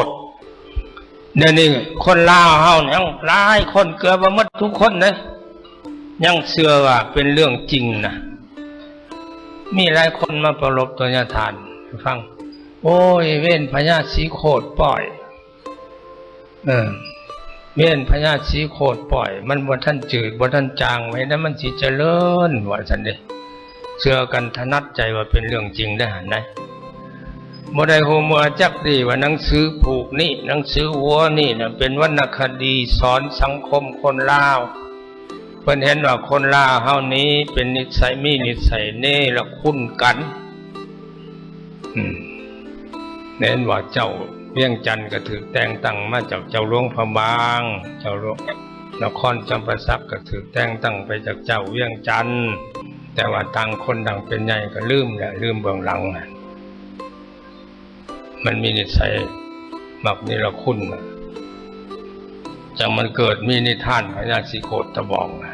ດ. ດຽວນີ້ຄົນລາວເຮົາຍັງຫຼາຍຄົນ ເກືອບວ່າໝົດທຸກຄົນເດ້ ຍັງເຊື່ອວ່າເປັນເລື່ອງຈິງນະ. ມີຫຼາຍຄົນມາປະລົບຕໍ່ຍາທ່ານໃຫ້ຟັງ, ໂອ້ຍ ເວນພະຍາສີໂຄດປ່ອຍ ເອີ ເວນພະຍາສີໂຄດປ່ອຍ ມັນບໍ່ທັນຈືດ ບໍ່ທັນຈາງໄວ້ນະ ມັນຊິຈະເລີນ ວ່າຊັ້ນເດ້. ເຊື່ອກັນຖະໜັດໃຈວ່າເປັນເລື່ອງຈິງໄດ໋ຫັ້ນນະ. ບໍ່ໄດ້ຮູ້ເມືອຈັກດີວ່າໜັງສືຜູກນີ້ ໜັງສືຫົວນີ້ນະ ເປັນວັນນະຄະດີສອນສັງຄົມຄົນລາວ. ເພິ່ນເຫັນວ່າຄົນລາວເຮົານີ້ເປັນນິໄສ ມີນິໄສເນລະຄຸນກັນ. ອືມ ແມ່ນວ່າເຈົ້າວຽງຈັນກໍຖືກແຕ່ງຕັ້ງມາຈາກເຈົ້າຫຼວງພະບາງ, ເຈົ້າຫຼວງນະຄອນຈຳປາສັກກໍຖືກແຕ່ງຕັ້ງໄປຈາກເຈົ້າວຽງຈັນ, ແຕ່ວ່າຕ່າງຄົນຕ່າງເປັນໃຫຍ່ກໍລືມແຫຼະ, ລືມເບື້ອງຫຼັງ. ມັນມີນິໄສມັກເນລະຄຸນນະ, ຈັ່ງມັນເກີດມີນິທານພະຍາສີໂຄດຕະບອງນະ.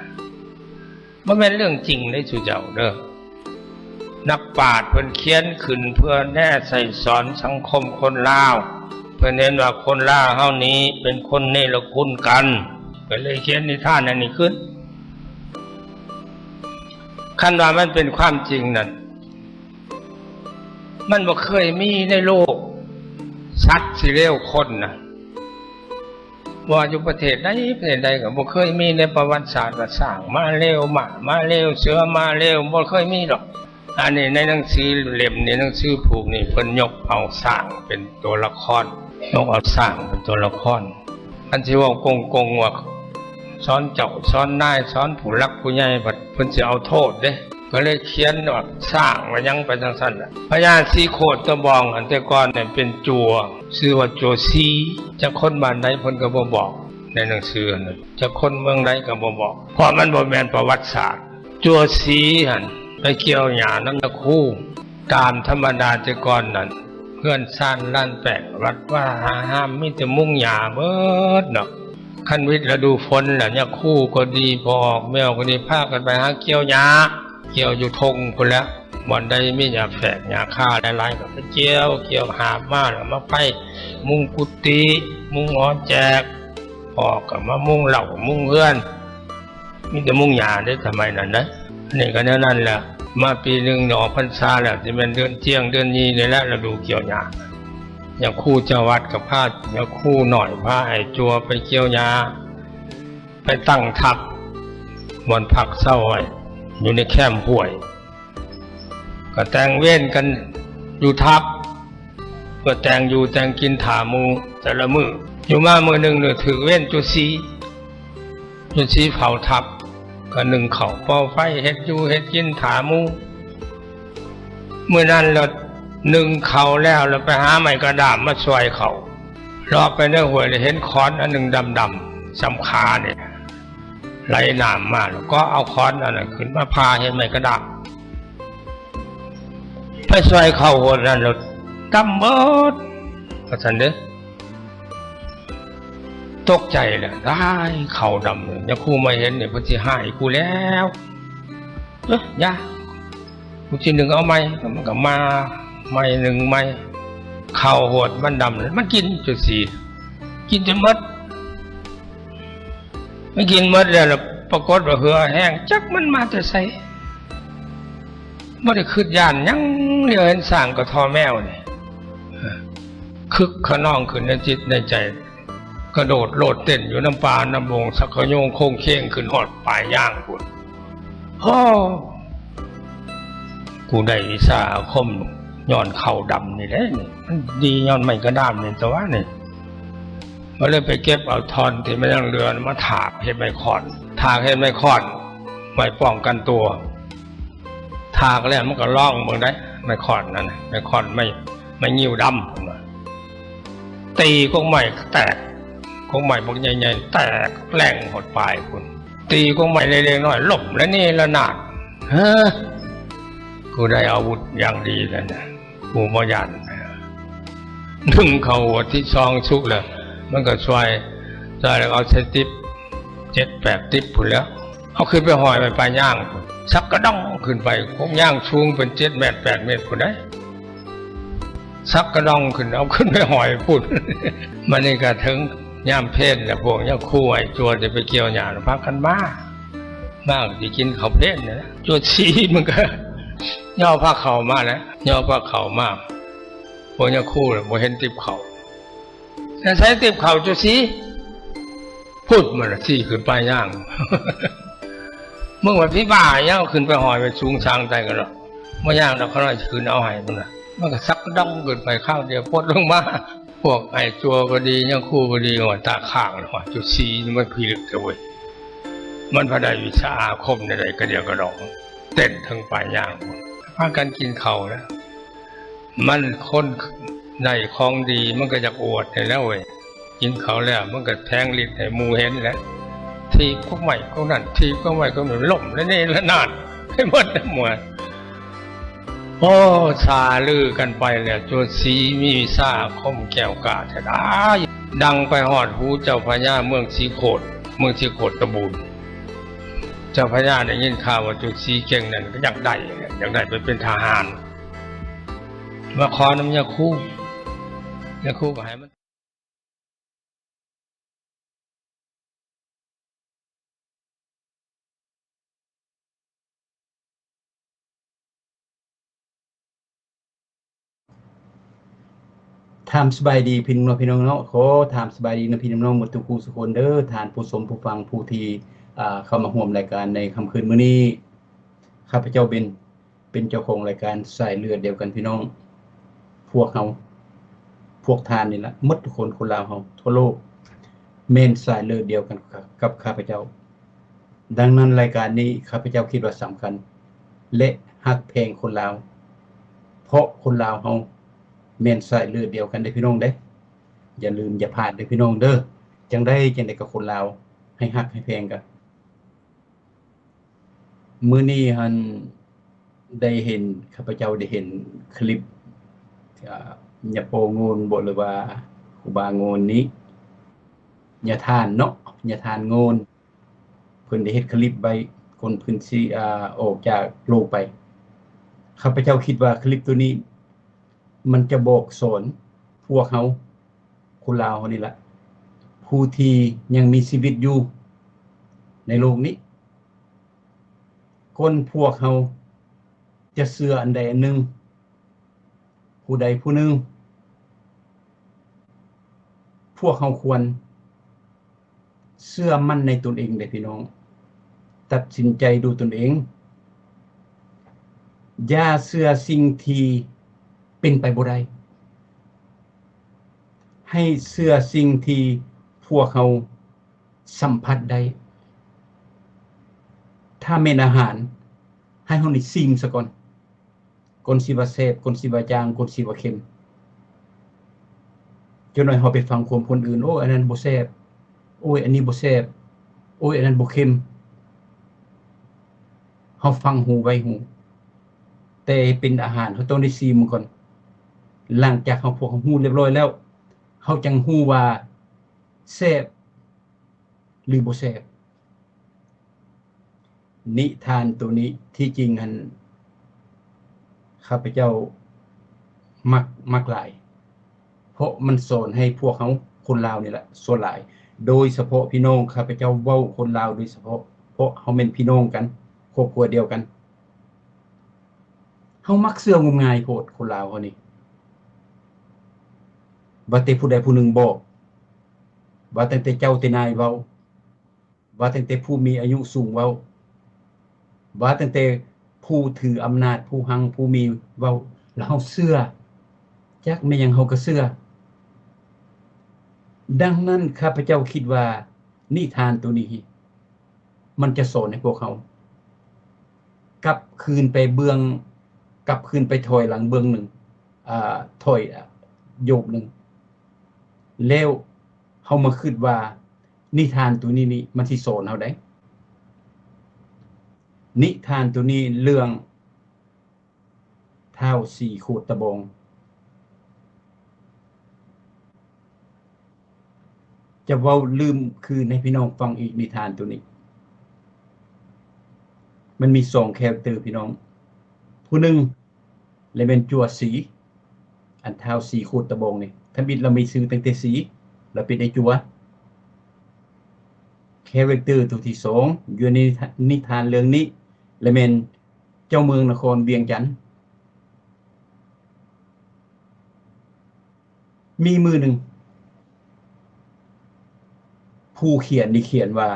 ບໍ່ແມ່ນເລື່ອງຈິງເດ້ ຊຸເຈົ້າເດີ. ນັກປາດເພິ່ນຂຽນຂຶ້ນເພື່ອແນໃສ່ສອນສັງຄົມຄົນລາວ. ເພິ່ນເຫັນວ່າຄົນລາວເຮົານີ້ເປັນຄົນເນລະຄຸນກັນ, ເພິ່ນເລີຍຂຽນນິທານອັນນີ້ຂຶ້ນ. ຄັນວ່າມັນເປັນຄວາມຈິງນັ້ນ, ມັນບໍ່ເຄີຍມີໃນໂລກ ສັດຊິເລວຄົນນະ. ບໍ່ວ່າຢູ່ປະເທດໃດປະເທດໃດກໍບໍ່ເຄີຍມີໃນປະຫວັດສາດວ່າຊ້າງມາເລວ, ມ້າມາເລວ, ເສືອມາເລວ, ບໍ່ເຄີຍມີດອກ. ອັນນີ້ໃນໜັງສືເຫຼັ້ມນີ້, ໜັງສືຜູກນີ້ ເພິ່ນຍົກເອົາຊ້າງເປັນຕົວລະຄອນ, ຍົກເອົາຊ້າງເປັນຕົວລະຄອນ. ຄັນຊິເວົ້າກົງໆວ່າສອນເຈົ້າສອນນາຍ, ສອນຜູ້ຫຼັກຜູ້ໃຫຍ່, ບັດເພິ່ນຊິເອົາໂທດເດ້. ກໍເລີຍຂຽນວ່າຊ້າງວ່າຫຍັງໄປຈັ່ງຊັ້ນລະ. ພະຍາສີໂຄດຕະບອງຫັ້ນ ແຕ່ກ່ອນນັ້ນເປັນຈົວ, ຊື່ວ່າຈົວສີ. ຈັກຄົນບ້ານໃດເພິ່ນກໍບໍ່ບອກໃນໜັງສືຫັ້ນນະ, ຈັກຄົນເມືອງໃດກໍບໍ່ບອກ, ເພາະມັນບໍ່ແມ່ນປະຫວັດສາດ. ຈົວສີຫັ້ນໄປກ່ຽວຫຍ້ານຳຍາຄູ. ຕາມທຳມະດາແຕ່ກ່ອນນັ້ນ ເຮືອນຊານລານແປ້ງ ວັດວາອາຮາມ ມີແຕ່ມຸງຫຍ້າເບິດເນາະ. ຄັນວິດລະດູຝົນລະ ຍາຄູກໍດີ, ພໍ່ອອກແມວກໍດີ, ພາກັນໄປຫາກ່ຽວຫຍ້າ. ກ່ຽວຢູ່ທົ່ງພຸ້ນແຫຼະ, ບ່ອນໃດມີຫຍ້າແຝກຫຍ້າຄາຫຼາຍໆກໍໄປກ່ຽວ, ກ່ຽວຫາບມາແລ້ວມາໄປມຸງກຸຕິ, ມຸງຫໍແຈກ, ພໍ່ກໍມາມຸງເລົ້າມຸງເຮືອນ, ມີແຕ່ມຸງຫຍ້າເດ້ສະໄໝນັ້ນນະ. ອັນນີ້ກໍແນວນັ້ນແຫຼະ, ມາປີໜຶ່ງອອກພັນສາແລ້ວ, ຊິແມ່ນເດືອນຈຽງເດືອນຍີ່ນີ້ແຫຼະ ລະດູກ່ຽວຫຍ້າ. ຍາຄູເຈົ້າວັດກໍພາຍາຄູນ້ອຍ ພາອ້າຍຈົວໄປກ່ຽວຫຍ້າ, ໄປຕັ້ງທັບບ່ອນພັກເຊົາໄວ້ຢູ່ໃນແຄມຫ້ວຍ, ກໍແຕ່ງເວນກັນຢູ່ທັບ, ກໍແຕ່ງຢູ່ແຕ່ງກິນຖ້າໝູ່ແຕ່ລະມື້. ຢູ່ມາມື້ໜຶ່ງ ຖືກເວນຈຸດສີ, ຈຸດສີເຝົ້າທັບ, ກໍໜຶ້ງເຂົ້າເປົ່າໄຟ ເຮັດຢູ່ເຮັດກິນຖ້າໝູ່. ມື້ນັ້ນລະໜຶ້ງເຂົ້າແລ້ວ ລະໄປຫາໄມ້ກະດ້າມມາຊ່ອຍເຂົ້າ, ເລາະໄປໃນຫ້ວຍ ລະເຫັນຂອນອັນໜຶ່ງດຳໆ ສ່ຳຂານີ້ ໄຫຼນ້ຳມາ, ລະກໍເອົາຂອນອັນນັ້ນຂຶ້ນມາຜ່າເຮັດໄມ້ກະດ້າມ ໄປຊ່ອຍເຂົ້າໂຫດນັ້ນ ລະດຳເບິດ ວ່າຊັ້ນເດ້. ຕົກໃຈແຫຼະ, ຕາຍ ເຂົ້າດຳ, ຍາຄູມາເຫັນນີ້ ເພິ່ນຊິຮ້າຍກູແລ້ວ. ເອີ ຢ່າ, ກູຊິໜຶ້ງເອົາໃໝ່. ມັນກໍມາໃໝ່ ໜຶ້ງໃໝ່, ເຂົ້າໂຫດມັນດຳ, ມັນກິນຈົນສີ, ກິນຈົນໝົດ. ມັນກິນໝົດແລ້ວ ລະປາກົດວ່າເຫື່ອແຫ້ງ, ຈັກມັນມາແຕ່ໃສ, ບໍ່ໄດ້ຄິດຢ້ານຫຍັງ. ລຽວເຫັນຊ້າງກະທໍ່ແມວນີ້ ຄຶກຂະນອງຂຶ້ນໃນຈິດໃນໃຈ, ກະໂດດໂລດເຕັ້ນຢູ່ນຳປ່ານຳດົງ, ຊັກຂະໂຍງໂຄງເຄງຂຶ້ນຮອດປາຍຍາງພຸ້ນ. ໂອ້ ກູໄດ້ວິຊາອາຄົມຍ້ອນເຂົ້າດຳນີ້ແຫຼະ, ນີ້ມັນດີຍ້ອນໄມ້ກະດ້າມນີ້ຕົວະນີ້. ກໍເລີຍໄປເກັບເອົາທ່ອນທີ່ມັນຍັງເຫຼືອມາຖາກເຮັດໄມ້ຄ້ອນ, ຖາກເຮັດໄມ້ຄ້ອນໄວ້ປ້ອງກັນຕົວ. ຖາກແລ້ວມັນກໍລອງເບິ່ງໄດ໋ ໄມ້ຄ້ອນນັ້ນນະ, ໄມ້ຄ້ອນ ໄມ້ ໄມ້ງິ້ວດຳ ເພິ່ນວ່າ. ຕີກົກໄມ້ແຕກ, ກົກໄມ້ບັກໃຫຍ່ໆ ແຕກແຫຼງຮອດປາຍພຸ້ນ. ຕີກົກໄມ້ເລັກໆນ້ອຍໆ ລົ້ມລະເນລະນາດ. ເຮີ ກູໄດ້ອາວຸດຢ່າງດີແລ້ວນະ, ກູບໍ່ຢ້ານ. ໜຶ້ງເຂົ້າຫົວທີສອງສຸກແລ້ວ, ມັນກໍຊ່ອຍ, ຊ່ອຍແລ້ວເອົາໃສ່ຕິບ ເຈັດແປດຕິບພຸ້ນແຫຼ້ວ, ເອົາຂຶ້ນໄປຫ້ອຍໄວ້ປາຍຍາງ, ຊັກກະດອງຂຶ້ນໄປ. ກົກຍາງສູງເປັນເຈັດແມັດແປດແມັດພຸ້ນໃດ໋. ສັກກະດອງຂຶ້ນ ເອົາຂຶ້ນໄປຫ້ອຍພຸ້ນ. ບັດນີ້ກໍເຖິງຍາມເພນແລ້ວ ພວກຍາຄູອ້າຍຈົວທີ່ໄປກ່ຽວຫຍ້າພາກັນມາ ມາກໍຊິກິນເຂົ້າເພນນັ້ນແຫຼະ. ຈົວສີມັນກໍຍໍພາເຂົ້າມາແຫຼະ ຍໍພາເຂົ້າມາ. ພວກຍາຄູລະບໍ່ເຫັນຕິບເຂົ້າ. ໃສຕິບເຂົ້າຈຸຊີ? ພຸ້ນ ມັນລະຊີ້ຂຶ້ນໄປຍ່າງ. ມຶງວ່າຊິບ້າຫຍັງ ເອົາຂຶ້ນໄປຫ້ອຍໄວ້ສູງຊ່າງໃດກໍດອກ ບໍ່ຍາກດອກ ຂ້ານ້ອຍຊິຂຶ້ນເອົາໃຫ້ພຸ້ນນະ. ມັນກໍສັກດອງຂຶ້ນໄປຄາວດຽວ ປົດລົງມາ. ພວກອ້າຍຈົວກໍດີ ຍາຄູກໍດີ ວ່າຕາຄ້າງວ່າ ຈຸຊີມັນພິລຶກແທ້ເວີຍ. ມັນພະໄດ້ວິຊາອາຄົມໃດໆ ກະດຽວກະດອງ ເຕັ້ນເທິງປາຍຍາງພຸ້ນ. ພາກັນກິນເຂົ້າແລ້ວ ມັນຄົນໄດ້ຂອງດີ ມັນກໍຢາກອວດນີ້ແຫຼະເວີຍ. ກິນເຂົ້າແລ້ວ ມັນກໍແຜງລິດໃຫ້ໝູ່ເຫັນແຫຼະ ຖີບກົກໄມ້ກົກນັ້ນ ຖີບກົກໄມ້ກົກນີ້ ລົ້ມລະເນລະນາດໄປໝົດໝວດ. ໂອ້ ຊ່າລືກັນໄປແລ້ວ ຈົວສີມີວິຊາອາຄົມແກ້ວກ້າແທ້ດາຍ. ດັງໄປຮອດຫູເຈົ້າພະຍາເມືອງສີໂຄດ ເມືອງສີໂຄດຕະບູນ. ເຈົ້າພະຍາໄດ້ຍິນຂ່າວວ່າຈຸສີເກັ່ງນັ້ນ ກໍຢາກໄດ້ ຢາກໄດ້ໄປເປັນທະຫານ ມາຂໍນຳຍາຄູ. ຍາຄູກໍໃຫ້ມັນ ຖາມສະບາຍດີພີ່ນ້ອງເນາະ ພີ່ນ້ອງເນາະ. ຂໍຖາມສະບາຍດີນຳພີ່ນຳນ້ອງໝົດທຸກຜູ້ສູ່ຄົນເດີ ທ່ານຜູ້ຊົມຜູ້ຟັງ ຜູ້ທີ່ ອ່າ ເຂົ້າມາຮ່ວມລາຍການໃນຄ່ຳຄືນມື້ນີ້. ຂ້າພະເຈົ້າເປັນ ເປັນເຈົ້າຂອງລາຍການສາຍເລືອດດຽວກັນພີ່ນ້ອງ. ພວກເຮົາ ພວກທ່ານນີ້ລະ ໝົດທຸກຄົນ ຄົນລາວເຮົາທົ່ວໂລກ ແມ່ນສາຍເລືອດດຽວກັນກັບ ກັບຂ້າພະເຈົ້າ. ດັ່ງນັ້ນລາຍການນີ້ ຂ້າພະເຈົ້າຄິດວ່າສຳຄັນ ແລະ ຮັກແພງຄົນລາວ ເພາະຄົນລາວເຮົາແມ່ນສາຍເລືອດດຽວກັນເດີພີ່ນ້ອງເດີ. ຢ່າລືມຢ່າພາດເດີພີ່ນ້ອງເດີ. ຈັ່ງໃດຈັ່ງໃດກໍຄົນລາວ ໃຫ້ຮັກໃຫ້ແພງກັນ. ມື້ນີ້ຫັ້ນໄດ້ເຫັນ ຂ້າພະເຈົ້າໄດ້ເຫັນຄລິບ ອາ ຍາພໍ່ໂງນບໍ ຫຼືວ່າຄູບາໂງນນີ້ ຍາທ່ານເນາະ ຍາທ່ານໂງນ ເພິ່ນໄດ້ເຮັດຄລິບໄວ້ກ່ອນເພິ່ນຊິ ອາ ອອກຈາກໂລກໄປ. ຂ້າພະເຈົ້າຄິດວ່າຄລິບໂຕນີ້ມັນຈະບອກສອນພວກເຮົາ ຄົນລາວເຮົານີ້ລະ ຜູ້ທີ່ຍັງມີຊີວິດຢູ່ໃນໂລກນີ້ ກ່ອນພວກເຮົາຈະເຊື່ອອັນໃດອັນໜຶ່ງ ຜູ້ໃດຜູ້ໜຶ່ງ ພວກເຮົາຄວນເຊື່ອໝັ້ນໃນຕົນເອງເດ້ພີ່ນ້ອງ. ຕັດສິນໃຈດ້ວຍຕົນເອງ. ຢ່າເຊື່ອສິ່ງທີ່ເປັນໄປບໍ່ໄດ້. ໃຫ້ເຊື່ອສິ່ງທີ່ພວກເຮົາສຳຜັດໄດ້. ຖ້າແມ່ນອາຫານ ໃຫ້ເຮົານີ້ຊີມສາກ່ອນ. ກ່ອນຊິວ່າແຊບ, ກ່ອນຊິວ່າຈາງ, ກ່ອນຊິວ່າເຄັມ. ຈັກໜ້ອຍເຮົາໄປຟັງຄວາມຄົນອື່ນ, ໂອ້ຍ ອັນນັ້ນບໍ່ແຊບ, ໂອ້ຍ ອັນນີ້ບໍ່ແຊບ, ໂອ້ຍ ອັນນັ້ນບໍ່ເຄັມ. ເຮົາຟັງຫູໄວຫູ. ແຕ່ເປັນອາຫານ ເຮົາຕ້ອງໄດ້ຊີມມັນກ່ອນ. ຫຼັງຈາກເຮົາ ພວກເຮົາຮູ້ລຽບຮ້ອຍແລ້ວ, ເຮົາຈັ່ງຮູ້ວ່າແຊບ ຫຼືບໍ່ແຊບ. ນິທານໂຕນີ້ທີ່ຈິງຫັ້ນ ຂ້າພະເຈົ້າມັກ, ມັກຫຼາຍ ເພາະມັນສອນໃຫ້ພວກເຮົາຄົນລາວນີ້ລະສ່ວນຫຼາຍ ໂດຍສະເພາະພີ່ນ້ອງຂ້າພະເຈົ້າເວົ້າຄົນລາວໂດຍສະເພາະ ເພາະເຮົາແມ່ນພີ່ນ້ອງກັນ ຄອບຄົວດຽວກັນ. ເຮົາມັກເຊື່ອງມງາຍໂພດ ຄົນລາວເຮົານີ້. ວ່າແຕ່ຜູ້ໃດຜູ້ໜຶ່ງບອກ, ວ່າຕັ້ງແຕ່ເຈົ້າແຕ່ນາຍເວົ້າ, ວ່າຕັ້ງແຕ່ຜູ້ມີອາຍຸສູງເວົ້າ, ວ່າຕັ້ງແຕ່ຜູ້ຖືອຳນາດ, ຜູ້ຮັ່ງຜູ້ມີເວົ້າ, ແລ້ວເຮົາເຊື່ອ, ຈັກແມ່ນຫຍັງເຮົາກໍເຊື່ອ. ດັ່ງນັ້ນ ຂ້າພະເຈົ້າຄິດວ່ານິທານໂຕນີ້ ມັນຈະສອນໃຫ້ພວກເຮົາກັບຄືນໄປເບື້ອງ, ກັບຄືນໄປຖອຍຫຼັງເບື້ອງໜຶ່ງ, ອາ, ຖອຍໂຍກໜຶ່ງ, ແລ້ວເຮົາມາຄິດວ່າ ນິທານໂຕນີ້ນີ້ ມັນຊິສອນເຮົາໄດ໋. ນິທານໂຕນີ້ເລື່ອງທ້າວສີໂຄດຕະບອງ. ຈະເວົ້າລືມຄືນໃຫ້ພີ່ນ້ອງຟັງອີກ ນິທານໂຕນີ້. ມັນມີສອງແຄຣັກເຕີພີ່ນ້ອງ. ຜູ້ໜຶ່ງ ແລະ ແມ່ນຈົວສີ, ອັນທ້າວສີໂຄດຕະບອງນີ້ ທຳອິດລາວມີຊື່ຕັ້ງແຕ່ສີ ລາວເປັນໄອ້ຈົວ. ຄາແຣັກເຕີໂຕທີສອງຢູ່ໃນນິທານເລື່ອງນີ້ ແລະ ແມ່ນເຈົ້າເມືອງນະຄອນວຽງຈັນ. ມີມື້ໜຶ່ງ ຜູ້ຂຽນນີ້ຂຽນວ່າ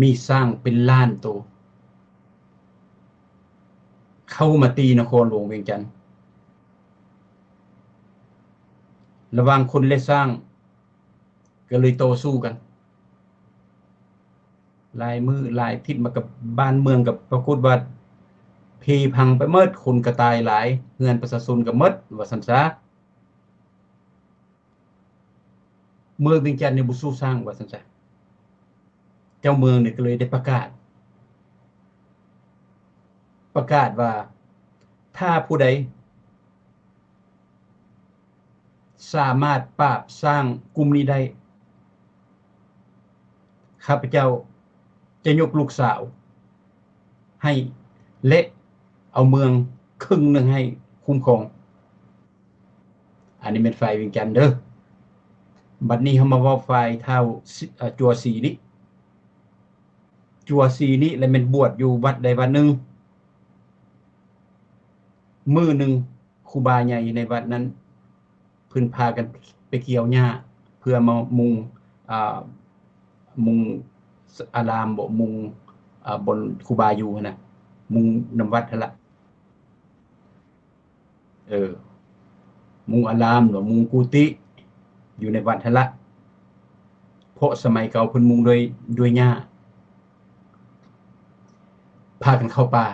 ມີຊ້າງເປັນລ້ານໂຕ ເຂົ້າມາຕີນະຄອນຫຼວງວຽງຈັນ. ລະຫວ່າງຄົນ ແລະ ຊ້າງ ກໍເລີຍຕໍ່ສູ້ກັນ ຫຼາຍມື້ຫຼາຍທິດມາ ກັບບ້ານເມືອງ ກໍປາກົດວ່າເພພັງໄປໝົດ, ຄົນກໍຕາຍຫຼາຍ, ເຮືອນປະຊາຊົນກໍໝົດ ວ່າຊັ້ນຊະ. ເມືອງວຽງຈັນນີ້ບໍ່ສູ້ຊ້າງ ວ່າຊັ້ນຊະ. ເຈົ້າເມືອງນີ້ກໍເລີຍໄດ້ປະກາດ ປະກາດວ່າ ຖ້າຜູ້ໃດ ສາມາດປາບຊ້າງກຸ່ມນີ້ໄດ້ ຂ້າພະເຈົ້າຈະຍົກລູກສາວໃຫ້ ແລະ ເອົາເມືອງເຄິ່ງໜຶ່ງໃຫ້ຄຸ້ມຄອງ. ອັນນີ້ແມ່ນຝ່າຍວຽງຈັນເດີ້. ບັດນີ້ເຮົາມາເວົ້າຝ່າຍທ້າວ ເອີ ຈົວສີນີ້. ຈົວສີນີ້ລະແມ່ນບວດຢູ່ວັດໃດວັດໜຶ່ງ. ມື້ໜຶ່ງ ຄູບາໃຫຍ່ໃນວັດນັ້ນ ເພິ່ນພາກັນໄປກ່ຽວຫຍ້າ ເພື່ອມາມຸງ ອາ ມຸງອາລາມບໍ ມຸງ ອາ ບ່ອນຄູບາຢູ່ຫັ້ນນະ ມຸງນຳວັດຫັ້ນລະ. ເອີ ມຸງອາລາມ ຫຼື ມຸງກຸຕິ ຢູ່ໃນວັດຫັ້ນລະ. ເພາະສະໄໝເກົ່າເພິ່ນມຸງດ້ວຍ ດ້ວຍຫຍ້າ. ພາກັນເຂົ້າປ່າ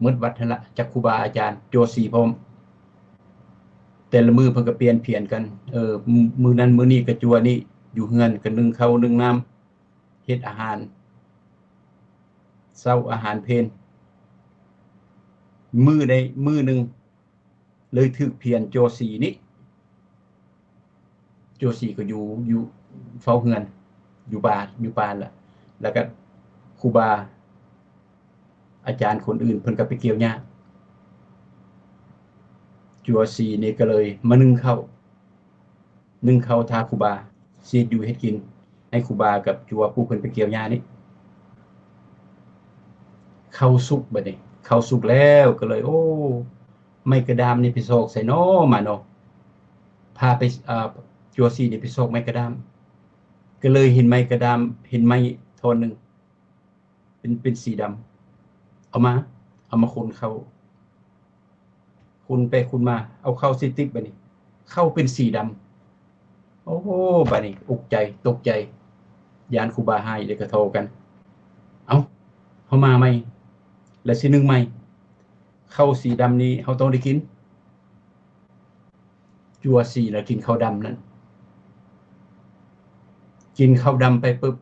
ໝົດວັດຫັ້ນລະ ຈັກຄູບາອາຈານ ຈົວສີພ້ອມ. ແຕ່ລະມື້ເພິ່ນກໍປ່ຽນຜຽນກັນ ເອີ ມື້ນັ້ນມື້ນີ້ກໍຈົວນີ້ ຢູ່ເຮືອນກໍໜຶ້ງເຂົ້າໜຶ້ງນ້ຳ ເຮັດອາຫານເຊົ້າອາຫານເພນ. ມື້ໃດມື້ໜຶ່ງ ເລີຍຖືກພຽນໂຈສີນີ້. ໂຈສີກໍຢູ່ ຢູ່ເຝົ້າເຮືອນ ຢູ່ປ່າ ຢູ່ປ່າລະ ແລ້ວກໍຄູບາອາຈານຄົນອື່ນເພິ່ນກໍໄປກ່ຽວຫຍ້າ. ໂຈສີນີ້ກໍເລີຍມາໜຶ້ງເຂົ້າ ໜຶ້ງເຂົ້າຖ້າຄູບາ ຊິເຮັດຢູ່ເຮັດກິນໃຫ້ຄູບາກັບຈົວຜູ້ເພິ່ນໄປກ່ຽວຫຍ້ານີ້. ເຂົ້າສຸກ ບັດນີ້ເຂົ້າສຸກແລ້ວກໍເລີຍ ໂອ້ ໄມ້ກະດາມນີ້ໄປຊອກໃສນໍມານໍ ພາໄປ ອາ ຈົວສີນີ້ໄປຊອກໄມ້ກະດາມ ກໍເລີຍເຫັນໄມ້ກະດາມ ເຫັນໄມ້ທ່ອນໜຶ່ງ ເປັນ ເປັນສີດຳ ເອົາມາ ເອົາມາຄົນເຂົ້າ ຄົນໄປຄົນມາ ເອົາເຂົ້າໃສ່ຕິບ ບັດນີ້ເຂົ້າເປັນສີດຳ. ໂອ້ ບັດນີ້ອຸກໃຈຕົກໃຈ ຢ້ານຄູບາຮ້າຍ ເລີຍກະທໍກັນ ເອົ້າ ເຮົາມາໃໝ່ ແລ້ວຊິໜຶ້ງໃໝ່ ເຂົ້າສີດຳນີ້ເຮົາຕ້ອງໄດ້ກິນ. ຈົວສີລະກິນເຂົ້າດຳນັ້ນ ກິນເຂົ້າດຳໄປປຶບ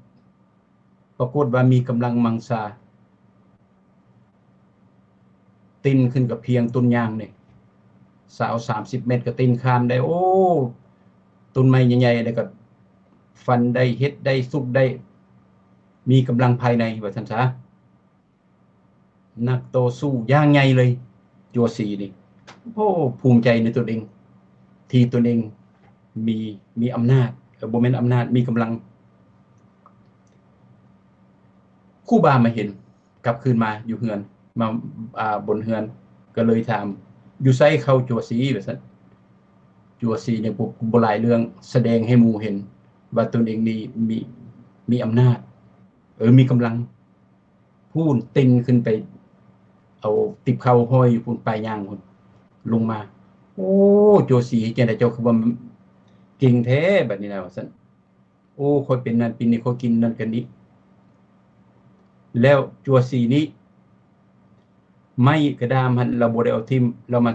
ປາກົດວ່າມີກຳລັງມັງຊາ ຕີນຂຶ້ນກັບພຽງຕົ້ນຍາງນີ້ ຊາວສາມສິບແມັດກໍຕີນຂ້າມໄດ້ ໂອ້ ຕົ້ນໄມ້ໃຫຍ່ໆ ແລ້ວກໍຟັນໄດ້ ເຮັດໄດ້ ສຸກໄດ້ ມີກຳລັງພາຍໃນ ວ່າຊັ້ນຊະ. ນັກຕໍ່ສູ້ຢ່າງໃຫຍ່ເລີຍ ຈົວສີນີ້ ໂອ້ ພູມໃຈໃນຕົນເອງ ທີ່ຕົນເອງມີ ມີອຳນາດ ເອີ ບໍ່ແມ່ນອຳນາດ ມີກຳລັງ. ຄູບາມາເຫັນ ກັບຄືນມາຢູ່ເຮືອນ ມາ ອາ ບົນເຮືອນ ກໍເລີຍຖາມ ຢູ່ໃສເຂົ້າຈົວສີ ວ່າຊັ້ນ. ຈົວສີນີ້ບໍ່ ບໍ່ຫຼາຍເລື່ອງ ສະແດງໃຫ້ໝູ່ເຫັນວ່າຕົນເອງນີ້ມີ ມີອຳນາດ ເອີ ມີກຳລັງ ພຸ້ນເຕັ້ນຂຶ້ນໄປເອົາຕິບເຂົ້າຫ້ອຍຢູ່ພຸ້ນ ປາຍຍາງພຸ້ນ ລົງມາ ໂອ້ ໂຈສີ ເຮັດຈັ່ງໃດເຈົ້າຄືວ່າເກັ່ງແທ້ບັດນີ້ນະ ວ່າຊັ້ນ. ໂອ້ ຂ້ອຍເປັນນັ້ນເປັນນີ້ ຂ້ອຍກິນນັ້ນກັນນີ້ ແລ້ວຈົວສີນີ້ ໄມ້ກະດາມຫັ້ນລາວບໍ່ໄດ້ເອົາຖິ້ມ ລາວມາ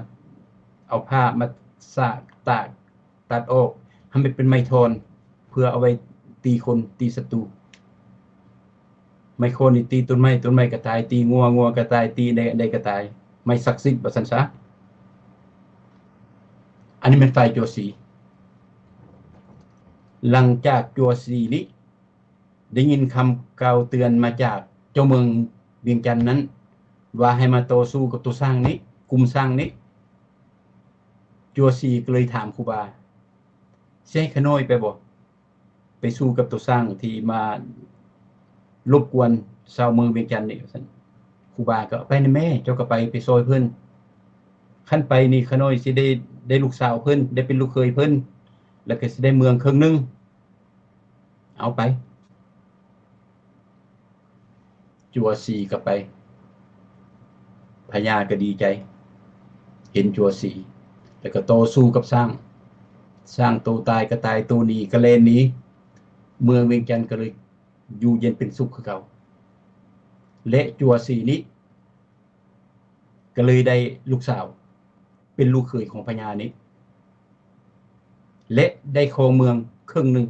ເອົາຜ້າມາສາກຕາກ ຕັດອອກໃຫ້ມັນເປັນໄມ້ທ່ອນ ເພື່ອເອົາໄວ້ຕີຄົນ ຕີສັດຕູ. ໄມ້ໂຄນນີ້ຕີຕົ້ນໄມ້ ຕົ້ນໄມ້ກໍຕາຍ ຕີງົວ ງົວກໍຕາຍ ຕີໃດ ອັນໃດກໍຕາຍ ໄມ້ສັກສິດວ່າຊັ້ນຊະ. ອັນນີ້ແມ່ນຝ່າຍຈົວສີ. ຫຼັງຈາກຈົວສີນີ້ ໄດ້ຍິນຄຳກ່າວເຕືອນມາຈາກເຈົ້າເມືອງວຽງຈັນນັ້ນ ວ່າໃຫ້ມາຕໍ່ສູ້ກັບໂຕຊ້າງນີ້ ກຸ່ມຊ້າງນີ້. ຈົວສີກໍເລີຍຖາມຄູບາ ຊິໃຫ້ຂ້ານ້ອຍໄປບໍ່? ໄປສູ້ກັບໂຕຊ້າງທີ່ມາລົບກວນຊາວເມືອງວຽງຈັນນີ້ ວ່າຊັ້ນ. ຄູບາກໍ ໄປນະແມ່ ເຈົ້າກໍໄປ ໄປຊ່ອຍເພິ່ນ. ຄັນໄປນີ້ ຂ້ານ້ອຍຊິໄດ້ ໄດ້ລູກສາວເພິ່ນ ໄດ້ເປັນລູກເຂີຍເພິ່ນ ແລ້ວກໍຊິໄດ້ເມືອງເຄິ່ງໜຶ່ງ. ເອົາໄປ. ຈົວສີກໍໄປ. ພະຍາກໍດີໃຈ ເຫັນຈົວສີ ແລ້ວກໍຕໍ່ສູ້ກັບຊ້າງ. ຊ້າງໂຕຕາຍກໍຕາຍ ໂຕໜີກໍແລ່ນໜີ. ເມືອງວຽງຈັນກໍເລີຍຢູ່ເຢັນເປັນສຸກຄືເກົ່າ ແລະ ຈົວສີນີ້ ກໍເລີຍໄດ້ລູກສາວ ເປັນລູກເຂີຍຂອງພະຍານີ້ ແລະ ໄດ້ຄອງເມືອງເຄິ່ງໜຶ່ງ.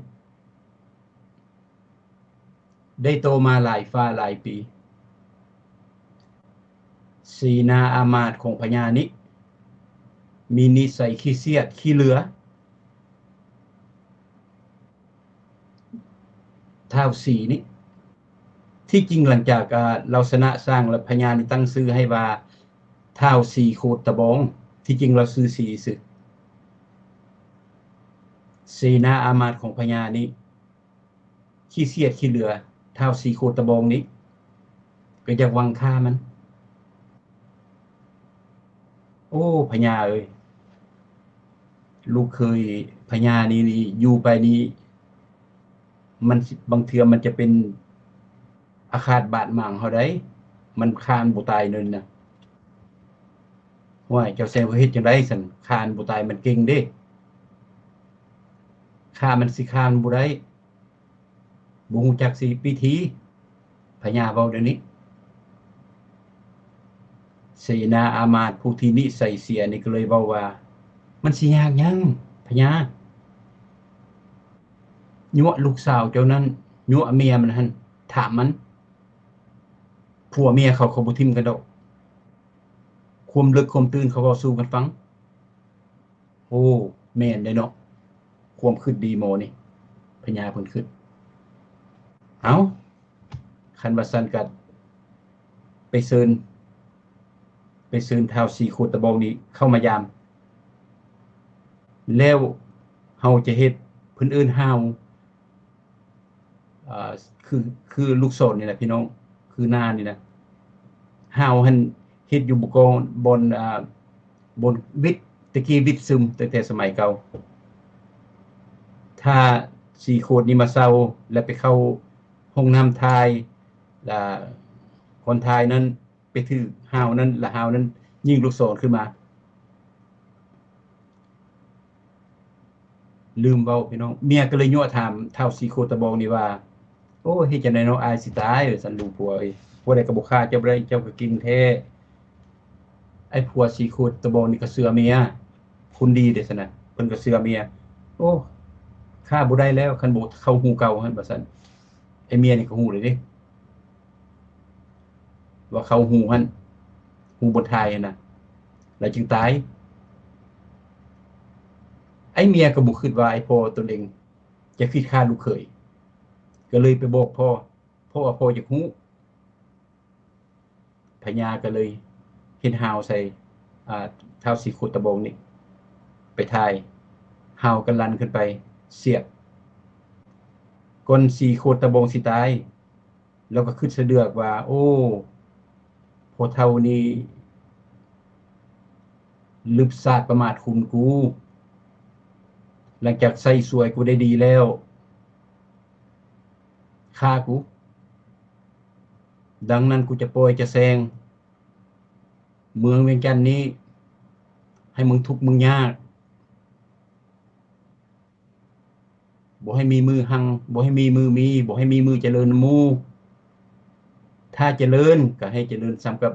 ໄດ້ຕໍ່ມາຫຼາຍຟ້າຫຼາຍປີ ເສນາອາມາດຂອງພະຍານີ້ ມີນິໄສຂີ້ສຽດຂີ້ເຫຼືອ. ທ້າວສີນີ້ ທີ່ຈິງຫຼັງຈາກ ອາ ລາວຊະນະຊ້າງແລ້ວ ພະຍານີ້ຕັ້ງຊື່ໃຫ້ວ່າ ທ້າວສີໂຄດຕະບອງ. ທີ່ຈິງລາວຊື່ສີຊື່. ເສນາອາມາດຂອງພະຍານີ້ ຂີ້ສຽດຂີ້ເຫຼືອ ທ້າວສີໂຄດຕະບອງນີ້ ກໍຢາກຫວັງຂ້າມັນ. ໂອ້ ພະຍາເອີຍ ລູກເຂີຍພະຍານີ້ນີ້ ຢູ່ໄປນີ້ ມັນຊິ ບາງເທື່ອມັນຈະເປັນອາຄາດບາດໝາງເຮົາໄດ໋ ມັນຂ້າມັນບໍ່ຕາຍນັ້ນນະ. ຫ້ວຍ ເຈົ້າແຊວເຮັດຈັ່ງໃດຊັ້ນ ຂ້າມັນບໍ່ຕາຍ ມັນເກັ່ງເດ້ ຂ້າມັນຊິຂ້າມັນບໍ່ໄດ້. ບໍ່ຮູ້ຈັກຊິວິທີ ພະຍາເວົ້າແນວນີ້. ເສນາອາມາດຜູ້ທີ່ນິໄສເສຍນີ້ກໍເລີຍເວົ້າວ່າ ມັນຊິຍາກຫຍັງພະຍາ ຍົວະລູກສາວເຈົ້ານັ້ນ ຍົວະເມຍມັນຫັ້ນ ຖາມມັນ ຜົວເມຍເຂົາ ເຂົາບໍ່ຖິ້ມກັນດອກ ຄວາມເລິກຄວາມຕື່ນເຂົາເວົ້າສູ່ກັນຟັງ. ໂອ້ ແມ່ນເດ້ເນາະ ຄວາມຄິດດີໝໍນີ້ ພະຍາເພິ່ນຄິດ. ເອົ້າ ຄັນວ່າຊັ້ນກະໄປເຊີນ ໄປເຊີນທ້າວສີໂຄດຕະບອງນີ້ເຂົ້າມາຢາມ ແລ້ວເຮົາຈະເຮັດ ເພິ່ນເອີ້ນຫ້າວ ອ່າ ຄື ຄືລູກສອນນີ້ແຫຼະພີ່ນ້ອງ ຄືໜ້ານີ້ນະ ຫ້າວຫັ້ນເຮັດຢູ່ບໍ່ກໍບ່ອນ ອ່າ ບ່ອນວິດ ແຕ່ກີ້ວິດຊຶມ ຕັ້ງແຕ່ສະໄໝເກົ່າ. ຖ້າສີໂຄດນີ້ມາເຊົາ ແລ້ວໄປເຂົ້າຫ້ອງນ້ຳຖ່າຍ ລະ ບ່ອນຖ່າຍນັ້ນ ໄປຖືກຫ້າວນັ້ນ ລະຫ້າວນັ້ນຍິງລູກສອນຂຶ້ນມາ. ລືມເວົ້າພີ່ນ້ອງ ເມຍກໍເລີຍຍົວະຖາມທ້າວສີໂຄດຕະບອງນີ້ວ່າ ໂອ້ ເຮັດຈັ່ງໃດເນາະ ອາຍຊິຕາຍ ວ່າຊັ້ນ ລູກຜົວເອີຍ ຜູ້ໃດກໍບໍ່ຂ້າເຈົ້າໄດ້ ເຈົ້າກໍເກັ່ງແທ້. ໄອ້ຜົວສີໂຄດຕະບອງນີ້ກໍເຊື່ອເມຍ ຄົນດີເດ້ຊັ້ນນະ ເພິ່ນກໍເຊື່ອເມຍ. ໂອ້ ຂ້າບໍ່ໄດ້ແລ້ວ ຄັນບໍ່ເຂົ້າຫູເກົ່າຫັ້ນ ວ່າຊັ້ນ. ໄອ້ເມຍນີ້ກໍຮູ້ແລ້ວເດ້ ວ່າເຂົ້າຫູຫັ້ນ ຫູບ່ອນຖ່າຍຫັ້ນນະ ແລ້ວຈຶ່ງຕາຍ. ໄອ້ເມຍກໍບໍ່ຄິດວ່າໄອ້ພໍ່ຕົນເອງຈະຄິດຂ້າລູກເຂີຍ ກໍເລີຍໄປບອກພໍ່ ເພາະວ່າພໍ່ຢາກຮູ້. ພະຍາກໍເລີຍເຮັດຫ້າວໃສ່ ອ່າ ທ້າວສີໂຄດຕະບອງນີ້ ໄປຖ່າຍ ຫ້າວກໍລັ່ນຂຶ້ນໄປສຽບ. ກ່ອນສີໂຄດຕະບອງຊິຕາຍ ລາວກໍຄິດສະເດືອກວ່າ ໂອ້ ພໍ່ເຖົ້ານີ້ລຶບສາດປະໝາດຄຸນກູ ຫຼັງຈາກໃຊ້ສວຍກູໄດ້ດີແລ້ວ ຂ້າກູ. ດັ່ງນັ້ນ ກູຈະປ່ອຍຈະແຊ່ງເມືອງວຽງຈັນນີ້ ໃຫ້ມຶງທຸກມຶງຍາກ ບໍ່ໃຫ້ມີມືຮັ່ງ ບໍ່ໃຫ້ມີມືມີ ບໍ່ໃຫ້ມີມືຈະເລີນນຳໝູ່. ຖ້າຈະເລີນກໍໃຫ້ຈະເລີນສ່ຳກັບ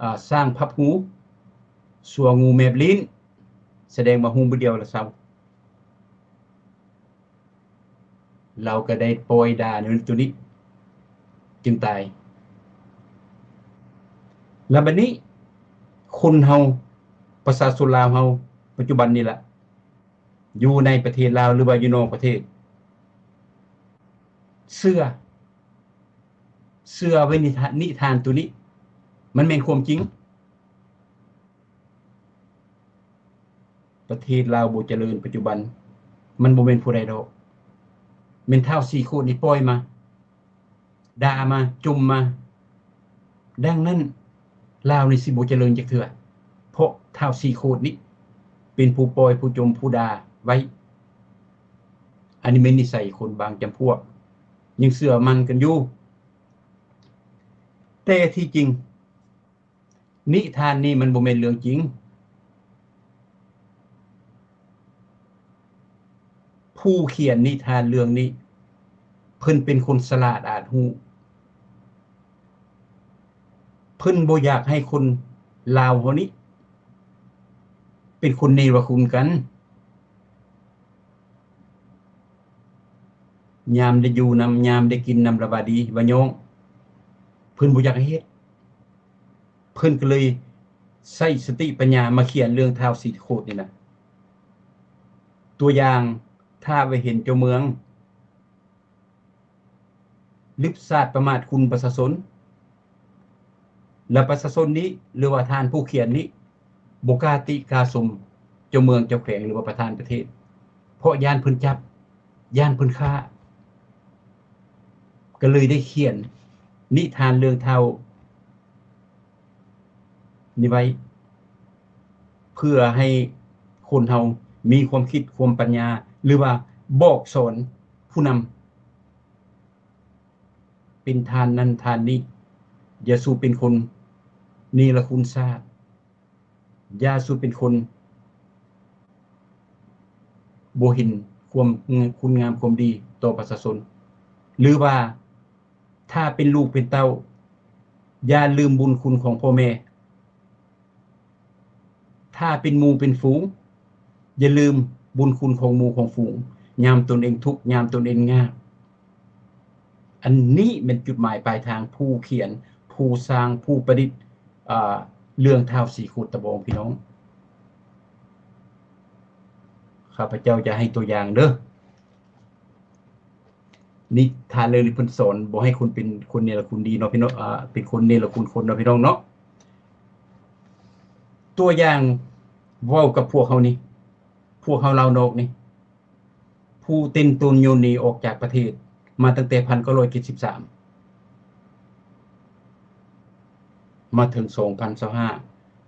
ອາ ຊ້າງພັບຫູ ຊົ່ວງູແມບລີ້ນ ສະແດງວ່າຫູບຶດດຽວລະເຊົາ. ລາວກໍໄດ້ປ່ອຍດ່ານຳໂຕນີ້ຈຶ່ງຕາຍ. ແລ້ວບັດນີ້ຄົນເຮົາ ປະຊາຊົນລາວເຮົາປັດຈຸບັນນີ້ລະ ຢູ່ໃນປະເທດລາວ ຫຼືວ່າຢູ່ນອກປະເທດ ເຊື່ອ ເຊື່ອໄວ້ນິທານ ນິທານໂຕນີ້ ມັນແມ່ນຄວາມຈິງ. ປະເທດລາວບໍ່ຈະເລີນປັດຈຸບັນ ມັນບໍ່ແມ່ນຜູ້ໃດດອກ ແມ່ນທ້າວສີ່ໂຄດນີ້ປ່ອຍມາ ດ່າມາ ຈົ່ມມາ. ດັ່ງນັ້ນ ລາວນີ້ຊິບໍ່ຈະເລີນຈັກເທື່ອ ເພາະທ້າວສີ່ໂຄດນີ້ເປັນຜູ້ປ່ອຍ ຜູ້ຈົ່ມ ຜູ້ດ່າໄວ້. ອັນນີ້ແມ່ນນິໄສຄົນບາງຈຳພວກ ຍັງເຊື່ອໝັ້ນກັນຢູ່. ແຕ່ທີ່ຈິງ ນິທານນີ້ມັນບໍ່ແມ່ນເລື່ອງຈິງ. ຜູ້ຂຽນນິທານເລື່ອງນີ້ ເພິ່ນເປັນຄົນສະຫຼາດອາດຮູ້. ເພິ່ນບໍ່ຢາກໃຫ້ຄົນລາວເຮົານີ້ ເປັນຄົນເນລະຄຸນກັນ. ຍາມໄດ້ຢູ່ນຳ ຍາມໄດ້ກິນນຳລະວ່າດີວ່າຍ້ອງ ເພິ່ນບໍ່ຢາກໃຫ້ເຮັດ. ເພິ່ນກໍເລີຍໃຊ້ສະຕິປັນຍາມາຂຽນເລື່ອງທ້າວສີ່ໂຄດນີ້ນະ. ຕົວຢ່າງ ຖ້າໄປເຫັນເຈົ້າເມືອງ ລຶບສາດປະໝາດຄຸນປະຊາຊົນ ແລະ ປະຊາຊົນນີ້ ຫຼືວ່າທ່ານຜູ້ຂຽນນີ້ ບໍ່ກ້າຕິກ້າຊົມເຈົ້າເມືອງເຈົ້າແຂວງ ຫຼືວ່າປະທານປະເທດ ເພາະຢ້ານເພິ່ນຈັບ ຢ້ານເພິ່ນຂ້າ ກໍເລີຍໄດ້ຂຽນນິທານເລື່ອງທ້າວນີ້ໄວ້ ເພື່ອໃຫ້ຄົນເຮົາມີຄວາມຄິດຄວາມປັນຍາ ຫຼືວ່າບອກສອນຜູ້ນຳ ເປັນທ່ານນັ້ນທ່ານນີ້ ຢ່າສູ່ເປັນຄົນເນລະຄຸນຊາດ ຢ່າສູ່ເປັນຄົນບໍ່ເຫັນຄວາມ ຄຸນງາມຄວາມດີຕໍ່ປະຊາຊົນ ຫຼືວ່າ ຖ້າເປັນລູກເປັນເຕົ້າ ຢ່າລືມບຸນຄຸນຂອງພໍ່ແມ່. ຖ້າເປັນໝູ່ເປັນຝູງ ຢ່າລືມບຸນຄຸນຂອງໝູ່ຂອງຝູງ ຍາມຕົນເອງທຸກ ຍາມຕົນເອງຍາກ. ອັນນີ້ແມ່ນຈຸດໝາຍປາຍທາງ ຜູ້ຂຽນ ຜູ້ສ້າງ ຜູ້ປະດິດ ເອີ ເລື່ອງທ້າວສີໂຄດຕະບອງ ພີ່ນ້ອງ. ຂ້າພະເຈົ້າຈະໃຫ້ຕົວຢ່າງເດີ້. ນິທານເລື່ອງນີ້ເພິ່ນສອນບໍ່ໃຫ້ຄົນເປັນຄົນເນລະຄຸນດີເນາະພີ່ນ້ອງ ອ່າ ເປັນຄົນເນລະຄຸນຄົນເນາະພີ່ນ້ອງເນາະ. ຕົວຢ່າງເວົ້າກັບພວກເຮົານີ້ ພວກເຮົາລາວນອກນີ້ ຜູ້ເຕັ້ນຕົນໂຍນໜີອອກຈາກປະເທດມາຕັ້ງແຕ່ພັນເກົ້າຮ້ອຍເຈັດສິບສາມ ມາເຖິງສອງພັນຊາວຫ້າ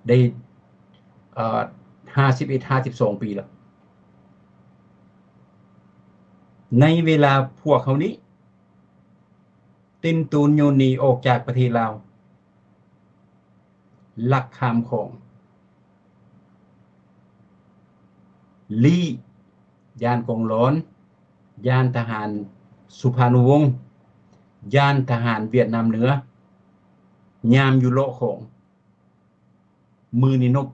ໄດ້ ເອີ ຫ້າສິບເອັດ ຫ້າສິບສອງປີແລ້ວ. ໃນເວລາພວກເຮົານີ້ ເຕັນໂຕນໂຍນໜີອອກຈາກປະເທດລາວ, ລັກຂ້າມຂອງ, ລີ້, ຢ້ານກອງຫຼອນ, ຢ້ານທະຫານສຸພານຸວົງ, ຢ້ານທະຫານຫວຽດນາມເໜືອ, ຍາມຢູ່ເລາະຂອງ. ມື້ນີ້ນົບ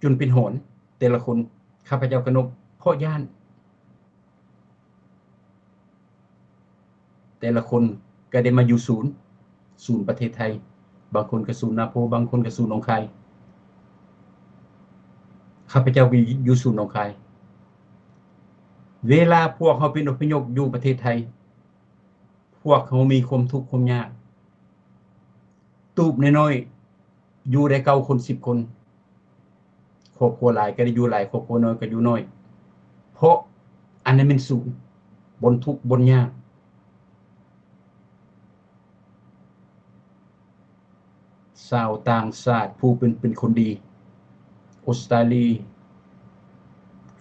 ຈົນເປັນຫອນແຕ່ລະຄົນ, ຂ້າພະເຈົ້າກໍນົບເພາະຢ້ານ. ແຕ່ລະຄົນກໍໄດ້ມາຢູ່ສູນ, ສູນປະເທດໄທ, ບາງຄົນກໍສູນນາໂພ, ບາງຄົນກໍສູນໜອງຄາຍ. ຂ້າພະເຈົ້າກໍຢູ່ສູນໜອງຄາຍ. ເວລາພວກເຮົາເປັນອົບພະຍົບຢູ່ປະເທດໄທ, ພວກເຮົາມີຄວາມທຸກຄວາມຍາກ. ຕູບນ້ອຍໆ ຢູ່ໄດ້ເກົ້າຄົນ ສິບຄົນ, ຄອບຄົວຫຼາຍກໍໄດ້ຢູ່ຫຼາຍ, ຄອບຄົວນ້ອຍກໍຢູ່ນ້ອຍ, ເພາະອັນນັ້ນແມ່ນສູນ, ບ່ອນທຸກບ່ອນຍາກ. ຊາວຕ່າງຊາດຜູ້ເປັນ, ເປັນຄົນດີ, ອົດສະຕາລີ,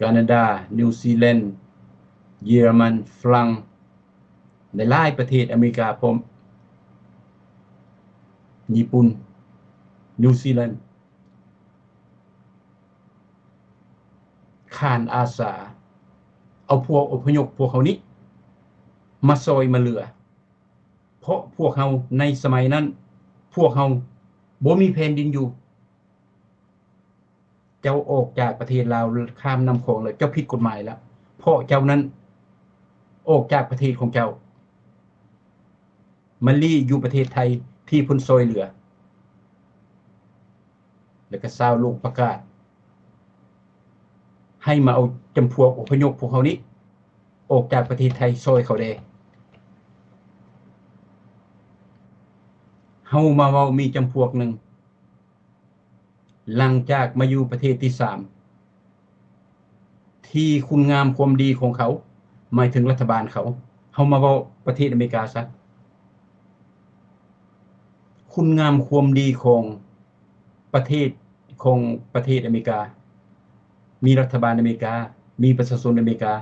ການາດາ, ນິວຊີແລນ, ເຢຍລະມັນ, ຝຣັ່ງ, ຫຼາຍໆປະເທດ, ອາເມລິກາພ້ອມ, ຍີ່ປຸ່ນ, ນິວຊີແລນ, ຂານອາສາເອົາພວກອົບພະຍົບພວກເຮົານີ້ມາຊ່ອຍມາເຫຼືອ, ເພາະພວກເຮົາໃນສະໄໝນັ້ນ ພວກເຮົາບໍ່ມີແຜ່ນດິນຢູ່. ເຈົ້າອອກຈາກປະເທດລາວ ຂ້າມນ້ຳຂອງແລ້ວ ເຈົ້າຜິດກົດໝາຍແລ້ວ, ເພາະເຈົ້ານັ້ນອອກຈາກປະເທດຂອງເຈົ້າ ມາລີ້ຢູ່ປະເທດໄທທີ່ເພິ່ນຊ່ອຍເຫຼືອ, ແລ້ວກໍຊາວໂລກປະກາດໃຫ້ມາເອົາຈຳພວກອົບພະຍົບພວກເຮົານີ້ອອກຈາກປະເທດໄທ ຊ່ອຍເຂົາແດ່. ເຮົາມາເວົ້າມີຈຳພວກໜຶ່ງ ຫຼັງຈາກມາຢູ່ປະເທດທີສາມ ທີ່ຄຸນງາມຄວາມດີຂອງເຂົາ, ໝາຍເຖິງລັດຖະບານເຂົາ. ເຮົາມາເວົ້າປະເທດອາເມລິກາຊະ. ຄຸນງາມຄວາມດີຂອງປະເທດ, ຂອງປະເທດອາເມລິກາ, ມີລັດຖະບານອາເມລິກາ, ມີປະຊາຊົນອາເມລິກາ,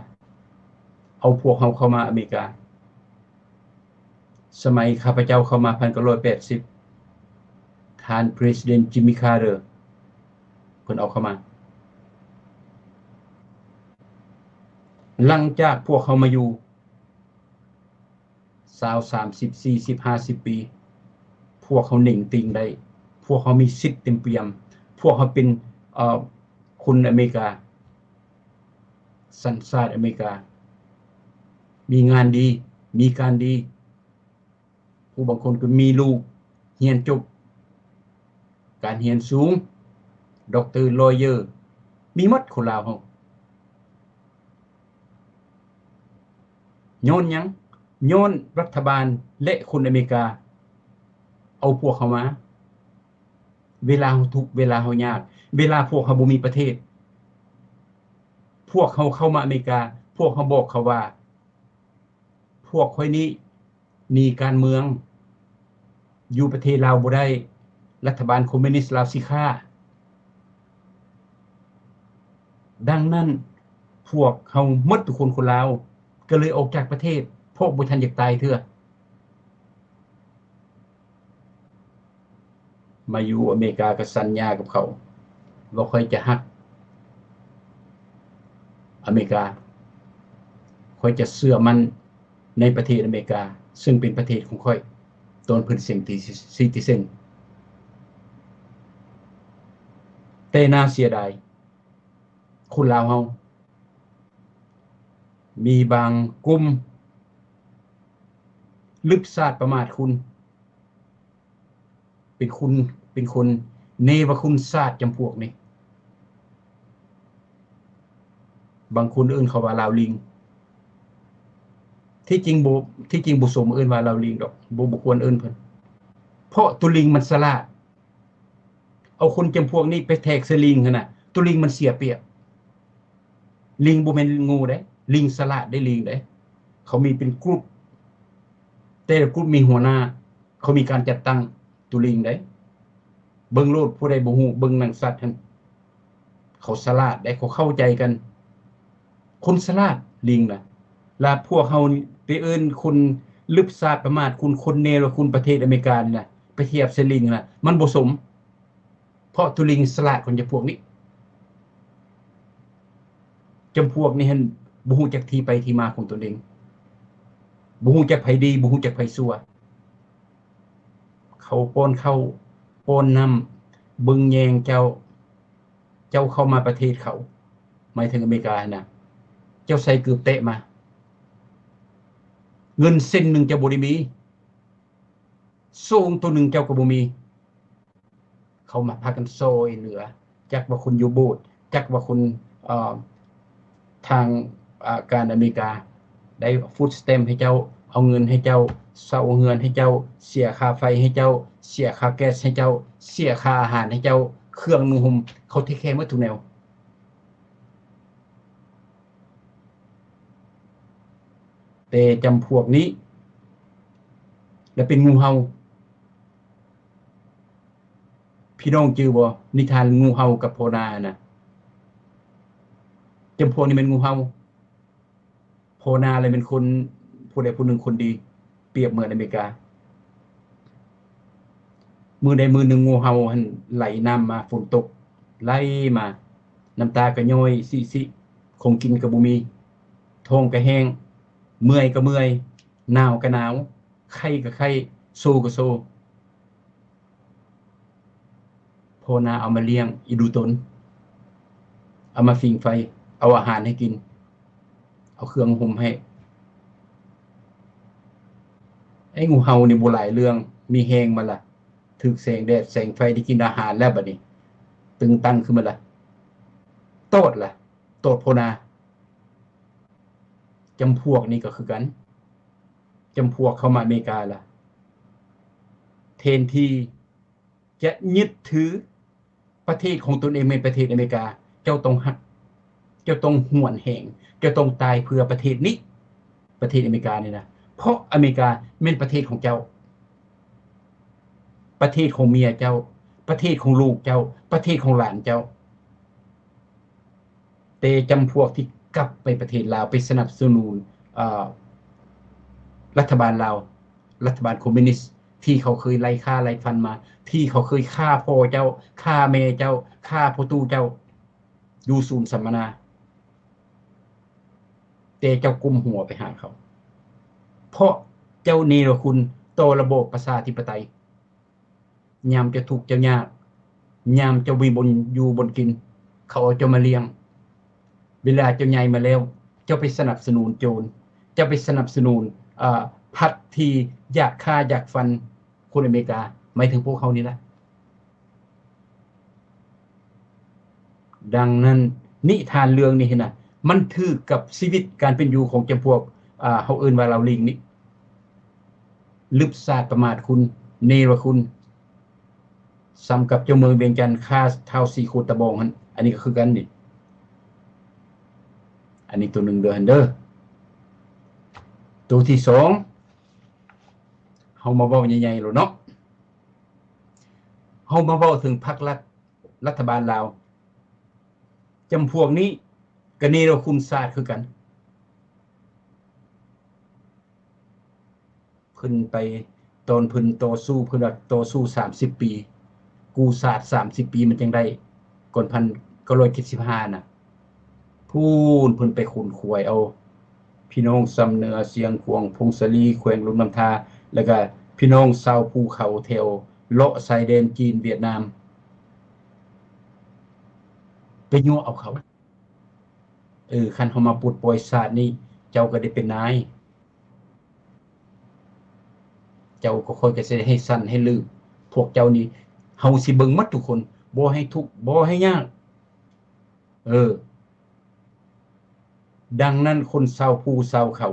ເອົາພວກເຮົາເຂົ້າມາອາເມລິກາ. ສະໄໝຂ້າພະເຈົ້າເຂົ້າມາ ພັນເກົ້າຮ້ອຍແປດສິບ ທ່ານ President Jimmy Carter ເພິ່ນເອົາເຂົ້າມາ. ຫຼັງຈາກພວກເຮົາມາຢູ່ຊາວ ສາມສິບ ສີ່ສິບ ຫ້າສິບປີ, ພວກເຮົາເໜັງຕີງໄດ້, ພວກເຮົາມີສິດເຕັມປ່ຽມ, ພວກເຮົາເປັນ, ເອີ, ຄົນອາເມລິກາ, ສັນຊາດອາເມລິກາ, ມີງານດີ, ມີການດີ. ຜູ້ບາງຄົນກໍມີລູກຮຽນຈົບການຮຽນສູງ, ດັອກເຕີ, ລອຍເຢີ, ມີໝົດຄົນລາວເຮົາ. ຍ້ອນຫຍັງ? ຍ້ອນລັດຖະບານ ແລະ ຄົນອາເມລິກາເອົາພວກເຮົາມາ. ເວລາເຮົາທຸກ, ເວລາເຮົາຍາກ, ເວລາພວກເຮົາບໍ່ມີປະເທດ, ພວກເຮົາເຂົ້າມາອາເມລິກາ, ພວກເຮົາບອກເຂົາວ່າ ພວກຂ້ອຍນີ້ໜີການເມືອງ, ຢູ່ປະເທດລາວບໍ່ໄດ້, ລັດຖະບານຄອມມິວນິດລາວຊິຂ້າ. ດັ່ງນັ້ນ, ພວກເຮົາໝົດທຸກຄົນຄົນລາວ ກໍເລີຍອອກຈາກປະເທດ, ເພາະບໍ່ທັນຢາກຕາຍເທື່ອ. ມາຢູ່ອາເມລິກາກໍສັນຍາກັບເຂົາວ່າ ຂ້ອຍຈະຮັກອາເມລິກາ, ຂ້ອຍຈະເຊື່ອໝັ້ນໃນປະເທດອາເມລິກາ ເຊິ່ງເປັນປະເທດຂອງຂ້ອຍ, ຕອນເພິ່ນເຊັນ citizen. ແຕ່ໜ້າເສຍດາຍ, ຄົນລາວເຮົາ ມີບາງກຸ່ມລຶບຊາດປະໝາດຄຸນ, ເປັນຄຸນ, ເປັນຄົນເນວະຄຸນຊາດຈຳພວກນີ້. ບາງຄົນເອີ້ນເຂົາວ່າລາວລິງ. ທີ່ຈິງບໍ່, ທີ່ຈິງບໍ່ສົມເອີ້ນວ່າລາວລິງດອກ, ບໍ່, ບໍ່ຄວນເອີ້ນເພິ່ນ. ເພາະໂຕລິງມັນສະຫຼາດ. ເອົາຄົນຈຳພວກນີ້ໄປແທກໃສ່ລິງຫັ້ນນະ, ໂຕລິງມັນເສຍປຽບ. ລິງບໍ່ແມ່ນງູເດ້, ລິງສະຫຼາດເດ້, ລິງເດ້. ເຂົາມີເປັນກຸ່ມ, ແຕ່ລະກຸ່ມມີຫົວໜ້າ, ເຂົາມີການຈັດຕັ້ງໂຕລິງເດ້. ເບິ່ງໂລດ, ຜູ້ໃດບໍ່ຮູ້, ເບິ່ງໜັງສັດຫັ້ນ. ເຂົາສະຫຼາດເດ້, ເຂົາເຂົ້າໃຈກັນ. ຄົນສະຫຼາດ, ລິງນະ. ລະພວກເຮົາໄປເອີ້ນຄົນລຶບຊາດປະໝາດຄຸນ, ຄົນເນວະຄຸນປະເທດອາເມລິການີ້ນະ, ໄປທຽບໃສ່ລິງນະ, ມັນບໍ່ສົມ. ເພາະໂຕລິງສະຫຼາດກວ່າຈຳພວກນີ້. ຈຳພວກນີ້ຫັ້ນບໍ່ຮູ້ຈັກທີ່ໄປທີ່ມາຂອງຕົນເອງ, ບໍ່ຮູ້ຈັກໃຜດີ, ບໍ່ຮູ້ຈັກໃຜຊົ່ວ. ເຂົາປ້ອນເຂົ້າ, ປ້ອນນ້ຳ, ເບິ່ງແຍງເຈົ້າ. ເຈົ້າເຂົ້າມາປະເທດເຂົາ, ໝາຍເຖິງອາເມລິກາຫັ້ນນະ, ເຈົ້າໃສ່ເກີບແຕະມາ, ເງິນເຊັນໜຶ່ງເຈົ້າບໍ່ໄດ້ມີ, ໂສ້ໂຕໜຶ່ງເຈົ້າກໍບໍ່ມີ. ເຂົາມາພາກັນຊ່ອຍເຫຼືອ, ຈັກວ່າຄົນຢູ່ໂບດ, ຈັກວ່າຄົນ, ເອີ, ທາງ, ອາ, ການອາເມລິກາ ໄດ້ food stamp ໃຫ້ເຈົ້າ, ເອົາເງິນໃຫ້ເຈົ້າ, ເຊົ່າເຮືອນໃຫ້ເຈົ້າ, ເສຍຄ່າໄຟໃຫ້ເຈົ້າ, ເສຍຄ່າແກັສໃຫ້ເຈົ້າ, ເສຍຄ່າອາຫານໃຫ້ເຈົ້າ, ເຄື່ອງນຸ່ງຫົ່ມ, ເຂົາ take care ໝົດທຸກແນວ. ແຕ່ຈຳພວກນີ້ລະເປັນງູເຫົ່າ. ພີ່ນ້ອງຈື່ບໍ່ ນິທານງູເຫົ່າກັບພໍ່ນານະ? ຈຳພວກນີ້ແມ່ນງູເຫົ່າ. ພໍ່ນາລະແມ່ນຄົນ ຜູ້ໃດຜູ້ໜຶ່ງຄົນດີ, ປຽບເໝືອນອາເມລິກາ. ມື້ໃດມື້ໜຶ່ງງູເຫົ່າຫັ້ນໄຫຼນ້ຳມາ, ຝົນຕົກໄຫຼມາ, ນ້ຳຕາກະຍ້ອຍຊິໆ, ຂອງກິນກະບໍ່ມີ, ທ້ອງກະແຫ້ງ, ເມື່ອຍກະເມື່ອຍ, ໜາວກະໜາວ, ໄຂ້ກະໄຂ້, ໂຊກະໂຊ. ພໍ່ນາເອົາມາລ້ຽງອີ່ດູຕົນ, ເອົາມາຟິງໄຟ, ເອົາອາຫານໃຫ້ກິນ, ເອົາເຄື່ອງຫົ່ມໃຫ້. ໄອ້ງູເຫົ່ານີ້ບໍ່ຫຼາຍເລື່ອງ, ມີແຮງມາລະ, ຖືກແສງແດດແສງໄຟ, ໄດ້ກິນອາຫານແລ້ວ, ບັດນີ້ຕຶງຕັ້ງຂຶ້ນມາລະ, ຕອດລະ, ຕອດພໍ່ນາ. ຈຳພວກນີ້ກໍຄືກັນ, ຈຳພວກເຂົ້າມາອາເມລິກາລະ, ແທນທີ່ ຈະຍຶດຖືປະເທດຂອງຕົນເອງແມ່ນປະເທດອາເມລິກາ, ເຈົ້າຕ້ອງຮັກ, ຈົ້າຕ້ອງຫວນແຮງ, ເຈົ້າຕ້ອງຕາຍເພື່ອປະເທດນີ້, ປະເທດອາເມລິການີ້ນະ, ເພາະອາເມລິກາແມ່ນປະເທດຂອງເຈົ້າ, ປະເທດຂອງເມຍເຈົ້າ, ປະເທດຂອງລູກເຈົ້າ, ປະເທດຂອງຫຼານເຈົ້າ. ແຕ່ຈຳພວກທີ່ກັບໄປປະເທດລາວ ໄປສະໜັບສະໜູນ ເອີ ລັດຖະບານລາວ, ລັດຖະບານຄອມມິວນິດ ທີ່ເຂົາເຄີຍໄລ່ຂ້າໄລ່ຟັນມາ, ທີ່ເຂົາເຄີຍຂ້າພໍ່ເຈົ້າ, ຂ້າແມ່ເຈົ້າ, ຂ້າພໍ່ຕູ້ເຈົ້າ ຢູ່ສູນສຳມະນາ, ແຕ່ເຈົ້າກົ້ມຫົວໄປຫາເຂົາ, ເພາະເຈົ້າເນລະຄຸນຕໍ່ລະບອບປະຊາທິປະໄຕ. ຍາມເຈົ້າທຸກເຈົ້າຍາກ, ຍາມເຈົ້າບໍ່ມີບ່ອນຢູ່ບ່ອນກິນ, ເຂົາເອົາເຈົ້າມາລ້ຽງ. ເວລາເຈົ້າໃຫຍ່ມາແລ້ວ, ເຈົ້າໄປສະໜັບສະໜູນໂຈນ, ເຈົ້າໄປສະໜັບສະໜູນ ເອີ ພັກທີ່ຢາກຂ້າຢາກຟັນຄົນອາເມລິກາ, ໝາຍເຖິງພວກເຮົານີ້ລະ. ດັ່ງນັ້ນ ນິທານເລື່ອງນີ້ຫັ້ນນະ ມັນຖືກກັບຊີວິດການເປັນຢູ່ຂອງຈຳພວກ ອ່າ ເຮົາເອີ້ນວ່າລາວລີງນີ້. ລຶບສາດປະໝາດຄຸນ ເນລະຄຸນ ສ່ຳກັບເຈົ້າເມືອງວຽງຈັນຂ້າທ້າວສີໂຄດຕະບອງຫັ້ນ. ອັນນີ້ກໍຄືກັນນີ້. ອັນນີ້ໂຕໜຶ່ງເດີຫັ້ນເດີ. ໂຕທີສອງ ເຮົາມາເວົ້າໃຫຍ່ໆໂລດເນາະ. ເຮົາມາເວົ້າເຖິງພັກລັດ ລັດຖະບານລາວ. ຈຳພວກນີ້ກໍເນລະຄຸນຊາດຄືກັນ. ເພິ່ນໄປ ຕອນເພິ່ນຕໍ່ສູ້ ເພິ່ນວ່າຕໍ່ສູ້ສາມສິບປີ, ກູ້ຊາດສາມສິບປີມັນຈັ່ງໄດ້ ກ່ອນພັນເກົ້າຮ້ອຍເຈັດສິບຫ້ານະ. ພຸ້ນ ເພິ່ນໄປຂົນຂວາຍເອົາ ພີ່ນ້ອງຊຳເໜືອ, ຊຽງຂວາງ, ຜົ້ງສາລີ, ແຂວງຫຼວງນ້ຳທາ ແລ້ວກະພີ່ນ້ອງຊາວພູເຂົາແຖວເລາະຊາຍແດນຈີນຫວຽດນາມ ໄປຍົວະເອົາເຂົາ. ເອີ ຄັນເຮົາມາປົດປ່ອຍຊາດນີ້ ເຈົ້າກໍໄດ້ເປັນນາຍ, ເຈົ້າກໍຂ້ອຍກໍຊິໄດ້ໃຫ້ສັ້ນໃຫ້ລືບ. ພວກເຈົ້ານີ້ ເຮົາຊິເບິ່ງໝົດທຸກຄົນ, ບໍ່ໃຫ້ທຸກ ບໍ່ໃຫ້ຍາກ. ເອີ ດັ່ງນັ້ນ ຄົນຊາວພູຊາວເຂົາ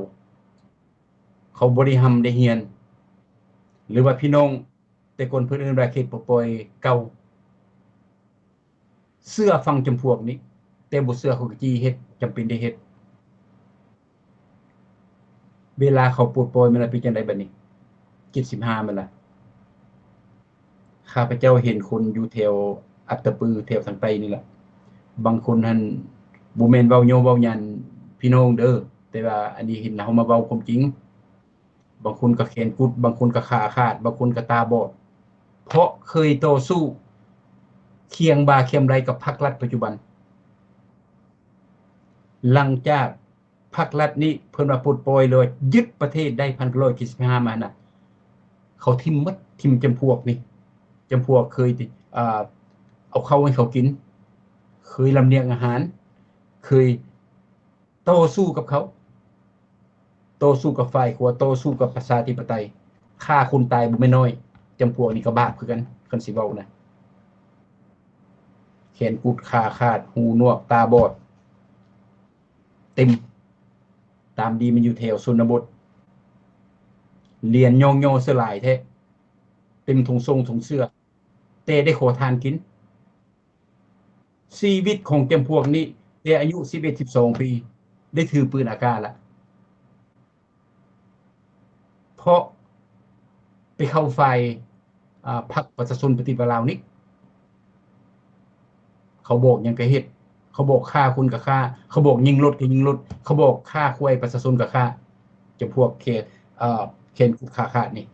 ເຂົາບໍ່ໄດ້ຮ່ຳໄດ້ຮຽນ ຫຼືວ່າພີ່ນ້ອງ ແຕ່ກ່ອນເພິ່ນເອີ້ນວ່າເຂດປົດປ່ອຍເກົ່າ ເຊື່ອຟັງຈຳພວກນີ້ ແຕ່ບໍ່ເຊື່ອເຂົາກໍຈີ່ເຮັດ, ຈຳເປັນໄດ້ເຮັດ. ເວລາເຂົາປົດປ່ອຍມາແລ້ວເປັນຈັ່ງໃດບັດນີ້? ເຈັດສິບຫ້າມາລະ. ຂ້າພະເຈົ້າເຫັນຄົນຢູ່ແຖວອັດຕະປື ແຖວທາງໃຕ້ນີ້ລະ, ບາງຄົນຫັ້ນ ບໍ່ແມ່ນເວົ້າໂຍເວົ້າຫຍັນພີ່ນ້ອງເດີ, ແຕ່ວ່າອັນນີ້ເຫັນເຮົາມາເວົ້າຄວາມຈິງ. ບາງຄົນກໍແຂນກຸດ, ບາງຄົນກໍຂາຂາດ, ບາງຄົນກໍຕາບອດ, ເພາະເຄີຍຕໍ່ສູ້ຄຽງບ່າຄຽງໄຫຼ່ກັບພັກລັດປັດຈຸບັນ. ຫຼັງຈາກພັກລັດນີ້ເພິ່ນວ່າປົດປ່ອຍ ຫຼືວ່າຍຶດປະເທດໄດ້ ພັນເກົ້າຮ້ອຍເຈັດສິບຫ້າມານະ, ເຂົາຖິ້ມໝົດ, ຖິ້ມຈຳພວກນີ້, ຈຳພວກເຄີຍ ອ່າ ເອົາເຂົ້າໃຫ້ເຂົາກິນ, ເຄີຍລຳລຽງອາຫານ, ເຄີຍ ຕໍ່ສູ້ກັບເຂົາ, ຕໍ່ສູ້ກັບຝ່າຍຂົວ, ຕໍ່ສູ້ກັບປະຊາທິປະໄຕ, ຂ້າຄົນຕາຍບໍ່ແມ່ນນ້ອຍ. ຈຳພວກນີ້ກໍບາບຄືກັນ, ຄັນຊິເວົ້ານະ. ແຂນກຸດ, ຂາຂາດ, ຫູໜວກ, ຕາບອດ, ເຕັມ. ຕາມດີມັນຢູ່ແຖວຊົນນະບົດ, ລຽນຍ້ອງຍໍເສືອຫຼາຍແທ້, ເຕັມຖົງຊົງຖົງເສື້ອ, ແຕ່ໄດ້ຂໍທານກິນ. ຊີວິດຂອງຈຳພວກນີ້ ແຕ່ອາຍຸສິບເອັດ ສິບສອງປີ ໄດ້ຖືປືນອາກາດລະ, ເພາະໄປເຂົ້າຝ່າຍ ອ່າ ພັກປະຊາຊົນປະຕິວັດລາວນີ້. ເຂົາບອກຫຍັງກໍເຮັດ, ເຂົາບອກຂ້າຄົນກໍຂ້າ, ເຂົາບອກຍິງລົດກໍຍິງລົດ, ເຂົາບອກຂ້າຄວາຍປະຊາຊົນກໍຂ້າ. ຈຳພວກແຂນ ເອີ ແຂນກຸດຂາຂາດນີ້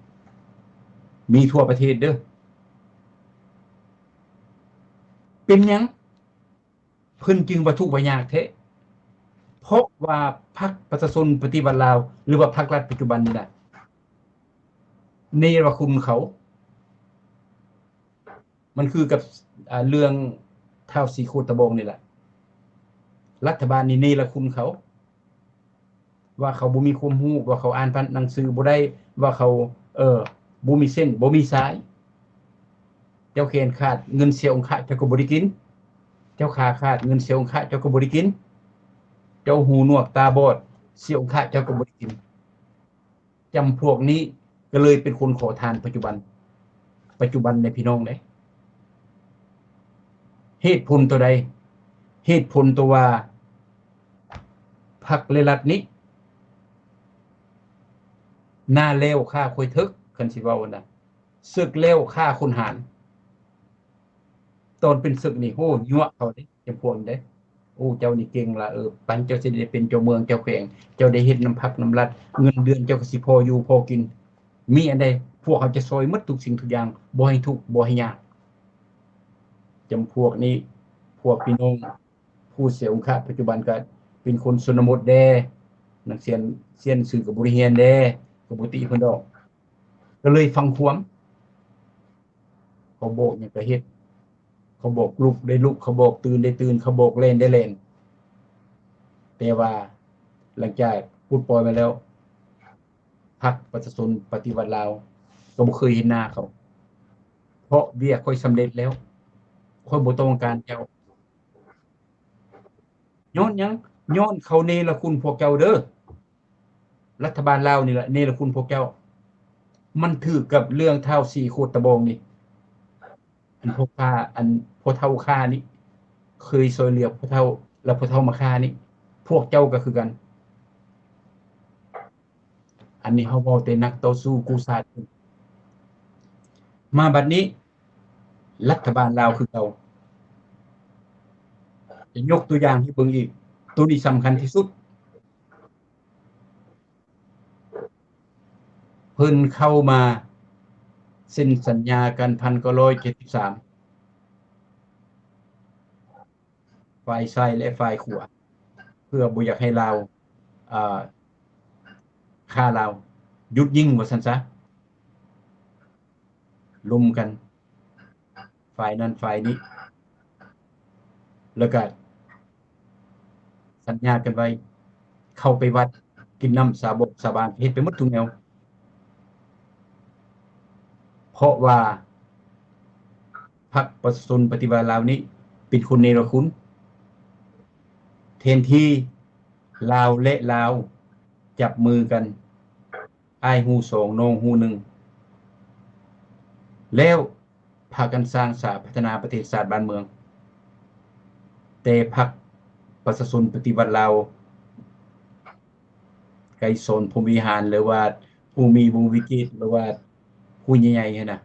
ມີທົ່ວປະເທດເດີ. ເປັນຫຍັງເພິ່ນຈຶ່ງວ່າທຸກວ່າຍາກແທ້? ເພາະວ່າພັກປະຊາຊົນປະຕິວັດລາວ ຫຼືວ່າພັກລັດປັດຈຸບັນນີ້ນະ ເນລະຄຸນເຂົາ. ມັນຄືກັບ ອ່າ ເລື່ອງທ້າວສີໂຄດຕະບອງນີ້ລະ. ລັດຖະບານນີ້ເນລະຄຸນເຂົາ. ວ່າເຂົາບໍ່ມີຄວາມຮູ້, ວ່າເຂົາອ່ານພານໜັງສືບໍ່ໄດ້, ວ່າເຂົາ ເອີ ບໍ່ມີເສັ້ນບໍ່ມີສາຍ. ເຈົ້າແຂນຂາດ ເງິນເຊຍອົງຄະເຈົ້າກໍບໍ່ໄດ້ກິນ, ເຈົ້າຂາຂາດ ເງິນເຊຍອົງຄະເຈົ້າກໍບໍ່ໄດ້ກິນ, ເຈົ້າຫູໜວກຕາບອດ ເຊຍອົງຄະເຈົ້າກໍບໍ່ໄດ້ກິນ. ຈຳພວກນີ້ກໍເລີຍເປັນຄົນຂໍທານປັດຈຸບັນ, ປັດຈຸບັນໃນພີ່ນ້ອງເດ້. ເຫດຜົນຕົວໃດ? ເຫດຜົນຕົວວ່າ ພັກ ແລະ ລັດນີ້ ໜ້າແລ້ວຂ້າຂ້ອຍເຖິກ ຄັນຊິເວົ້ານະ ເສິກແລ້ວຂ້າຄົນຫານ. ຕອນເປັນເສິກນີ້ ໂຫ ຍົວະເຂົາເດ້ ຈຳພວກນີ້ເດ້. ໂອ້ ເຈົ້ານີ້ເກັ່ງລະ ເອີ ປັນເຈົ້າຊິໄດ້ເປັນເຈົ້າເມືອງເຈົ້າແຂວງ ເຈົ້າໄດ້ເຮັດນຳພັກນຳລັດ ເງິນເດືອນເຈົ້າກໍຊິພໍຢູ່ພໍກິນ ມີອັນໃດ ພວກເຮົາຈະຊ່ອຍໝົດທຸກສິ່ງທຸກຢ່າງ ບໍ່ໃຫ້ທຸກ ບໍ່ໃຫ້ຍາກ. ຈຳພວກນີ້ ພວກພີ່ນ້ອງຜູ້ເສຍອົງຄະ ປັດຈຸບັນກໍເປັນຄົນຊົນນະບົດແດ່ ນັກຮຽນ ຮຽນໜັງສືກໍບໍ່ໄດ້ຮຽນແດ່ ກໍບໍ່ຕິເພິ່ນດອກ ກໍເລີຍຟັງຄວາມ ເຂົາບອກຫຍັງກໍເຮັດ ເຂົາບອກລຸກໄດ້ລຸກ ເຂົາບອກຕື່ນໄດ້ຕື່ນ ເຂົາບອກແລ່ນໄດ້ແລ່ນ. ແຕ່ວ່າຫຼັງຈາກປົດປ່ອຍມາແລ້ວ ພັກປະຊາຊົນປະຕິວັດລາວກໍບໍ່ເຄີຍເຫັນໜ້າເຂົາ ເພາະວຽກຂ້ອຍສຳເລັດແລ້ວ ຂ້ອຍບໍ່ຕ້ອງການເຈົ້າ. ຍ້ອນຫຍັງ? ຍ້ອນເຂົາເນລະຄຸນພວກເຈົ້າເດີ. ລັດຖະບານລາວນີ້ລະເນລະຄຸນພວກເຈົ້າ. ມັນຖືກກັບເລື່ອງທ້າວສີໂຄດຕະບອງນີ້ ອັນພໍ່ຂ້າ ອັນພໍ່ເຖົ້າຂ້ານີ້ ເຄີຍຊ່ອຍເຫຼືອພໍ່ເຖົ້າ ແລ້ວພໍ່ເຖົ້າມາຂ້ານີ້ ພວກເຈົ້າກໍຄືກັນ. ອັນນີ້ເຮົາເວົ້າແຕ່ນັກຕໍ່ສູ້ກູ້ຊາດ. ມາບັດນີ້ ລັດຖະບານລາວຄືເກົ່າ ຈະຍົກຕົວຢ່າງໃຫ້ເບິ່ງອີກ ໂຕນີ້ສຳຄັນທີ່ສຸດ. ເພິ່ນເຂົ້າມາເຊັນສັນຍາກັນ ພັນເກົ້າຮ້ອຍເຈັດສິບສາມ ຝ່າຍຊ້າຍ ແລະ ຝ່າຍຂວາ ເພື່ອບໍ່ຢາກໃຫ້ລາວ ເອີ ຂ້າລາວ ຢຸດຍິງວ່າຊັ້ນຊະ. ລົມກັນ ຝ່າຍນັ້ນຝ່າຍນີ້ ແລ້ວກະສັນຍາກັນໄວ້ ເຂົ້າໄປວັດ ກິນນ້ຳສາບົກສາບານ ເຮັດໄປໝົດທຸກແນວ. ເພາະວ່າພັກປະຊາຊົນປະຕິວັດລາວນີ້ເປັນຄົນເນລະຄຸນ ແທນທີ່ລາວ ແລະ ລາວ ຈັບມືກັນ ອ້າຍຫູສອງ ນ້ອງຫູໜຶ່ງ ແລ້ວພາກັນສ້າງສາພັດທະນາປະເທດຊາດບ້ານເມືອງ. ແຕ່ພັກປະຊາຊົນປະຕິວັດລາວ ໄກສອນ ພົມວິຫານ ຫຼືວ່າ ພູມີ ວົງວິຈິດ ຫຼືວ່າ ຜູ້ໃຫຍ່ໆຫັ້ນນະ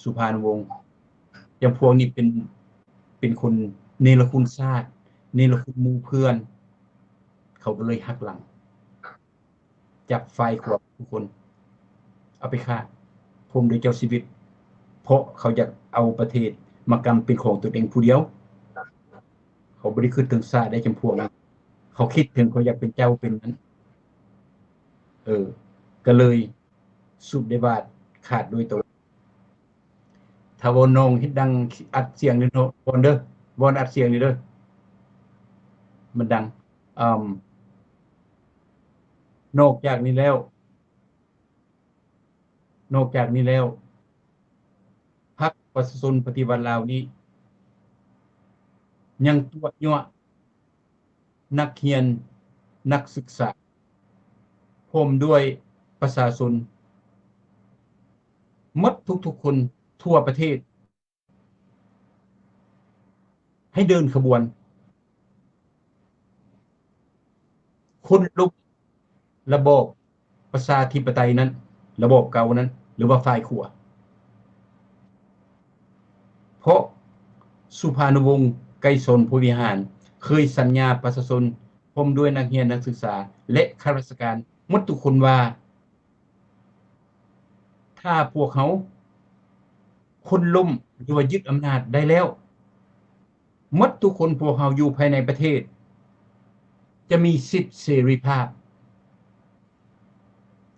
ສຸພານຸວົງ ຢ່າງພວກນີ້ເປັນ ເປັນຄົນເນລະຄຸນຊາດ ເນລະຄຸນໝູ່ເພື່ອນ ເຂົາກໍເລີຍຫັກຫຼັງ ຈັບຝ່າຍຂວາທຸກຄົນ ເອົາໄປຂ້າ ພົມດ້ວຍເຈົ້າຊີວິດ ເພາະເຂົາຢາກເອົາປະເທດມາກຳເປັນຂອງຕົນເອງຜູ້ດຽວ. ເຂົາບໍ່ໄດ້ຄິດເຖິງຊາດໃດຈຳພວກນັ້ນ ເຂົາຄິດເຖິງເຂົາຢາກເປັນເຈົ້າເປັນນັ້ນ. ເອີ ກໍເລີຍສຸດໄດ້ບາດຂາດໂດຍໂຕ. ຖ້າວ່ານ້ອງເຮັດດັງ ອັດສຽງເດີເນາະ ບອນເດີ ບອນອັດສຽງນີ້ເດີ ມັນດັງ. ອາ ນອກຈາກນີ້ແລ້ວ ນອກຈາກນີ້ແລ້ວ ພັກປະຊາຊົນປະຕິວັດລາວນີ້ ຍັງຕົວະຍົວະ ນັກຮຽນ ນັກສຶກສາ ພ້ອມດ້ວຍປະຊາຊົນໝົດທຸກໆຄົນທົ່ວປະເທດ ໃຫ້ເດີນຂະບວນ ຄົນລົບ ລະບອບປະຊາທິປະໄຕນັ້ນ ລະບອບເກົ່ານັ້ນ ຫຼືວ່າຝ່າຍຂວາ. ເພາະສຸພານຸວົງ ໄກສອນ ພົມວິຫານ ເຄີຍສັນຍາປະຊາຊົນ ພ້ອມດ້ວຍນັກຮຽນ ນັກສຶກສາ ແລະ ຂ້າລາຊະການໝົດທຸກຄົນວ່າ ຖ້າພວກເຮົາຄົ້ນລົ້ມ ຫຼືວ່າຍຶດອຳນາດໄດ້ແລ້ວ ໝົດທຸກຄົນພວກເຮົາຢູ່ພາຍໃນປະເທດ ຈະມີສິດເສລີພາບ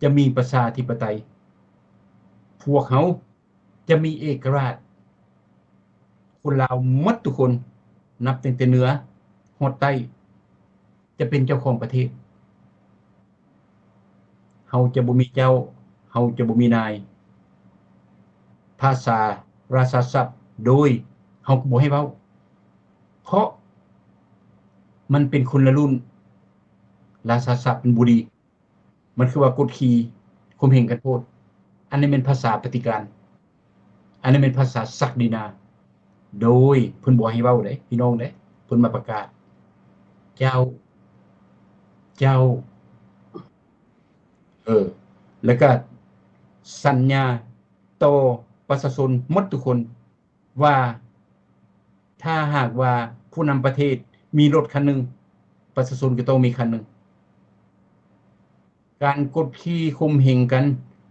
ຈະມີປະຊາທິປະໄຕ ພວກເຮົາຈະມີເອກະລາດ ຄົນລາວໝົດທຸກຄົນ ນັບຕັ້ງແຕ່ເໜືອຮອດໃຕ້ ຈະເປັນເຈົ້າຂອງປະເທດ. ເຮົາຈະບໍ່ມີເຈົ້າ ເຮົາຈະບໍ່ມີນາຍ. ພາສາລາຊາສັບໂດຍເຮົາກໍບໍ່ໃຫ້ເວົ້າ ເພາະມັນເປັນຄົນລະລຸ້ນ. ລາຊາສັບມັນບໍ່ດີ ມັນຄືວ່າກົດຂີ່ຂົ່ມເຫງກັນໂພດ. ອັນນີ້ແມ່ນພາສາປະຕິການ. ອັນນີ້ແມ່ນພາສາສັກດິນາ ໂດຍເພິ່ນບໍ່ໃຫ້ເວົ້າເດ້ ພີ່ນ້ອງເດ້ ເພິ່ນມາປະກາດ. ເຈົ້າ ເຈົ້າ ເອີ ແລ້ວກໍສັນຍາຕໍ່ປະຊາຊົນໝົດທຸກຄົນວ່າ ຖ້າຫາກວ່າຜູ້ນຳປະເທດມີລົດຄັນໜຶ່ງ ປະຊາຊົນກໍຕ້ອງມີຄັນໜຶ່ງ. ການກົດຂີ່ຂົ່ມເຫັງກັນ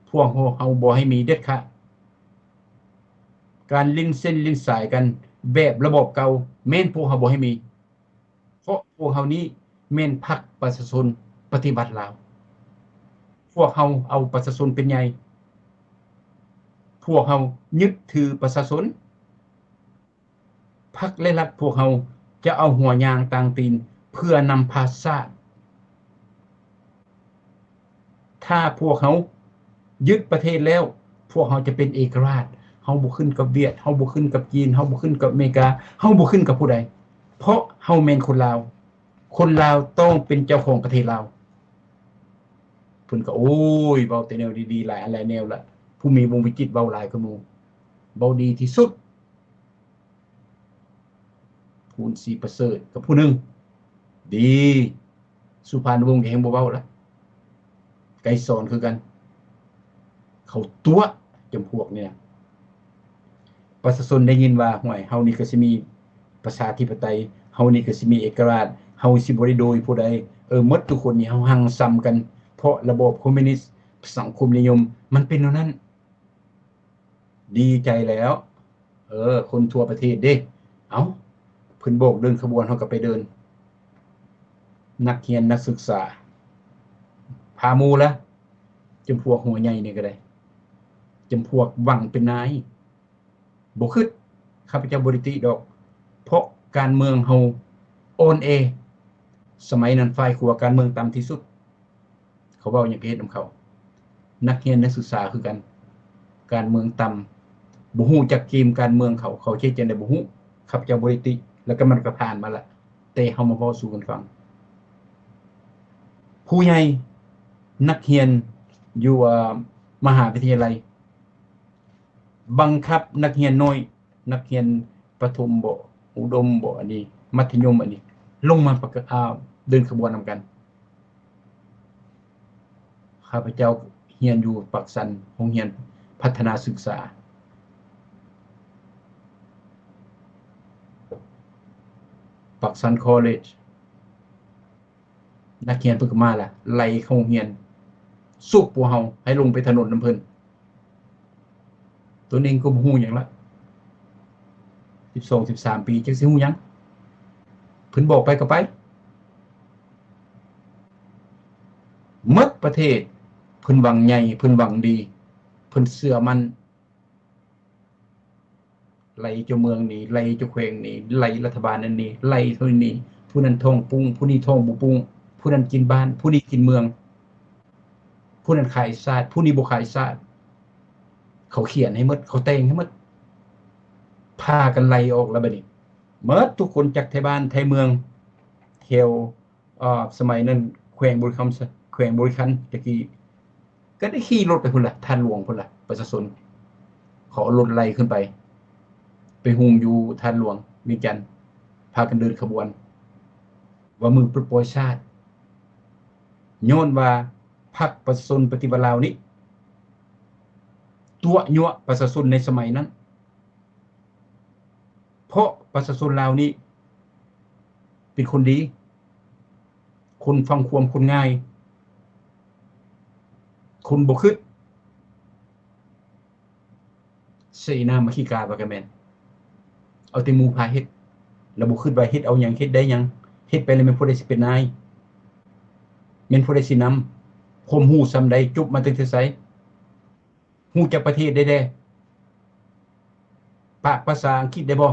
ພວກເຮົາ ເຮົາບໍ່ໃຫ້ມີເດັດຂາດ. ການຫຼິ້ນເສັ້ນຫຼິ້ນສາຍກັນແບບລະບອບເກົ່າ ແມ່ນພວກເຮົາບໍ່ໃຫ້ມີ. ເພາະພວກເຮົານີ້ແມ່ນພັກປະຊາຊົນປະຕິວັດລາວ. ພວກເຮົາເອົາປະຊາຊົນເປັນໃຫຍ່. ພວກເຮົາຍຶດຖືປະຊາຊົນ. ພັກ ແລະ ລັດພວກເຮົາຈະເອົາຫົວຍ່າງຕາງຕີນເພື່ອນຳພາຊາດ. ຖ້າພວກເຮົາຍຶດປະເທດແລ້ວ ພວກເຮົາຈະເປັນເອກະລາດ. ເຮົາບໍ່ຂຶ້ນກັບຫວຽດ, ເຮົາບໍ່ຂຶ້ນກັບຈີນ, ເຮົາບໍ່ຂຶ້ນກັບອາເມລິກາ, ເຮົາບໍ່ຂຶ້ນກັບຜູ້ໃດ ເພາະເຮົາແມ່ນຄົນລາວ. ຄົນລາວຕ້ອງເປັນເຈົ້າຂອງປະເທດລາວ. ເພິ່ນກໍ ໂອ້ຍ ເວົ້າແຕ່ແນວດີໆ ຫຼາຍອັນຫຼາຍແນວລະ. ຜູ້ມີວົງວິຈິດເວົ້າຫຼາຍກວ່າໝູ່, ເວົ້າດີທີ່ສຸດ. ພູນ ສີປະເສີດ ກັບຜູ້ໜຶ່ງ ດີ. ສຸພານຸວົງ ກໍແຮງບໍ່ເວົ້າລະ. ໄກສອນຄືກັນ. ເຂົາຕົວະ ຈຳພວກນີ້ນະ. ປະຊາຊົນໄດ້ຍິນວ່າ ຫ້ວຍ ເຮົານີ້ກໍຊິມີປະຊາທິປະໄຕ, ເຮົານີ້ກໍຊິມີເອກະລາດ, ເຮົາຊິບໍ່ໄດ້ໂດຍຜູ້ໃດ. ເອີ ໝົດທຸກຄົນນີ້ເຮົາຮັ່ງຊຳກັນ ເພາະລະບອບຄອມມິວນິດ ສັງຄົມນິຍົມ ມັນເປັນແນວນັ້ນ. ດີໃຈແລ້ວ. ເອີ ຄົນທົ່ວປະເທດເດ້. ເອົ້າ ເພິ່ນບອກເດີນຂະບວນ ເຮົາກໍໄປເດີນ. ນັກຮຽນນັກສຶກສາ ພາໝູ່ລະ. ຈຳພວກຫົວໃຫຍ່ນີ້ກໍໄດ້. ຈຳພວກຫວັງເປັນນາຍ. ບໍ່ຄິດ. ຂ້າພະເຈົ້າບໍ່ໄດ້ຕິດອກ. ເພາະການເມືອງເຮົາອ່ອນແອ. ສະໄໝນັ້ນ ຝ່າຍຂວາການເມືອງຕ່ຳທີ່ສຸດ. ເຂົາເວົ້າຫຍັງກໍເຮັດນຳເຂົາ. ນັກຮຽນນັກສຶກສາຄືກັນ. ການເມືອງຕ່ຳ. ບໍ່ຮູ້ຈັກເກມການເມືອງເຂົາ. ເຂົາເຮັດຈັ່ງໃດບໍ່ຮູ້. ຂ້າພະເຈົ້າບໍ່ໄດ້ຕິ. ແລ້ວກໍມັນກໍຜ່ານມາລະ. ແຕ່ເຮົາມາເວົ້າສູ່ກັນຟັງ. ຜູ້ໃຫຍ່ ນັກຮຽນຢູ່ ເອີ ມະຫາວິທະຍາໄລ ບັງຄັບນັກຮຽນນ້ອຍ, ນັກຮຽນປະຖົມບໍ, ອຸດົມບໍ, ອັນນີ້ ມັດທະຍົມ, ອັນນີ້ ລົງມາປະກາດ, ເດີນຂະບວນນຳກັນ. ຂ້າພະເຈົ້າຮຽນຢູ່ປາກຊັນ, ໂຮງຮຽນພັດທະນາສຶກສາ ປາກຊັນຄໍເລຈ. ນັກຮຽນເພິ່ນກໍມາລະ, ໄລ່ເຂົ້າໂຮງຮຽນ, ຊຸກພວກເຮົາໃຫ້ລົງໄປຖະໜົນນຳເພິ່ນ. ຕົນເອງກໍບໍ່ຮູ້ຫຍັງລະ, ສິບສອງ ສິບສາມປີ ຈັກຊິຮູ້ຫຍັງ. ເພິ່ນບອກໄປກໍໄປ. ໝົດປະເທດ ເພິ່ນຫວັງໃຫຍ່, ເພິ່ນຫວັງດີ, ເພິ່ນເຊື່ອໝັ້ນ. ໄລ່ເຈົ້າເມືອງໜີ, ໄລ່ເຈົ້າແຂວງໜີ, ໄລ່ລັດຖະບານນັ້ນໜີ, ໄລ່ເທົ່ານີ້ໜີ, ຜູ້ນັ້ນທ້ອງປຸງ, ຜູ້ນີ້ທ້ອງບໍ່ປຸງ, ຜູ້ນັ້ນກິນບ້ານ, ຜູ້ນີ້ກິນເມືອງ, ຜູ້ນັ້ນຂາຍຊາດ, ຜູ້ນີ້ບໍ່ຂາຍຊາດ. ເຂົາຂຽນໃຫ້ໝົດ, ເຂົາແຕ່ງໃຫ້ໝົດ, ພາກັນໄລ່ອອກລະບາດນີ້. ໝົດທຸກຄົນ ຈັກໄທບ້ານໄທເມືອງ ແຖວ ເອີ ສະໄໝນັ້ນແຂວງບໍລິຄຳ, ແຂວງບໍລິຄັນຕະກີ້ ກໍໄດ້ຂີ່ລົດໄປພຸ້ນລະ, ທາດຫຼວງພຸ້ນລະ, ປະຊາຊົນເຂົາເອົາລົດໄລ່ຂຶ້ນໄປ, ໄປຫຸ່ມຢູ່ທາດຫຼວງວຽງຈັນ, ພາກັນເດີນຂະບວນ ວ່າມື້ປົດປ່ອຍຊາດ. ຍ້ອນວ່າພັກປະຊາຊົນປະຕິວັດລາວນີ້ ຕົວະຍົວະປະຊາຊົນໃນສະໄໝນັ້ນ. ເພາະປະຊາຊົນລາວນີ້ເປັນຄົນດີ, ຄົນຟັງຄວາມຄົນງ່າຍ, ຄົນບໍ່ຄິດ, ເສນາມາຄີກາວ່າກໍແມ່ນ, ເອົາແຕ່ໝູ່ພາເຮັດ, ແລ້ວບໍ່ຄິດວ່າເຮັດເອົາຫຍັງ, ເຮັດໄດ້ຫຍັງ, ເຮັດໄປແລ້ວແມ່ນຜູ້ໃດຊິເປັນນາຍ, ແມ່ນຜູ້ໃດຊິນຳ, ຄວາມຮູ້ສ່ຳໃດ, ຈົບມາຕັ້ງແຕ່ໃສ? ຮູ້ຈັກປະເທດໃດແດ່? ປາກພາສາອັງກິດໄດ້ບໍ່?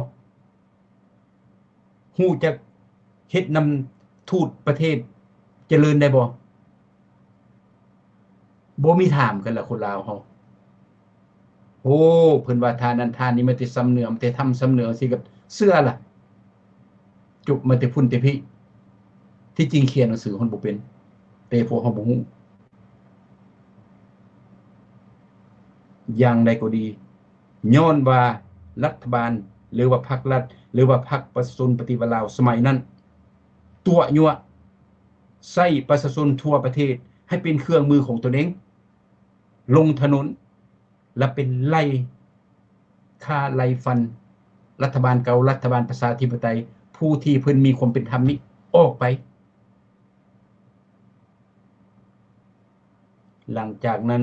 ຮູ້ຈັກເຮັດນຳທູດປະເທດຈະເລີນໄດ້ບໍ່? ບໍ່ມີຖາມກັນລະຄົນລາວເຮົາ. ໂອ້ ເພິ່ນວ່າທ່ານນັ້ນທ່ານນີ້ມາແຕ່ຊຳເໜືອ, ມາແຕ່ຖ້ຳຊຳເໜືອ ຈັ່ງຊີ້ກໍເຊື່ອລະ. ຈົບມາແຕ່ພຸ້ນແຕ່ພີ້, ທີ່ຈິງຂຽນໜັງສືຮອດບໍ່ເປັນ, ແຕ່ພວກເຮົາບໍ່ຮູ້. ຢ່າງໃດກໍດີ, ຍ້ອນວ່າລັດຖະບານ ຫຼືວ່າພັກລັດ ຫຼືວ່າພັກປະຊາຊົນປະຕິວັດລາວສະໄໝນັ້ນ ຕົວະຍົວະ ໃຊ້ປະຊາຊົນທົ່ວປະເທດໃຫ້ເປັນເຄື່ອງມືຂອງຕົນເອງ, ລົງຖະໜົນ ແລະ ເປັນໄລ່ຂ້າໄລ່ຟັນລັດຖະບານເກົ່າ, ລັດຖະບານປະຊາທິປະໄຕ, ຜູ້ທີ່ເພິ່ນມີຄວາມເປັນທຳນີ້ອອກໄປ. ຫຼັງຈາກນັ້ນ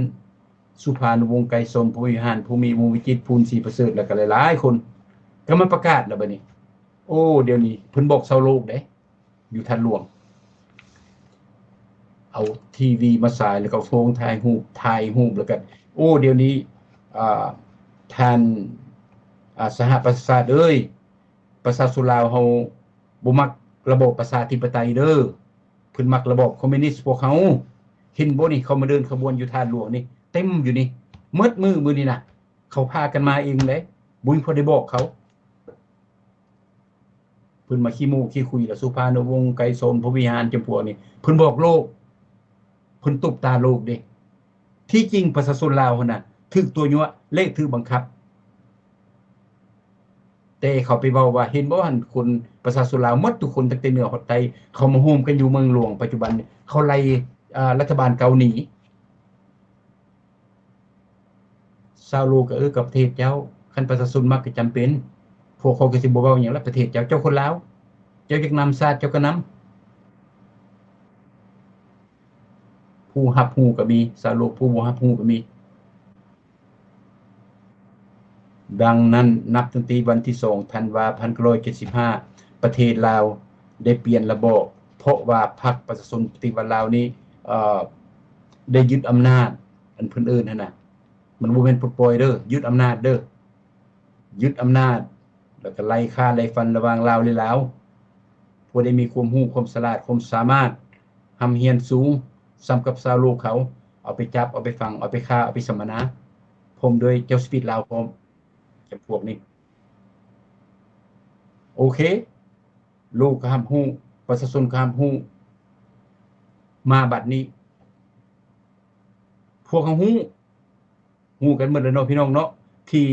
ສຸພານຸວົງ ໄກສອນ ພົມວິຫານ, ພູມີ ວົງວິຈິດ, ພູນ ສີປະເສີດ ແລ້ວກໍຫຼາຍໆຄົນກໍມາປະກາດແລ້ວບັດນີ້. ໂອ້ ດຽວນີ້ເພິ່ນບອກຊາວໂລກເດ້ ຢູ່ທາດຫຼວງ ເອົາທີວີມາສາຍ ແລ້ວກໍໂຟນຖ່າຍຮູບ, ຖ່າຍຮູບ ແລ້ວກໍ ໂອ້ ດຽວນີ້ ອ່າ ທ່ານ ອ່າ ສະຫະປະຊາຊາດເອີຍ, ປະຊາຊົນລາວເຮົາບໍ່ມັກລະບອບປະຊາທິປະໄຕເດີ, ເພິ່ນມັກລະບອບຄອມມິວນິດພວກເຮົາ. ເຫັນບໍ່ນີ້ ເຂົາມາເດີນຂະບວນຢູ່ທາດຫຼວງນີ້ ເຕັມຢູ່ນີ້ ໝົດມື້ມື້ນີ້ນະ. ເຂົາພາກັນມາເອງເດ້, ບໍ່ມີຜູ້ໃດບອກເຂົາ. ເພິ່ນມາຂີ້ໂມ້ຂີ້ຄຸຍລະ ສຸພານຸວົງ ໄກສອນ ພົມວິຫານ ຈຳພວກນີ້ ເພິ່ນບອກໂລກ, ເພິ່ນຕົບຕາໂລກເດ້. ທີ່ຈິງປະຊາຊົນລາວຫັ້ນນະ ຖືກຕົວະຍົວະ ແລະ ຖືກບັງຄັບ, ແຕ່ເຂົາໄປເວົ້າວ່າ ເຫັນບໍ່ຫັ້ນ ຄົນ ປະຊາຊົນລາວໝົດທຸກຄົນ ຕັ້ງແຕ່ເໜືອຮອດໃຕ້ ເຂົາມາໂຮມກັນຢູ່ເມືອງຫຼວງປັດຈຸບັນ, ເຂົາໄລ່ ເອີ ລັດຖະບານເກົ່າໜີ. ຊາວໂລກກໍ ເອີ ກັບປະເທດເຈົ້າ, ຄັນປະຊາຊົນມັກກໍຈຳເປັນ, ພວກເຂົາກໍຊິບໍ່ເວົ້າຫຍັງລະ. ປະເທດເຈົ້າ, ເຈົ້າຄົນລາວ, ເຈົ້າຢາກນຳຊາດເຈົ້າກໍນຳ. ຜູ້ຮັບຮູ້ກໍມີ, ຊາວໂລກຜູ້ບໍ່ຮັບຮູ້ກໍມີ. ດັ່ງນັ້ນ, ນັບຕັ້ງແຕ່ວັນທີສອງ ທັນວາ ພັນເກົ້າຮ້ອຍເຈັດສິບຫ້າ ປະເທດລາວໄດ້ປ່ຽນລະບອບ, ເພາະວ່າພັກປະຊາຊົນປະຕິວັດລາວນີ້ ເອີ ໄດ້ຍຶດອຳນາດ, ອັນເພິ່ນເອີ້ນຫັ້ນນະ, ມັນບໍ່ແມ່ນປົດປ່ອຍເດີ, ຍຶດອຳນາດເດີ, ຍຶດອຳນາດ ແລ້ວກໍໄລ່ຂ້າໄລ່ຟັນລະຫວ່າງລາວ ແລະ ລາວ. ຜູ້ໃດມີຄວາມຮູ້ຄວາມສະຫຼາດຄວາມສາມາດ ຮ່ຳຮຽນສູງສ່ຳກັບຊາວໂລກເຂົາ ເອົາໄປຈັບ ເອົາໄປຝັງ ເອົາໄປຂ້າ ເອົາໄປສຳມະນາ ພ້ອມດ້ວຍເຈົ້າສະປີດລາວພ້ອມ ຈຳພວກນີ້. ໂອເຄ ໂລກກໍຮັບຮູ້ ປະຊາຊົນກໍຮັບຮູ້. ມາບັດນີ້ ພວກເຮົາຮູ້ ຮູ້ກັນໝົດແລ້ວເນາະ ພີ່ນ້ອງເນາະ ທີ່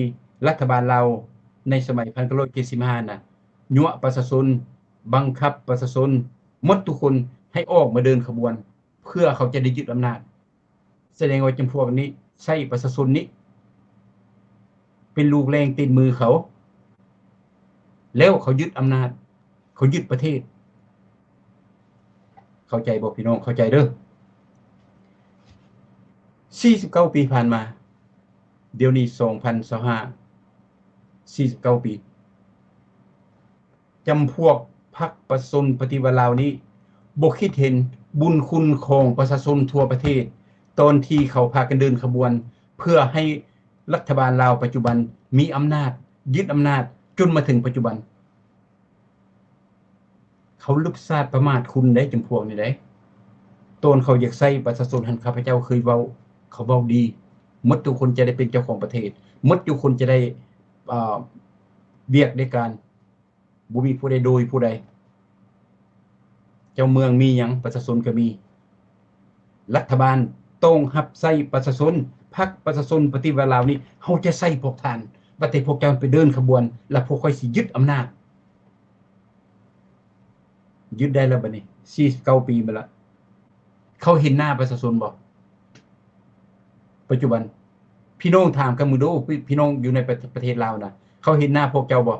ລັດຖະບານລາວໃນສະໄໝພັນເກົ້າຮ້ອຍເຈັດສິບຫ້ານະ ຍົວະປະຊາຊົນ ບັງຄັບປະຊາຊົນໝົດທຸກຄົນໃຫ້ອອກມາເດີນຂະບວນ ເພື່ອເຂົາຈະໄດ້ຍຶດອຳນາດ. ສະແດງວ່າຈຳພວກນີ້ໃຊ້ປະຊາຊົນນີ້ເປັນລູກແລ້ງຕີນມືເຂົາ ແລ້ວເຂົາຍຶດອຳນາດ ເຂົາຍຶດປະເທດ. ເຂົ້າໃຈບໍ່ພີ່ນ້ອງ? ເຂົ້າໃຈເດີ. ສີ່ສິບເກົ້າປີຜ່ານມາ, ດຽວນີ້ສອງພັນຊາວຫ້າ ສີ່ສິບເກົ້າປີ, ຈຳພວກພັກປະຊາຊົນປະຕິວັດລາວນີ້ ບໍ່ຄິດເຫັນບຸນຄຸນຂອງປະຊາຊົນທົ່ວປະເທດ ຕອນທີ່ເຂົາພາກັນເດີນຂະບວນ ເພື່ອໃຫ້ລັດຖະບານລາວປັດຈຸບັນມີອຳນາດ, ຍຶດອຳນາດ ຈົນມາເຖິງປັດຈຸບັນ. ເຂົາລຶບສາດປະໝາດຄຸນໄດ໋ ຈຳພວກນີ້ໄດ໋. ຕອນເຂົາຢາກໃຊ້ປະຊາຊົນຫັ້ນ ຂ້າພະເຈົ້າເຄີຍເວົ້າ, ເຂົາເວົ້າດີ, ໝົດທຸກຄົນຈະໄດ້ເປັນເຈົ້າຂອງປະເທດ, ໝົດທຸກຄົນຈະໄດ້ ເອີ ວຽກໄດ້ການ, ບໍ່ມີຜູ້ໃດໂດຍຜູ້ໃດ. ເຈົ້າເມືອງມີຫຍັງ ປະຊາຊົນກໍມີ. ລັດຖະບານຕ້ອງຮັບໃຊ້ປະຊາຊົນ, ພັກປະຊາຊົນປະຕິວັດລາວນີ້ ເຮົາຈະໃຊ້ພວກທ່ານ, ບັດແຕ່ພວກເຈົ້າໄປເດີນຂະບວນ ແລ້ວພວກຂ້ອຍຊິຍຶດອຳນາດ. ຍຶດໄດ້ແລ້ວບັດນີ້ ສີ່ສິບເກົ້າປີມາແລ້ວ. ເຂົາເຫັນໜ້າປະຊາຊົນບໍ່? ປັດຈຸບັນ ພີ່ນ້ອງຖາມກັນເບິ່ງດູ, ພີ່ນ້ອງຢູ່ໃນປະ ປະເທດລາວນະ ເຂົາເຫັນໜ້າພວກເຈົ້າບໍ່?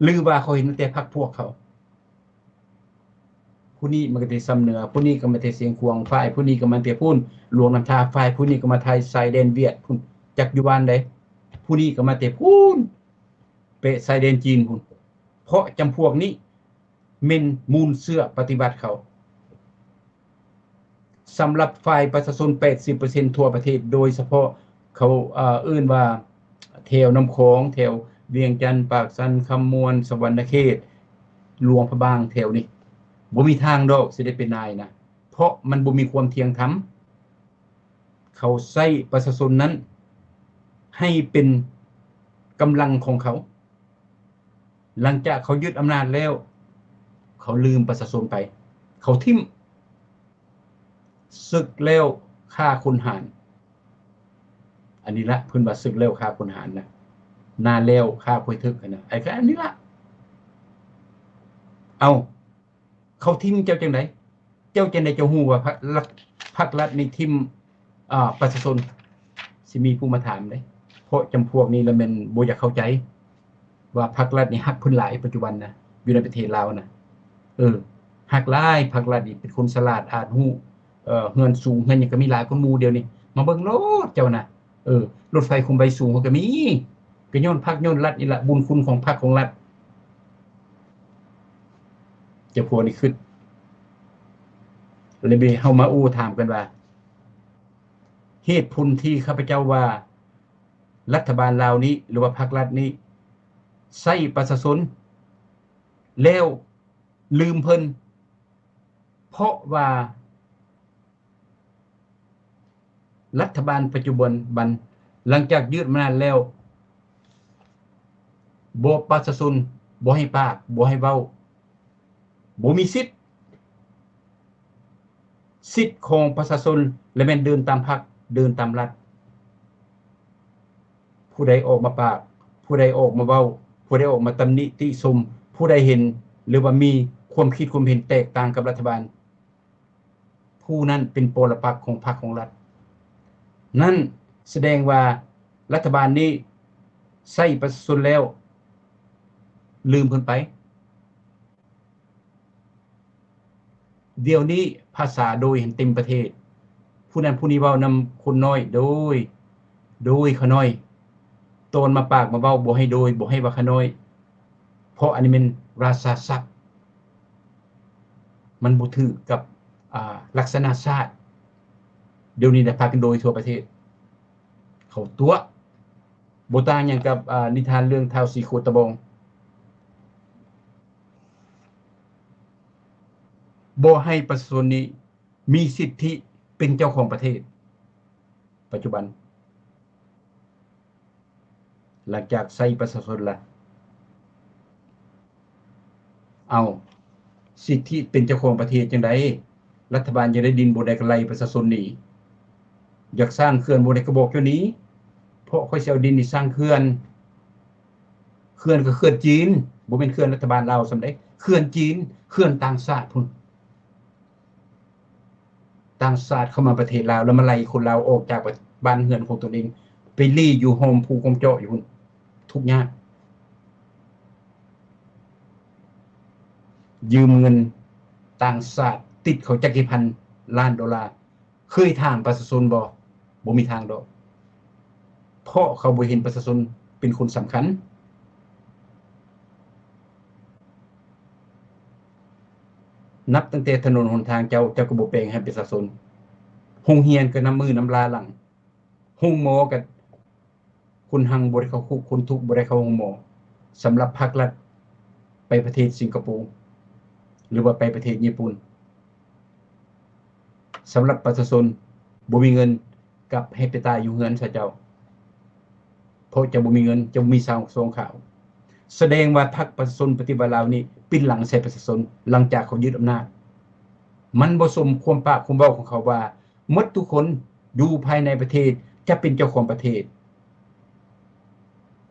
ຫຼືວ່າເຂົາເຫັນແຕ່ພັກພວກເຂົາ? ຜູ້ນີ້ມັນກໍແຕ່ຊຳເໜືອ, ຜູ້ນີ້ກໍມາແຕ່ຊຽງຂວາງ, ຝ່າຍຜູ້ນີ້ກໍມາແຕ່ພຸ້ນ ຫຼວງນ້ຳທາ, ຝ່າຍຜູ້ນີ້ກໍມາໄທຊາຍແດນຫວຽດພຸ້ນ, ຈັກຢູ່ບ້ານໃດ, ຜູ້ນີ້ກໍມາແຕ່ພຸ້ນ ເປະຊາຍແດນຈີນພຸ້ນ. ເພາະຈຳພວກນີ້ແມ່ນມູນເຊື້ອປະຕິວັດເຂົາ. ສຳລັບຝ່າຍປະຊາຊົນແປດສິບເປີເຊັນທົ່ວປະເທດ ໂດຍສະເພາະເຂົາ ເອີ ເອີ້ນວ່າແຖວນ້ຳຂອງ, ແຖວວຽງຈັນ, ປາກຊັນ, ຄຳມ່ວນ, ສະຫວັນນະເຂດ, ຫຼວງພະບາງ, ແຖວນີ້ ບໍ່ມີທາງດອກຊິໄດ້ເປັນນາຍນະ, ເພາະມັນບໍ່ມີຄວາມທ່ຽງທຳ. ເຂົາໃຊ້ປະຊາຊົນນັ້ນໃຫ້ເປັນກຳລັງຂອງເຂົາ. ຫຼັງຈາກເຂົາຍຶດອຳນາດແລ້ວ ເຂົາລືມປະຊາຊົນໄປ, ເຂົາຖິ້ມ. ເສິກແລ້ວຂ້າຂຸນຫານ, ອັນນີ້ລະເພິ່ນວ່າເສິກແລ້ວຂ້າຂຸນຫານນະ, ນາແລ້ວຂ້າຂ້ອຍເຖິກຫັ້ນນະ, ໄອ້ກໍອັນນີ້ລະ. ເອົ້າ, ເຂົາຖິ້ມເຈົ້າຈັ່ງໃດ? ເຈົ້າຈັ່ງໃດເຈົ້າຮູ້ວ່າພັກລັດ ພັກລັດນີ້ຖິ້ມ ອາ ປະຊາຊົນ? ຊິມີຜູ້ມາຖາມເດ້ ເພາະຈຳພວກນີ້ລະແມ່ນບໍ່ຢາກເຂົ້າໃຈວ່າພັກລັດນີ້ຮັກເພິ່ນຫຼາຍ ປັດຈຸບັນນະ ຢູ່ໃນປະເທດລາວນະ ເອີ ຮັກຫຼາຍ. ພັກລັດນີ້ເປັນຄົນສະຫຼາດອາດຮູ້ ເອີ ເຮືອນສູງເຮືອນຫຍັງກໍມີຫຼາຍກວ່າໝູ່ດຽວນີ້ ມາເບິ່ງໂລດເຈົ້ານະ. ເອີ ລົດໄຟຄວາມໄວສູງເຮົາກໍມີ ກໍຍ້ອນພັກຍ້ອນລັດນີ້ລະ ບຸນຄຸນຂອງພັກຂອງລັດ. ເຈົ້າພວກນີ້ຄຶດ ແລ້ວເຮົາມາໂອ້ຖາມກັນວ່າ ເຫດຜົນທີ່ຂ້າພະເຈົ້າວ່າ ລັດຖະບານລາວນີ້ ຫຼືວ່າພັກລັດນີ້ ໃຊ້ປະຊາຊົນແລ້ວລືມເພິ່ນ ເພາະວ່າ ລັດຖະບານປັດຈຸບັນ ຫຼັງຈາກຍຶດອຳນາດແລ້ວ ບໍ່ ປະຊາຊົນບໍ່ໃຫ້ປາກ ບໍ່ໃຫ້ເວົ້າ ບໍ່ມີສິດ. ສິດຂອງປະຊາຊົນລະແມ່ນເດີນຕາມພັກ ເດີນຕາມລັດ. ຜູ້ໃດອອກມາປາກ ຜູ້ໃດອອກມາເວົ້າ ຜູ້ໃດອອກມາຕຳໜິຕິຊົມ ຜູ້ໃດເຫັນ ຫຼືວ່າມີຄວາມຄິດຄວາມເຫັນແຕກຕ່າງກັບລັດຖະບານ ຜູ້ນັ້ນເປັນປໍລະປັກຂອງພັກຂອງລັດ. ນັ້ນສະແດງວ່າລັດຖະບານນີ້ໃຊ້ປະຊາຊົນແລ້ວລືມເພິ່ນໄປ. ດຽວນີ້ພາສາໂດຍຫັ້ນເຕັມປະເທດ ຜູ້ນັ້ນຜູ້ນີ້ເວົ້ານຳຄົນນ້ອຍ ໂດຍ ໂດຍຂ້ານ້ອຍ ຕອນມາປາກມາເວົ້າບໍ່ໃຫ້ໂດຍ ບໍ່ໃຫ້ວ່າຂ້ານ້ອຍ ເພາະອັນນີ້ແມ່ນລາຊາສັບ ມັນບໍ່ຖືກກັບ ອາ ລັກສະນະຊາດ. ດຽວນີ້ນະພາກັນໂດຍທົ່ວປະເທດ ເຂົາຕົວະ ບໍ່ຕ່າງຫຍັງກັບ ອາ ນິທານເລື່ອງທ້າວສີ່ໂຄດຕະບອງ ບໍ່ໃຫ້ປະຊາຊົນນີ້ມີສິດທິເປັນເຈົ້າຂອງປະເທດ. ປັດຈຸບັນ ຫຼັງຈາກໃຊ້ປະຊາຊົນລະ ເອົາ ສິດທິເປັນເຈົ້າຂອງປະເທດຈັ່ງໃດ? ລັດຖະບານຢາກໄດ້ດິນບ່ອນໃດກໍໄລ່ປະຊາຊົນໜີ. ຢາກສ້າງເຂື່ອນບ່ອນໃດກໍບອກເຈົ້າໜີ ເພາະຂ້ອຍຊິເອົາດິນນີ້ສ້າງເຂື່ອນ. ເຂື່ອນກໍເຂື່ອນຈີນ ບໍ່ແມ່ນເຂື່ອນລັດຖະບານລາວຊ້ຳເດ້ ເຂື່ອນຈີນ ເຂື່ອນຕ່າງຊາດພຸ້ນ. ຕ່າງຊາດເຂົ້າມາປະເທດລາວ ແລ້ວມາໄລ່ຄົນລາວອອກຈາກບ້ານເຮືອນຂອງຕົນເອງ ໄປລີ້ຢູ່ໂຮມພູກອງເຈາະຢູ່ພຸ້ນ ທຸກຍາກ ຢືມເງິນຕ່າງຊາດ ຕິດເຂົາຈັກກີ່ພັນລ້ານໂດລາ. ເຄີຍຖາມປະຊາຊົນບໍ່? ບໍ່ມີທາງດອກ ເພາະເຂົາບໍ່ເຫັນປະຊາຊົນເປັນຄົນສຳຄັນ. ນັບຕັ້ງແຕ່ຖະໜົນຫົນທາງເຈົ້າ ເຈົ້າກໍບໍ່ແປງໃຫ້ປະຊາຊົນ. ໂຮງຮຽນກໍນ້ຳມືນ້ຳລາຫຼັງ. ໂຮງໝໍກໍຄົນຮັ່ງບໍ່ໄດ້ເຂົ້າຄຸກ ຄົນທຸກບໍ່ໄດ້ເຂົ້າໂຮງໝໍ. ສຳລັບພາກລັດໄປປະເທດສິງກະໂປ ຫຼືວ່າໄປປະເທດຍີ່ປຸ່ນ. ສຳລັບປະຊາຊົນບໍ່ມີເງິນ ກັບໃຫ້ໄປຕາຍຢູ່ເຮືອນຊະເຈົ້າ ເພາະເຈົ້າບໍ່ມີເງິນ ເຈົ້າບໍ່ມີຊອງຂາວ. ສະແດງວ່າພັກປະຊາຊົນປະຕິວັດລາວນີ້ປິ່ນຫຼັງໃສ່ປະຊາຊົນ ຫຼັງຈາກເຂົາຍຶດອຳນາດ. ມັນບໍ່ສົມຄວາມປາກຄວາມເວົ້າຂອງເຂົາວ່າ ໝົດທຸກຄົນຢູ່ພາຍໃນປະເທດຈະເປັນເຈົ້າຂອງປະເທດ.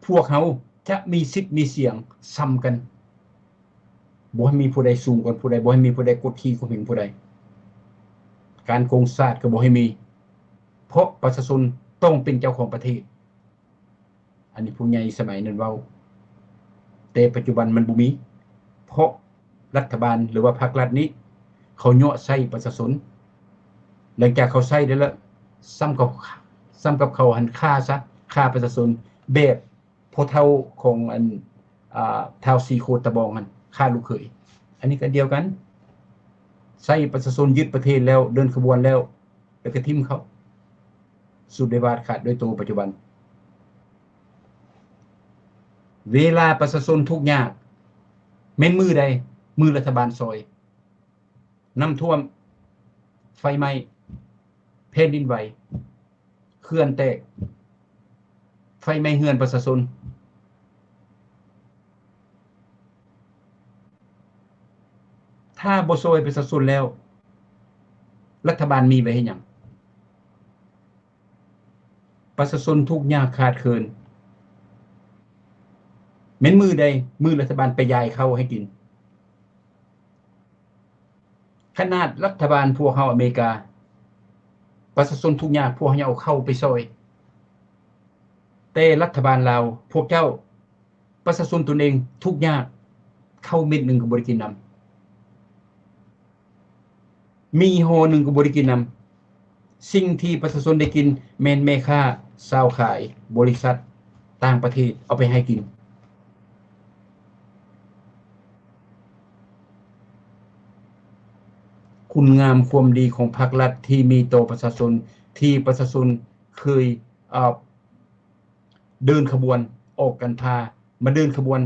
ພວກເຮົາຈະມີສິດມີສຽງສ່ຳກັນ. ບໍ່ໃຫ້ມີຜູ້ໃດສູງກວ່າຜູ້ໃດ, ບໍ່ໃຫ້ມີຜູ້ໃດກົດຂີ່ຂົ່ມເຫັງຜູ້ໃດ. ການໂກງຊາດກໍບໍ່ໃຫ້ມີ, ເພາະປະຊາຊົນຕ້ອງເປັນເຈົ້າຂອງປະເທດ. ອັນນີ້ຜູ້ໃຫຍ່ສະໄໝນັ້ນເວົ້າ, ແຕ່ປັດຈຸບັນມັນບໍ່ມີ, ເພາະລັດຖະບານ ຫຼືວ່າພັກລັດນີ້ ເຂົາຍົວະໃຊ້ປະຊາຊົນ. ຫຼັງຈາກເຂົາໃຊ້ໄດ້ແລ້ວ, ສ່ຳກັບ, ສ່ຳກັບເຂົາຫັ້ນຂ້າຊະ, ຂ້າປະຊາຊົນແບບ ພໍ່ເຖົ້າຂອງອັນ ອາ ທ້າວສີໂຄດຕະບອງຫັ້ນ ຂ້າລູກເຂີຍ. ອັນນີ້ກໍອັນດຽວກັນ, ໃຊ້ປະຊາຊົນຍຶດປະເທດແລ້ວ, ເດີນຂະບວນແລ້ວ, ແລ້ວກໍຖິ້ມເຂົາສູດໄດ້ວາດຂາດດ້ວຍໂຕປັດຈຸບັນ. ເວລາປະຊາຊົນທຸກຍາກ ແມ່ນມື້ໃດ? ມື້ລັດຖະບານຊ່ອຍ. ນ້ຳຖ້ວມ, ໄຟໄໝ້, ແຜ່ນດິນໄຫວ, ເຂື່ອນແຕກ, ໄຟໄໝ້ເຮືອນປະຊາຊົນ. ຖ້າບໍ່ຊ່ອຍປະຊາຊົນແລ້ວ, ລັດຖະບານມີໄວ້ເຮັດຫຍັງ? ປະຊາຊົນທຸກຍາກຂາດເຂີນ. ແມ່ນມື້ໃດ? ມື້ລັດຖະບານໄປຢາຍເຂົ້າໃຫ້ກິນ. ຂະໜາດລັດຖະບານພວກເຮົາອາເມລິກາ ປະຊາຊົນທຸກຍາກ ພວກເຮົາຍັງເອົາເຂົ້າໄປຊ່ອຍ, ແຕ່ລັດຖະບານລາວ ພວກເຈົ້າ ປະຊາຊົນຕົນເອງທຸກຍາກ ເຂົ້າເມັດໜຶ່ງກໍບໍ່ໄດ້ກິນນຳ. ມີຫໍ່ໜຶ່ງກໍບໍ່ໄດ້ກິນນຳ. ສິ່ງທີ່ປະຊາຊົນໄດ້ກິນແມ່ນແມ່ຄ້າຊາວຂາຍ, ບໍລິສັດຕ່າງປະເທດເອົາໄປໃຫ້ກິນ. ຄຸນງາມຄວາມດີຂອງພັກລັດທີ່ມີຕໍ່ປະຊາຊົນ, ທີ່ປະຊາຊົນເຄີຍ ເອີ ເດີນຂະບວນອອກກັນພາມາເດີນຂະບວນ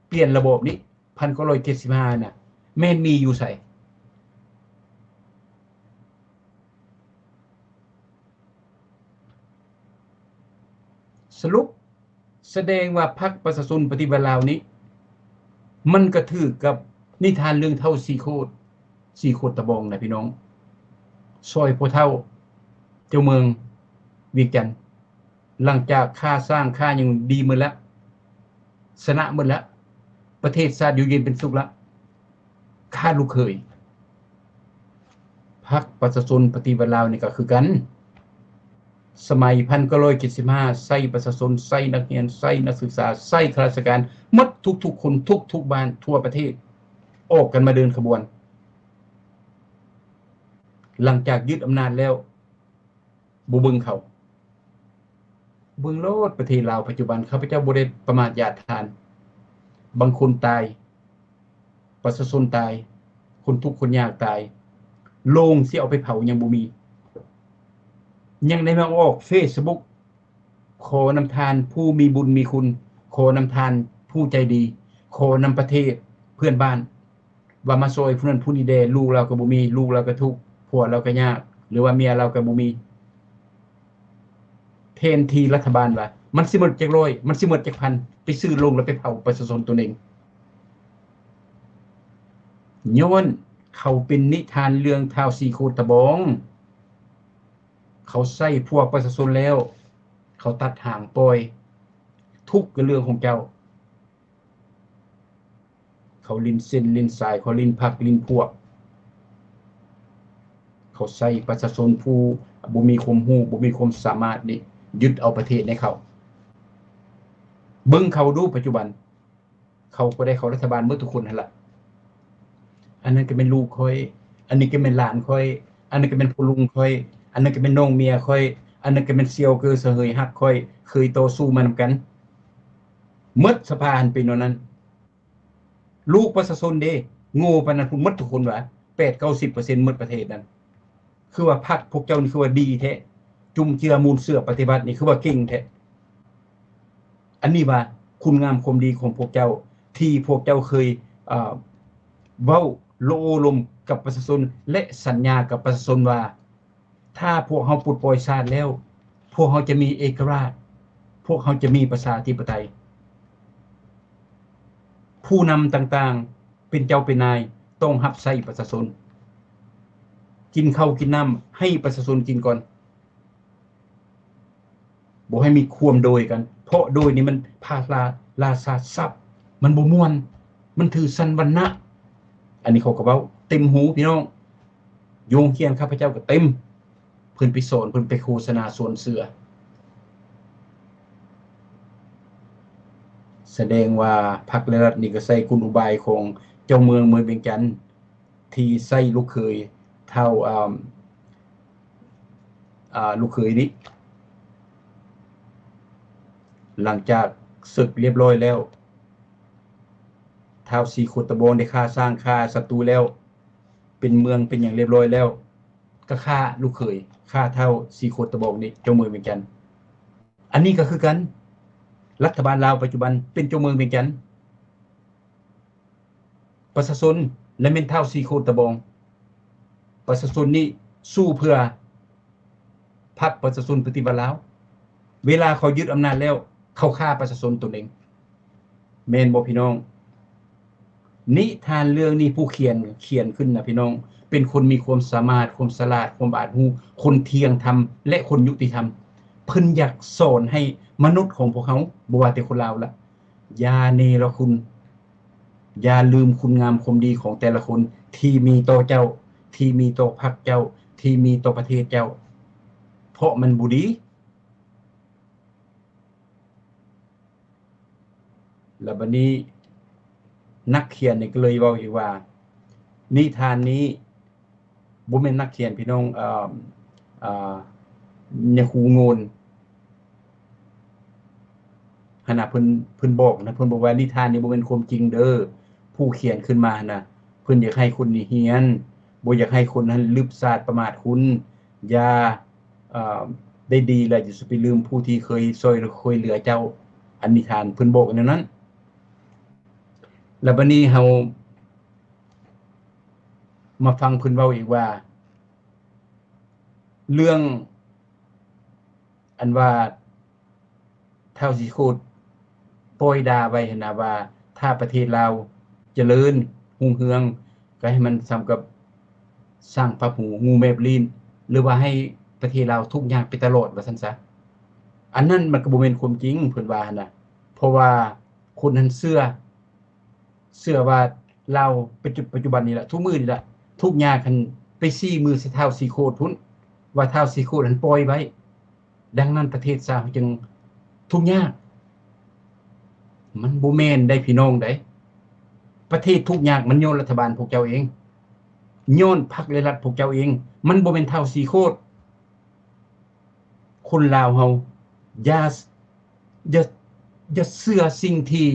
ປ່ຽນລະບອບນີ້ ພັນເກົ້າຮ້ອຍເຈັດສິບຫ້ານະ ແມ່ນມີຢູ່ໃສ? ສະຫຼຸບ ສະແດງວ່າພັກປະຊາຊົນປະຕິວັດລາວນີ້ ມັນກະຖືກກັບນິທານເລື່ອງທ້າວສີ່ໂຄດ, ສີ່ໂຄດຕະບອງນະພີ່ນ້ອງ, ຊ່ອຍພໍ່ເຖົ້າເຈົ້າເມືອງວຽງຈັນ. ຫຼັງຈາກຂ້າຊ້າງຂ້າຫຍັງດີໝົດແລ້ວ, ຊະນະໝົດແລ້ວ, ປະເທດຊາດຢູ່ເຢັນເປັນສຸກແລ້ວ, ຂ້າລູກເຂີຍ. ພັກປະຊາຊົນປະຕິວັດລາວນີ້ກໍຄືກັນ, ສະໄໝພັນເກົ້າຮ້ອຍເຈັດສິບຫ້າ ໃຊ້ປະຊາຊົນ, ໃຊ້ນັກຮຽນ, ໃຊ້ນັກສຶກສາ, ໃຊ້ຂ້າລາຊະການໝົດທຸກໆຄົນ, ທຸກໆບ້ານທົ່ວປະເທດ ອອກກັນມາເດີນຂະບວນ. ຫຼັງຈາກຍຶດອຳນາດແລ້ວ ບໍ່ເບິ່ງເຂົາ. ເບິ່ງໂລດປະເທດລາວປັດຈຸບັນ, ຂ້າພະເຈົ້າບໍ່ໄດ້ປະໝາດຢາດທ່ານ. ບາງຄົນຕາຍ, ປະຊາຊົນຕາຍ, ຄົນທຸກຄົນຍາກຕາຍ, ໂລງຊິເອົາໄປເຜົາຍັງບໍ່ມີ, ຍັງໄດ້ມາອອກເຟສບຸກ ຂໍນຳທ່ານຜູ້ມີບຸນມີຄຸນ, ຂໍນຳທ່ານຜູ້ໃຈດີ, ຂໍນຳປະເທດເພື່ອນບ້ານ ວ່າມາຊ່ອຍຜູ້ນັ້ນຜູ້ນີ້ແດ່, ລູກລາວກໍບໍ່ມີ, ລູກລາວກໍທຸກ, ຜົວລາວກໍຍາກ ຫຼືວ່າເມຍລາວກໍບໍ່ມີ. ແທນທີ່ລັດຖະບານວ່າ ມັນຊິໝົດຈັກຮ້ອຍ, ມັນຊິໝົດຈັກພັນ, ໄປຊື້ໂລງແລ້ວໄປເຜົາປະຊາຊົນຕົນເອງ. ຍ້ອນເຂົາເປັນນິທານເລື່ອງທ້າວສີ່ໂຄດຕະບອງ, ເຂົາໃຊ້ພວກປະຊາຊົນແລ້ວ ເຂົາຕັດຫາງປ່ອຍ, ທຸກກໍເລື່ອງຂອງເຈົ້າ. ເຂົາຫຼິ້ນເສັ້ນຫຼິ້ນສາຍ, ເຂົາຫຼິ້ນພັກຫຼິ້ນພວກ, ເຂົາໃຊ້ປະຊາຊົນຜູ້ບໍ່ມີຄວາມຮູ້, ບໍ່ມີຄວາມສາມາດນີ້ ຍຶດເອົາປະເທດໃຫ້ເຂົາ. ເບິ່ງເຂົາດູປັດຈຸບັນ, ເຂົາກໍໄດ້ເຂົ້າລັດຖະບານໝົດທຸກຄົນຫັ້ນລະ. ອັນນັ້ນກໍແມ່ນລູກຂ້ອຍ, ອັນນີ້ກໍແມ່ນຫຼານຂ້ອຍ, ອັນນັ້ນກໍແມ່ນພໍ່ລຸງຂ້ອຍ, ອັນນັ້ນກໍແມ່ນນ້ອງເມຍຂ້ອຍ, ອັນນັ້ນກໍແມ່ນສ່ຽວເກີສະເຫຍຮັກຂ້ອຍ, ເຄີຍຕໍ່ສູ້ມານຳກັນ. ໝົດສະພາຫັ້ນເປັນແນວນັ້ນ. ລູກປະຊາຊົນເດ້ ໂງ່ປານນັ້ນພຸ້ນໝົດທຸກຄົນຫວາ? ແປດເກົ້າສິບເປີເຊັນໝົດປະເທດນັ້ນ. ຄືວ່າພັກພວກເຈົ້ານີ້ຄືວ່າດີແທ້, ຈຸມເຈືອມູນເຊື້ອປະຕິວັດນີ້ຄືວ່າເກັ່ງແທ້. ອັນນີ້ວ່າຄຸນງາມຄວາມດີຂອງພວກເຈົ້າ ທີ່ພວກເຈົ້າເຄີຍ ເອີ ເວົ້າໂອ້ລົມກັບປະຊາຊົນ ແລະ ສັນຍາກັບປະຊາຊົນວ່າ ຖ້າພວກເຮົາປົດປ່ອຍຊາດແລ້ວ ພວກເຮົາຈະມີເອກະລາດ, ພວກເຮົາຈະມີປະຊາທິປະໄຕ. ຜູ້ນຳຕ່າງໆ ເປັນເຈົ້າເປັນນາຍ ຕ້ອງຮັບໃຊ້ປະຊາຊົນ, ກິນເຂົ້າກິນນ້ຳໃຫ້ປະຊາຊົນກິນກ່ອນ. ບໍ່ໃຫ້ມີຄວາມໂດຍກັນ, ເພາະໂດຍນີ້ມັນພາລາ ລາຊາຊັບ, ມັນບໍ່ມ່ວນ, ມັນຖືສັນວັນນະ. ອັນນີ້ເຂົາກໍເວົ້າເຕັມຫູພີ່ນ້ອງ, ຢູ່ໂຮງຮຽນຂ້າພະເຈົ້າກໍເຕັມ, ເພິ່ນໄປສອນ, ເພິ່ນໄປໂຄສະນາຊວນເຊື່ອ. ສະແດງວ່າພັກ ແລະ ລັດນີ້ກໍໃຊ້ກົນອຸບາຍຂອງເຈົ້າເມືອງ ເມືອງວຽງຈັນ ທີ່ໃຊ້ລູກເຂີຍທ້າວ ອາ ອາ ລູກເຂີຍນີ້ ຫຼັງຈາກເສິກລຽບຮ້ອຍແລ້ວ ທ້າວສີໂຄດຕະບອງໄດ້ຂ້າຊ້າງຂ້າສັດຕູແລ້ວ ເປັນເມືອງເປັນຫຍັງລຽບຮ້ອຍແລ້ວ ກໍຂ້າລູກເຂີຍ ຂ້າທ້າວສີໂຄດຕະບອງນີ້ ເຈົ້າເມືອງວຽງຈັນ. ອັນນີ້ກໍຄືກັນ ລັດຖະບານລາວປັດຈຸບັນເປັນເຈົ້າເມືອງວຽງຈັນ. ປະຊາຊົນ ແລະ ແມ່ນທ້າວສີໂຄດຕະບອງ. ປະຊາຊົນນີ້ສູ້ເພື່ອພັກປະຊາຊົນປະຕິວັດລາວ. ເວລາເຂົາຍຶດອຳນາດແລ້ວ ເຂົາຂ້າປະຊາຊົນຕົນເອງ. ແມ່ນບໍ່ພີ່ນ້ອງ? ນິທານເລື່ອງນີ້ຜູ້ຂຽນ ຂຽນຂຶ້ນນະພີ່ນ້ອງ ເປັນຄົນມີຄວາມສາມາດ, ຄວາມສະຫຼາດ, ຄວາມອາດຮູ້, ຄົນທ່ຽງທຳ ແລະ ຄົນຍຸຕິທຳ. ເພິ່ນຢາກສອນໃຫ້ມະນຸດຂອງພວກເຮົາ ບໍ່ວ່າແຕ່ຄົນລາວລະ ຢ່າເນລະຄຸນ, ຢ່າລືມຄຸນງາມຄວາມດີຂອງແຕ່ລະຄົນທີ່ມີຕໍ່ເຈົ້າ. ທີ່ມີຕໍ່ພັກເຈົ້າ ທີ່ມີຕໍ່ປະເທດເຈົ້າ ເພາະມັນບໍ່ດີ. ແລ້ວບັດນີ້ນັກຂຽນນີ້ກໍເລີຍເວົ້າອີກວ່າ ນິທານນີ້ບໍ່ແມ່ນນັກຂຽນ ພີ່ນ້ອງ ເອີ ຍາຄູໂງ່ນຫັ້ນນະ ເພິ່ນ ເພິ່ນບອກນະ ເພິ່ນບອກວ່າ ນິທານນີ້ບໍ່ແມ່ນຄວາມຈິງເດີ ຜູ້ຂຽນຂຶ້ນມາຫັ້ນນະ ເພິ່ນຢາກໃຫ້ຄົນນີ້ຮຽນ ບໍ່ຢາກໃຫ້ຄົນຫັ້ນລຶບສາດປະໝາດຄຸນ ຢ່າ ເອີ ໄດ້ດີແລ້ວຢ່າສູ່ໄປລືມຜູ້ທີ່ເຄີຍຊ່ອຍເຫຼືອເຈົ້າ ອັນນີ້ທ່ານເພິ່ນບອກແນວນັ້ນ. ແລ້ວບັດນີ້ເຮົາມາຟັງເພິ່ນເວົ້າອີກວ່າ ເລື່ອງອັນວ່າ ທ້າວສີໂຄດປ່ອຍດ່າໄວ້ຫັ້ນນະວ່າ ຖ້າປະເທດລາວຈະເລີນຮຸ່ງເຮືອງ ກໍໃຫ້ມັນສ່ຳກັບຊ້າງພັບຫູ ງູແມບລີ້ນ ຫຼືວ່າໃຫ້ປະເທດລາວທຸກຍາກໄປຕະຫຼອດວ່າຊັ້ນຊະ. ອັນນັ້ນມັນກໍບໍ່ແມ່ນຄວາມຈິງ ເພິ່ນວ່າຫັ້ນນະ ເພາະວ່າຄົນຫັ້ນເຊື່ອ ເຊື່ອວ່າລາວປັດຈຸ ປັດຈຸບັນນີ້ລະ ທຸກມື້ນີ້ລະ ທຸກຍາກຫັ້ນໄປຊີ້ມືໃສ່ທ້າວສີໂຄດພຸ້ນ ວ່າທ້າວສີໂຄດຫັ້ນປ່ອຍໄວ້. ດັ່ງນັ້ນປະເທດຊາດເຮົາຈຶ່ງທຸກຍາກ. ມັນບໍ່ແມ່ນໄດ໋ພີ່ນ້ອງໄດ໋ ປະເທດທຸກຍາກມັນຍ້ອນລັດຖະບານພວກເຈົ້າເອງ ຍ້ອນພັກແລະລັດພວກເຈົ້າເອງ ມັນບໍ່ແມ່ນທ້າວສີໂຄດ. ຄົນລາວເຮົາຢ່າ ຢ່າ ຢ່າເຊື່ອສິ່ງທີ່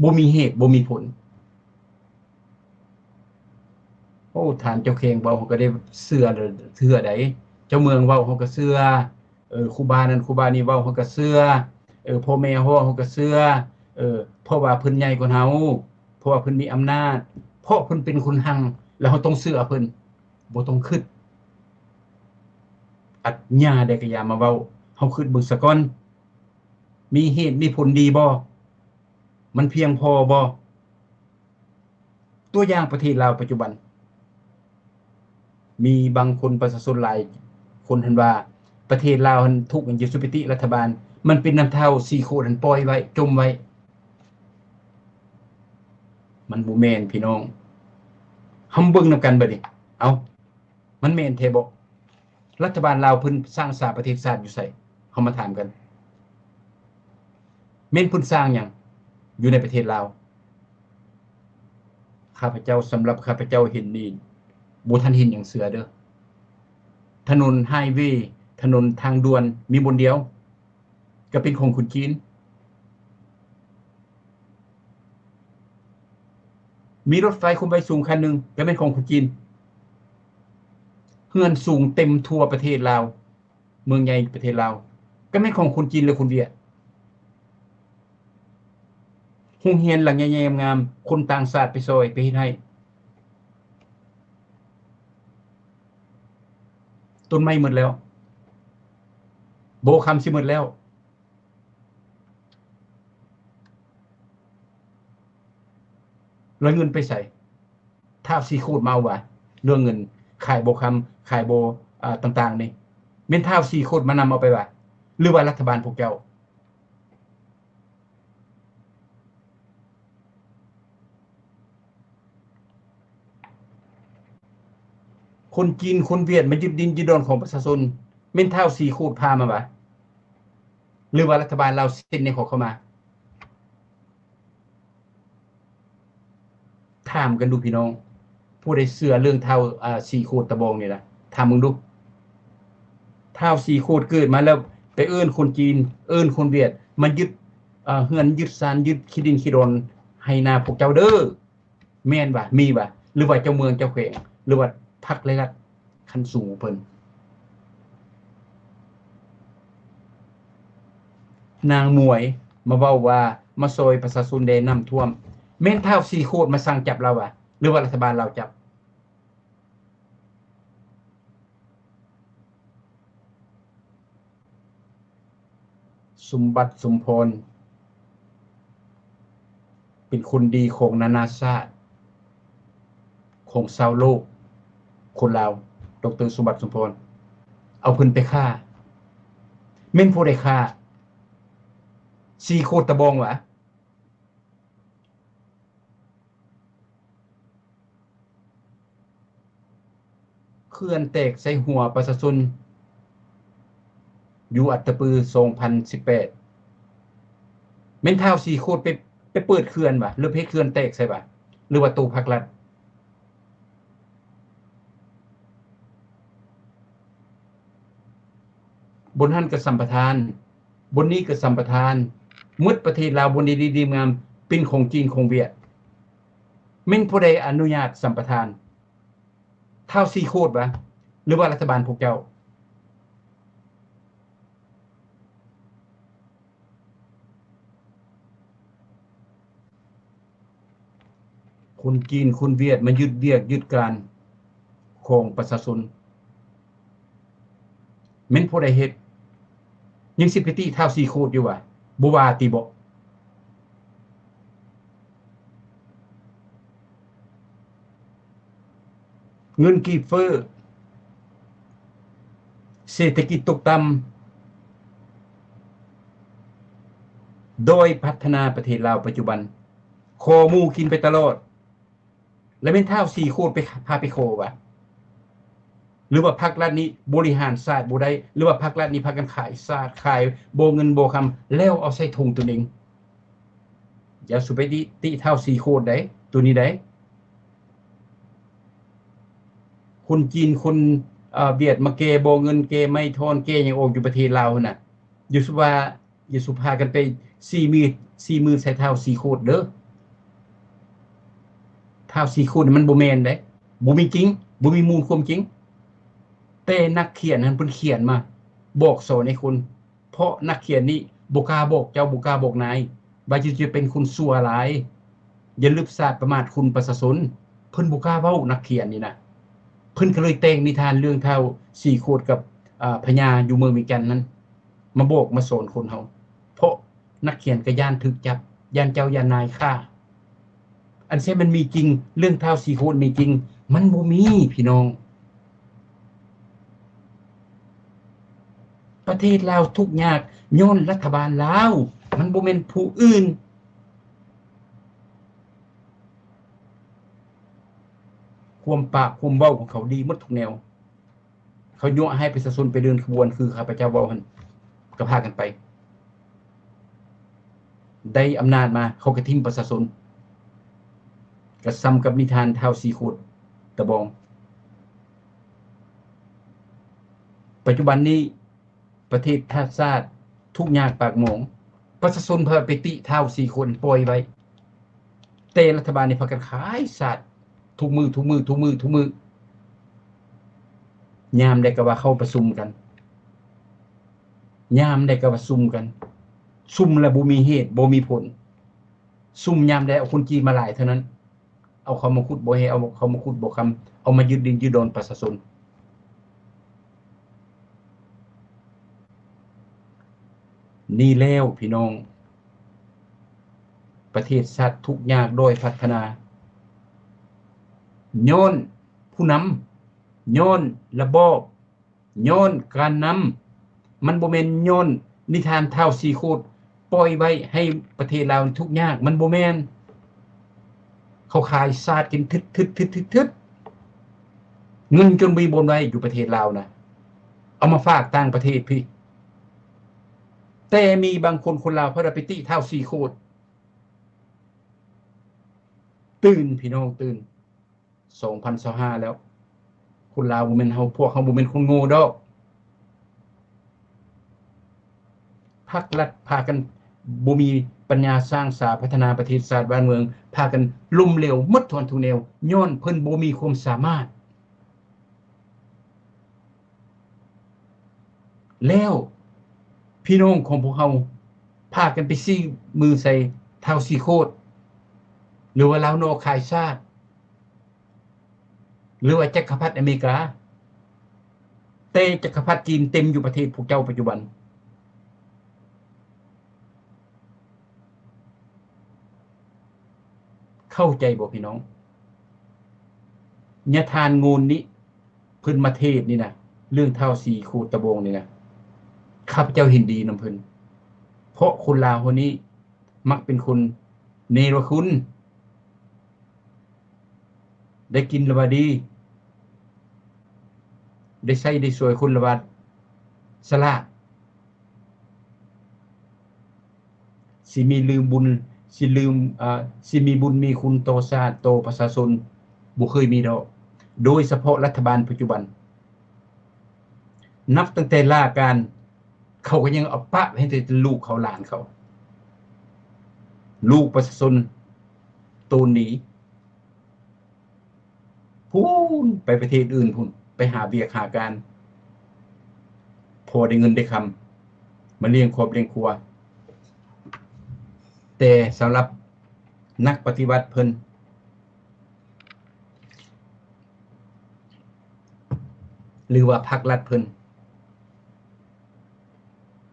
ບໍ່ມີເຫດບໍ່ມີຜົນ. ໂອ້ ທ່ານເຈົ້າແຂວງເວົ້າເຮົາກໍໄດ້ເຊື່ອເທື່ອໃດ ເຈົ້າເມືອງເວົ້າເຮົາກໍເຊື່ອ ເອີ ຄູບານັ້ນຄູບານີ້ເວົ້າເຮົາກໍເຊື່ອ ເອີ ພໍ່ແມ່ເຮົາເວົ້າເຮົາກໍເຊື່ອ ເອີ ເພາະວ່າເພິ່ນໃຫຍ່ກວ່າເຮົາ ເພາະວ່າເພິ່ນມີອຳນາດ ເພາະເພິ່ນເປັນຄົນຮັ່ງ ແລ້ວເຮົາຕ້ອງເຊື່ອເພິ່ນ. ບໍ່ຕ້ອງຄິດ ອັດຫຍັງໃດກໍຢ່າມາເວົ້າ ເຮົາຄິດເບິ່ງສາກ່ອນ ມີເຫດມີຜົນດີບໍ່? ມັນພຽງພໍບໍ່? ຕົວຢ່າງປະເທດລາວປັດຈຸບັນ ມີບາງຄົນ ປະຊາຊົນຫຼາຍຄົນຫັ້ນວ່າ ປະເທດລາວຫັ້ນທຸກຢູ່ສຸໄປຕິລັດຖະບານ ມັນເປັນນຳທ້າວສີໂຄດຫັ້ນປ່ອຍໄວ້ ຈົ່ມໄວ້. ມັນບໍ່ແມ່ນພີ່ນ້ອງ ເຮົາມາເບິ່ງນຳກັນບັດນີ້ ເອົ້າ ມັນແມ່ນແທ້ບໍ່? ລັດຖະບານລາວເພິ່ນສ້າງສາປະເທດຊາດຢູ່ໃສ? ເຮົາມາຖາມກັນ ແມ່ນເພິ່ນສ້າງຫຍັງຢູ່ໃນປະເທດລາວ? ຂ້າພະເຈົ້າ ສຳລັບຂ້າພະເຈົ້າເຫັນນີ້ ບໍ່ທັນເຫັນຫຍັງເຊື່ອເດີ. ຖະໜົນໄຮເວ ຖະໜົນທາງດ່ວນມີບ່ອນດຽວ ກໍເປັນຂອງຄົນຈີນ. ມີລົດໄຟຄວາມໄວສູງຄັນໜຶ່ງ ກໍແມ່ນຂອງຄົນຈີນ. ເຮືອນສູງເຕັມທົ່ວປະເທດລາວ ເມືອງໃຫຍ່ປະເທດລາວ ກໍແມ່ນຂອງຄົນຈີນ ແລະ ຄົນຫວຽດ. ໂຮງຮຽນຫຼັງໃຫຍ່ໆງາມໆ ຄົນຕ່າງຊາດໄປຊ່ອຍ ໄປເຮັດໃຫ້. ຕົ້ນໄມ້ໝົດແລ້ວ ບໍ່ຄຳຊິໝົດແລ້ວ. ແລ້ວເງິນໄປໃສ? ທ້າວສີໂຄດມາເອົາຫວາ? ເລື່ອງເງິນ ຂາຍບໍ່ຄຳ ຂາຍບໍ່ ອາ ຕ່າງໆນີ້ ແມ່ນທ້າວສີໂຄດມານຳເອົາໄປຫວາ? ຫຼືວ່າລັດຖະບານພວກເຈົ້າ? ຄົນຈີນ ຄົນຫວຽດ ມາຍຶດດິນຍຶດດອນຂອງປະຊາຊົນ ແມ່ນທ້າວສີໂຄດພາມາຫວາ? ຫຼືວ່າລັດຖະບານລາວເຊັນໃຫ້ເຂົາເຂົ້າມາ? ຖາມກັນດູພີ່ນ້ອງ ຜູ້ໃດເຊື່ອເລື່ອງທ້າວ ອາ ສີໂຄດຕາບອງນີ້ລະ ຖາມເບິ່ງດູ. ທ້າວສີໂຄດເກີດມາແລ້ວ ໄປເອີ້ນຄົນຈີນ ເອີ້ນຄົນຫວຽດ ມາຍຶດ ອາ ເຮືອນ ຍຶດຊານ ຍຶດທີ່ດິນທີ່ດອນໄຮ່ນາພວກເຈົ້າເດີ. ແມ່ນຫວາ? ມີຫວາ? ຫຼືວ່າເຈົ້າເມືອງເຈົ້າແຂວງ ຫຼືວ່າພັກໄລລັດຂັ້ນສູງເພິ່ນ? ນາງໝວຍມາເວົ້າວ່າ ມາຊ່ອຍປະຊາຊົນແດ່ນ້ຳຖ້ວມ. ແມ່ນທ້າວສີໂຄດມາສັ່ງຈັບລາວຫວາ? ຫຼືວ່າລັດຖະບານລາວຈັບ? ສົມບັດ ສົມພອນ ເປັນຄົນດີຂອງນານາຊາດ ຂອງຊາວໂລກ ຄົນລາວ ດອກເຕີ ສົມບັດ ສົມພອນ ເອົາເພິ່ນໄປຂ້າ. ແມ່ນຜູ້ໃດຂ້າ? ສີໂຄດຕາບອງຫວາ? ເຂື່ອນແຕກໃສ່ຫົວປະຊາຊົນຢູ່ອັດຕະປື ສອງພັນສິບແປດ ແມ່ນທ້າວສີ່ໂຄດໄປ ໄປເປີດເຂື່ອນຫວາ ຫຼືໄປເຮັດເຂື່ອນແຕກໃສ່ຫວາ ຫຼືວ່າໂຕພັກລັດ? ບ່ອນຫັ້ນກໍສຳປະທານ, ບ່ອນນີ້ກໍສຳປະທານ, ໝົດປະເທດລາວບ່ອນດີໆງາມເປັນຂອງຈີນຂອງຫວຽດ. ແມ່ນຜູ້ໃດອະນຸຍາດສຳປະທານ? ທ້າວສີ່ໂຄດຫວາ ຫຼືວ່າລັດຖະບານພວກເຈົ້າ? ຄົນຈີນຄົນຫວຽດມາຍຶດວຽກຍຶດການຂອງປະຊາຊົນ ແມ່ນຜູ້ໃດເຮັດ? ຍັງຊິໄປຕິທ້າວສີ່ໂຄດຢູ່ຫວາ? ບໍ່ວ່າຕິບໍ? ເງິນກີບເຟີ້, ເສດຖະກິດຕົກຕ່ຳ, ດ້ອຍພັດທະນາປະເທດລາວປັດຈຸບັນ, ຂໍໝູ່ກິນໄປຕະຫຼອດ ແລະແມ່ນທ້າວສີ່ໂຄດໄປ ພາໄປຂໍຫວາ? ຫຼືວ່າພັກລັດນີ້ບໍລິຫານຊາດບໍ່ໄດ້? ຫຼືວ່າພັກລັດນີ້ພາກັນຂາຍຊາດ ຂາຍບໍ່ເງິນບໍ່ຄຳ ແລ້ວເອົາໃສ່ຖົງຕົນເອງ? ຢ່າສູ່ໄປຕິ ຕິທ້າວສີ່ໂຄດໃດ ໂຕນີ້ໃດ. ຄົນຈີນຄົນ ເອີ ຫວຽດມາແກ່ບໍ່ເງິນ ແກ່ໄມ້ທ່ອນ ແກ່ຫຍັງອອກຢູ່ປະເທດລາວຫັ້ນນະ. ຢ່າສູ່ວ່າ ຢ່າສູ່ພາກັນໄປຊີ້ມື ຊີ້ມືໃສ່ທ້າວສີ່ໂຄດເດີ. ທ້າວສີ່ໂຄດນີ້ມັນບໍ່ແມ່ນເດ້ ບໍ່ມີຈິງ ບໍ່ມີມູນຄວາມຈິງ. ແຕ່ນັກຂຽນຫັ້ນເພິ່ນຂຽນມາບອກສອນໃຫ້ຄົນ ເພາະນັກຂຽນນີ້ບໍ່ກ້າບອກເຈົ້າ ບໍ່ກ້າບອກນາຍ ວ່າເຈົ້າຈະເປັນຄົນຊົ່ວຫຼາຍ ຢ່າລຶບສາດປະໝາດຄຸນປະຊາຊົນ. ເພິ່ນບໍ່ກ້າເວົ້າ ນັກຂຽນນີ້ນະ. ເພິ່ນກໍເລີຍແຕ່ງນິທານເລື່ອງທ້າວສີ່ໂຄດກັບ ອາ ພະຍາຢູ່ເມືອງວຽງຈັນນັ້ນ ມາບອກມາສອນຄົນເຮົາ ເພາະນັກຂຽນກໍຢ້ານຖືກຈັບ ຢ້ານເຈົ້າຢ້ານນາຍຂ້າ. ອັນແທ້ມັນມີຈິງ ເລື່ອງທ້າວສີ່ໂຄດມີຈິງ ມັນບໍ່ມີພີ່ນ້ອງ. ປະເທດລາວທຸກຍາກຍ້ອນລັດຖະບານລາວ ມັນບໍ່ແມ່ນຜູ້ອື່ນ. ຄວາມປາກຄວາມເວົ້າຂອງເຂົາດີໝົດທຸກແນວ. ເຂົາຍົວະໃຫ້ປະຊາຊົນໄປເດີນຂະບວນຄືຂ້າພະເຈົ້າເວົ້າຫັ້ນ ກໍພາກັນໄປ. ໄດ້ອຳນາດມາ ເຂົາກໍຖິ້ມປະຊາຊົນ ກໍສ່ຳກັບນິທານທ້າວສີ່ໂຄດຕະບອງ. ປັດຈຸບັນນີ້ປະເທດຊາດທຸກຍາກປາກໝອງ ປະຊາຊົນພາໄປຕິທ້າວສີ່ໂຄດ ປ່ອຍໄວ້. ແຕ່ລັດຖະບານນີ້ພາກັນຂາຍຊາດທຸກມື້ ທຸກມື້ ທຸກມື້ ທຸກມື້. ຍາມໃດກໍວ່າເຂົ້າປະຊຸມກັນ ຍາມໃດກໍວ່າຊຸມກັນ ຊຸມແລ້ວບໍ່ມີເຫດບໍ່ມີຜົນ. ຊຸມຍາມໃດເອົາຄົນຈີນມາຫຼາຍເທົ່ານັ້ນ ເອົາເຂົາມາຂຸດບໍ່ແຮ່ ເອົາເຂົາມາຂຸດບໍ່ຄຳ ເອົາມາຍຶດດິນຍຶດດອນປະຊາຊົນ. ນີ້ແລ້ວພີ່ນ້ອງ ປະເທດຊາດທຸກຍາກດ້ອຍພັດທະນາ ຍ້ອນຜູ້ນຳ ຍ້ອນລະບອບ ຍ້ອນການນຳ. ມັນບໍ່ແມ່ນຍ້ອນນິທານທ້າວສີ່ໂຄດປ່ອຍໄວ້ໃຫ້ປະເທດລາວທຸກຍາກ ມັນບໍ່ແມ່ນ. ເຂົາຂາຍຊາດກິນທຶດໆໆໆ ເງິນຈົນບໍ່ມີບ່ອນໄວ້ຢູ່ປະເທດລາວນະ ເອົາມາຝາກຕ່າງປະເທດພີ້. ແຕ່ມີບາງຄົນ ຄົນລາວເຂົາໄດ້ໄປຕິທ້າວສີ່ໂຄດ. ຕື່ນ ພີ່ນ້ອງ ຕື່ນ. ສອງພັນຊາວຫ້າແລ້ວ ຄົນລາວບໍ່ແມ່ນເຮົາ ພວກເຮົາບໍ່ແມ່ນຄົນໂງ່ດອກ. ພັກລັດພາກັນບໍ່ມີປັນຍາສ້າງສາພັດທະນາປະເທດຊາດບ້ານເມືອງ ພາກັນລົ້ມເຫຼວໝົດທຸກແນວ ຍ້ອນເພິ່ນບໍ່ມີຄວາມສາມາດ. ແລ້ວພີ່ນ້ອງຂອງພວກເຮົາພາກັນໄປຊີ້ມືໃສ່ທ້າວສີ່ໂຄດ ຫຼືວ່າລາວນອກຂາຍຊາດ ຫຼືວ່າຈັກກະພັດອາເມລິກາ ແຕ່ຈັກກະພັດຈີນເຕັມຢູ່ປະເທດພວກເຈົ້າປັດຈຸບັນ. ເຂົ້າໃຈບໍ່ພີ່ນ້ອງ? ຍາທ່ານໂງນນີ້ ເພິ່ນມາເທດນີ້ນະ ເລື່ອງທ້າວສີ່ໂຄດຕະບອງນີ້ນະ ຂ້າພະເຈົ້າເຫັນດີນຳເພິ່ນ ເພາະຄົນລາວເຮົານີ້ມັກເປັນຄົນເນລະຄຸນ. ໄດ້ກິນລະວ່າດີ ໄດ້ໃຊ້ໄດ້ຊ່ວຍຄົນລະບາດສະຫຼາດ ຊິມີລືມບຸນ ຊິລືມ ເອີ ຊິມີບຸນມີຄຸນຕໍ່ຊາດ ຕໍ່ປະຊາຊົນ ບໍ່ເຄີຍມີດອກ. ໂດຍສະເພາະລັດຖະບານປັດຈຸບັນ ນັບຕັ້ງແຕ່ລາການ ເຂົາກໍຍັງເອົາປະໄວ້ໃຫ້ແຕ່ລູກເຂົາຫຼານເຂົາ ລູກປະຊາຊົນໂຕນໜີ ພຸ້ນ ໄປປະເທດອື່ນພຸ້ນ ໄປຫາວຽກຫາການ ພໍໄດ້ເງິນໄດ້ຄຳ ມາລ້ຽງຄອບລ້ຽງຄົວ. ແຕ່ສຳລັບນັກປະຕິວັດເພິ່ນ ຫຼືວ່າພັກລັດເພິ່ນ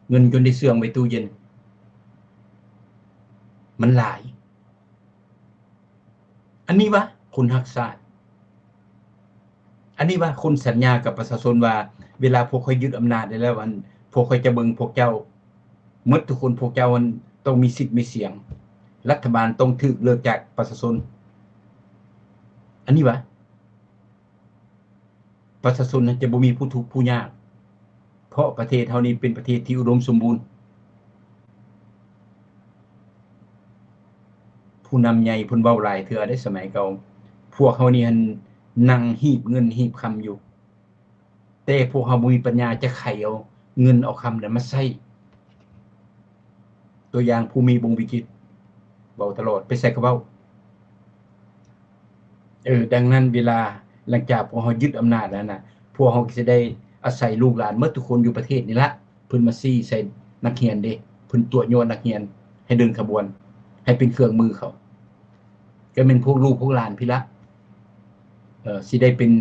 ເງິນຈົນໄດ້ເຊື່ອງໄວ້ຕູ້ເຢັນ ມັນຫຼາຍ. ອັນນີ້ຫວາຄົນຮັກຊາດ? ອັນນີ້ຫວາຄົນສັນຍາກັບປະຊາຊົນວ່າ ເວລາພວກຂ້ອຍຍຶດອຳນາດໄດ້ແລ້ວ ອັນ ພວກຂ້ອຍຈະເບິ່ງພວກເຈົ້າໝົດທຸກຄົນ ພວກເຈົ້າ ອັນ ຕ້ອງມີສິດມີສຽງ ລັດຖະບານຕ້ອງຖືກເລີກຈາກປະຊາຊົນ? ອັນນີ້ຫວາ ປະຊາຊົນນັ້ນຈະບໍ່ມີຜູ້ທຸກຜູ້ຍາກ ເພາະປະເທດເຮົານີ້ເປັນປະເທດທີ່ອຸດົມສົມບູນ. ຜູ້ນຳໃຫຍ່ເພິ່ນເວົ້າຫຼາຍເທື່ອເດ້ ສະໄໝເກົ່າ ພວກເຮົານີ້ຫັ້ນນັ່ງຮີບເງິນຮີບຄຳຢູ່ ແຕ່ພວກເຮົາບໍ່ມີປັນຍາຈະໄຂເອົາເງິນເອົາຄຳນັ້ນມາໃຊ້. ຕົວຢ່າງ ພູມີ ວົງວິຈິດ ເວົ້າຕະຫຼອດ ໄປໃສກໍເວົ້າ. ເອີ ດັ່ງນັ້ນ ເວລາຫຼັງຈາກພວກເຮົາຍຶດອຳນາດແລ້ວນະ ພວກເຮົາກໍຊິໄດ້ອາໄສລູກຫຼານໝົດທຸກຄົນຢູ່ປະເທດນີ້ລະ ເພິ່ນມາຊີ້ໃສ່ນັກຮຽນເດ້ ເພິ່ນຕົວະຍົວະນັກຮຽນໃຫ້ເດີນຂະບວນ ໃຫ້ເປັນເຄື່ອງມືເຂົາ ກໍແມ່ນພວກລູກພວກຫຼານພີ້ລະ ເອີ ຊິໄດ້ເປັນ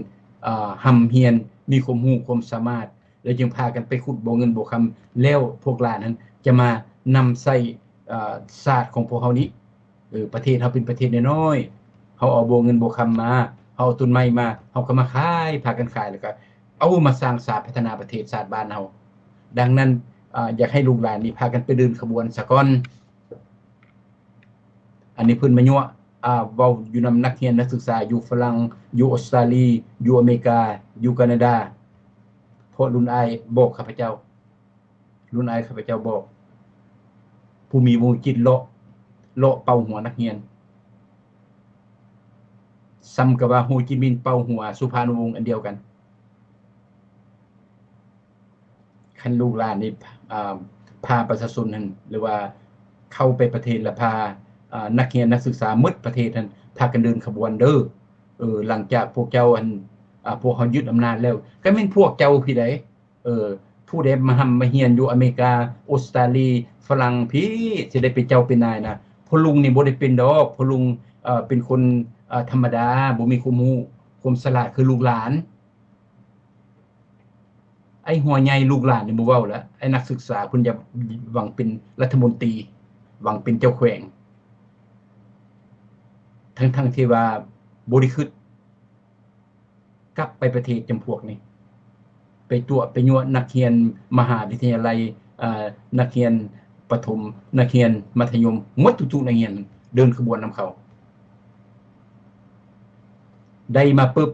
ເອີ ຮ່ຳຮຽນ ມີຄວາມຮູ້ຄວາມສາມາດ ແລ້ວຈຶ່ງພາກັນໄປຂຸດບໍ່ເງິນບໍ່ຄຳ ແລ້ວພວກຫຼານຫັ້ນຈະມານຳໃຊ້ ເອີ ຊາດຂອງພວກເຮົານີ້. ເອີ ປະເທດເຮົາເປັນປະເທດນ້ອຍໆ ເຮົາເອົາບໍ່ເງິນບໍ່ຄຳມາ ເຮົາເອົາຕົ້ນໄມ້ມາ ເຮົາກໍມາຂາຍ ພາກັນຂາຍ ແລ້ວກໍເອົາມາສ້າງຊາດ ພັດທະນາປະເທດຊາດບ້ານເຮົາ. ດັ່ງນັ້ນ ອາ ຢາກໃຫ້ລູກຫຼານນີ້ພາກັນໄປເດີນຂະບວນສາກ່ອນ. ອັນນີ້ເພິ່ນມາຍົວະ ອາ ເວົ້າຢູ່ນຳນັກຮຽນນັກສຶກສາຢູ່ຝຣັ່ງ ຢູ່ອົດສະຕາລີ ຢູ່ອາເມລິກາ ຢູ່ການາດາ. ເພາະລຸນອ້າຍບອກຂ້າພະເຈົ້າ ລຸນອ້າຍຂ້າພະເຈົ້າບອກ ພູມີ ວົງວິຈິດ ເລາະ ເລາະເປົ່າຫົວນັກຮຽນ ສ່ຳກັບວ່າ ໂຮຈິມິນ ເປົ່າຫົວສຸພານຸວົງ ອັນດຽວກັນ. ຄັນລູກຫຼານນີ້ ອາ ພາປະຊາຊົນຫັ້ນ ຫຼືວ່າເຂົ້າໄປປະເທດ ແລ້ວພາ ອາ ນັກຮຽນນັກສຶກສາໝົດປະເທດຫັ້ນ ພາກັນເດີນຂະບວນເດີ. ເອີ ຫຼັງຈາກພວກເຈົ້າ ອັນ ອາ ພວກເຮົາຍຶດອຳນາດແລ້ວ ກໍແມ່ນພວກເຈົ້າພີ້ໃດ໋. ເອີ ຜູ້ໃດມາຮ່ຳມາຮຽນຢູ່ອາເມລິກາ ອົດສະຕາລີ ຝຣັ່ງພີ້ ຊິໄດ້ເປັນເຈົ້າເປັນນາຍນະ. ພໍ່ລຸງນີ້ບໍ່ໄດ້ເປັນດອກ ພໍ່ລຸງ ເອີ ເປັນຄົນ ເອີ ທຳມະດາ ບໍ່ມີຄວາມຮູ້ຄວາມສະຫຼາດຄືລູກຫຼານ. ໄອ້ຫົວໃຫຍ່ລູກຫຼານນີ້ບໍ່ເວົ້າລະ ໄອ້ນັກສຶກສາເພິ່ນຢາກຫວັງເປັນລັດຖະມົນຕີ ຫວັງເປັນເຈົ້າແຂວງ ທັງໆທີ່ວ່າບໍ່ໄດ້ຄິດ ກັບໄປປະເທດຈຳພວກນີ້ ໄປຕົວະໄປຍົວະນັກຮຽນມະຫາວິທະຍາໄລ ເອີ ນັກຮຽນປະຖົມ ນັກຮຽນມັດທະຍົມ ໝົດທຸກໆນັກຮຽນ ເດີນຂະບວນນຳເຂົາ. ໄດ້ມາປຶບ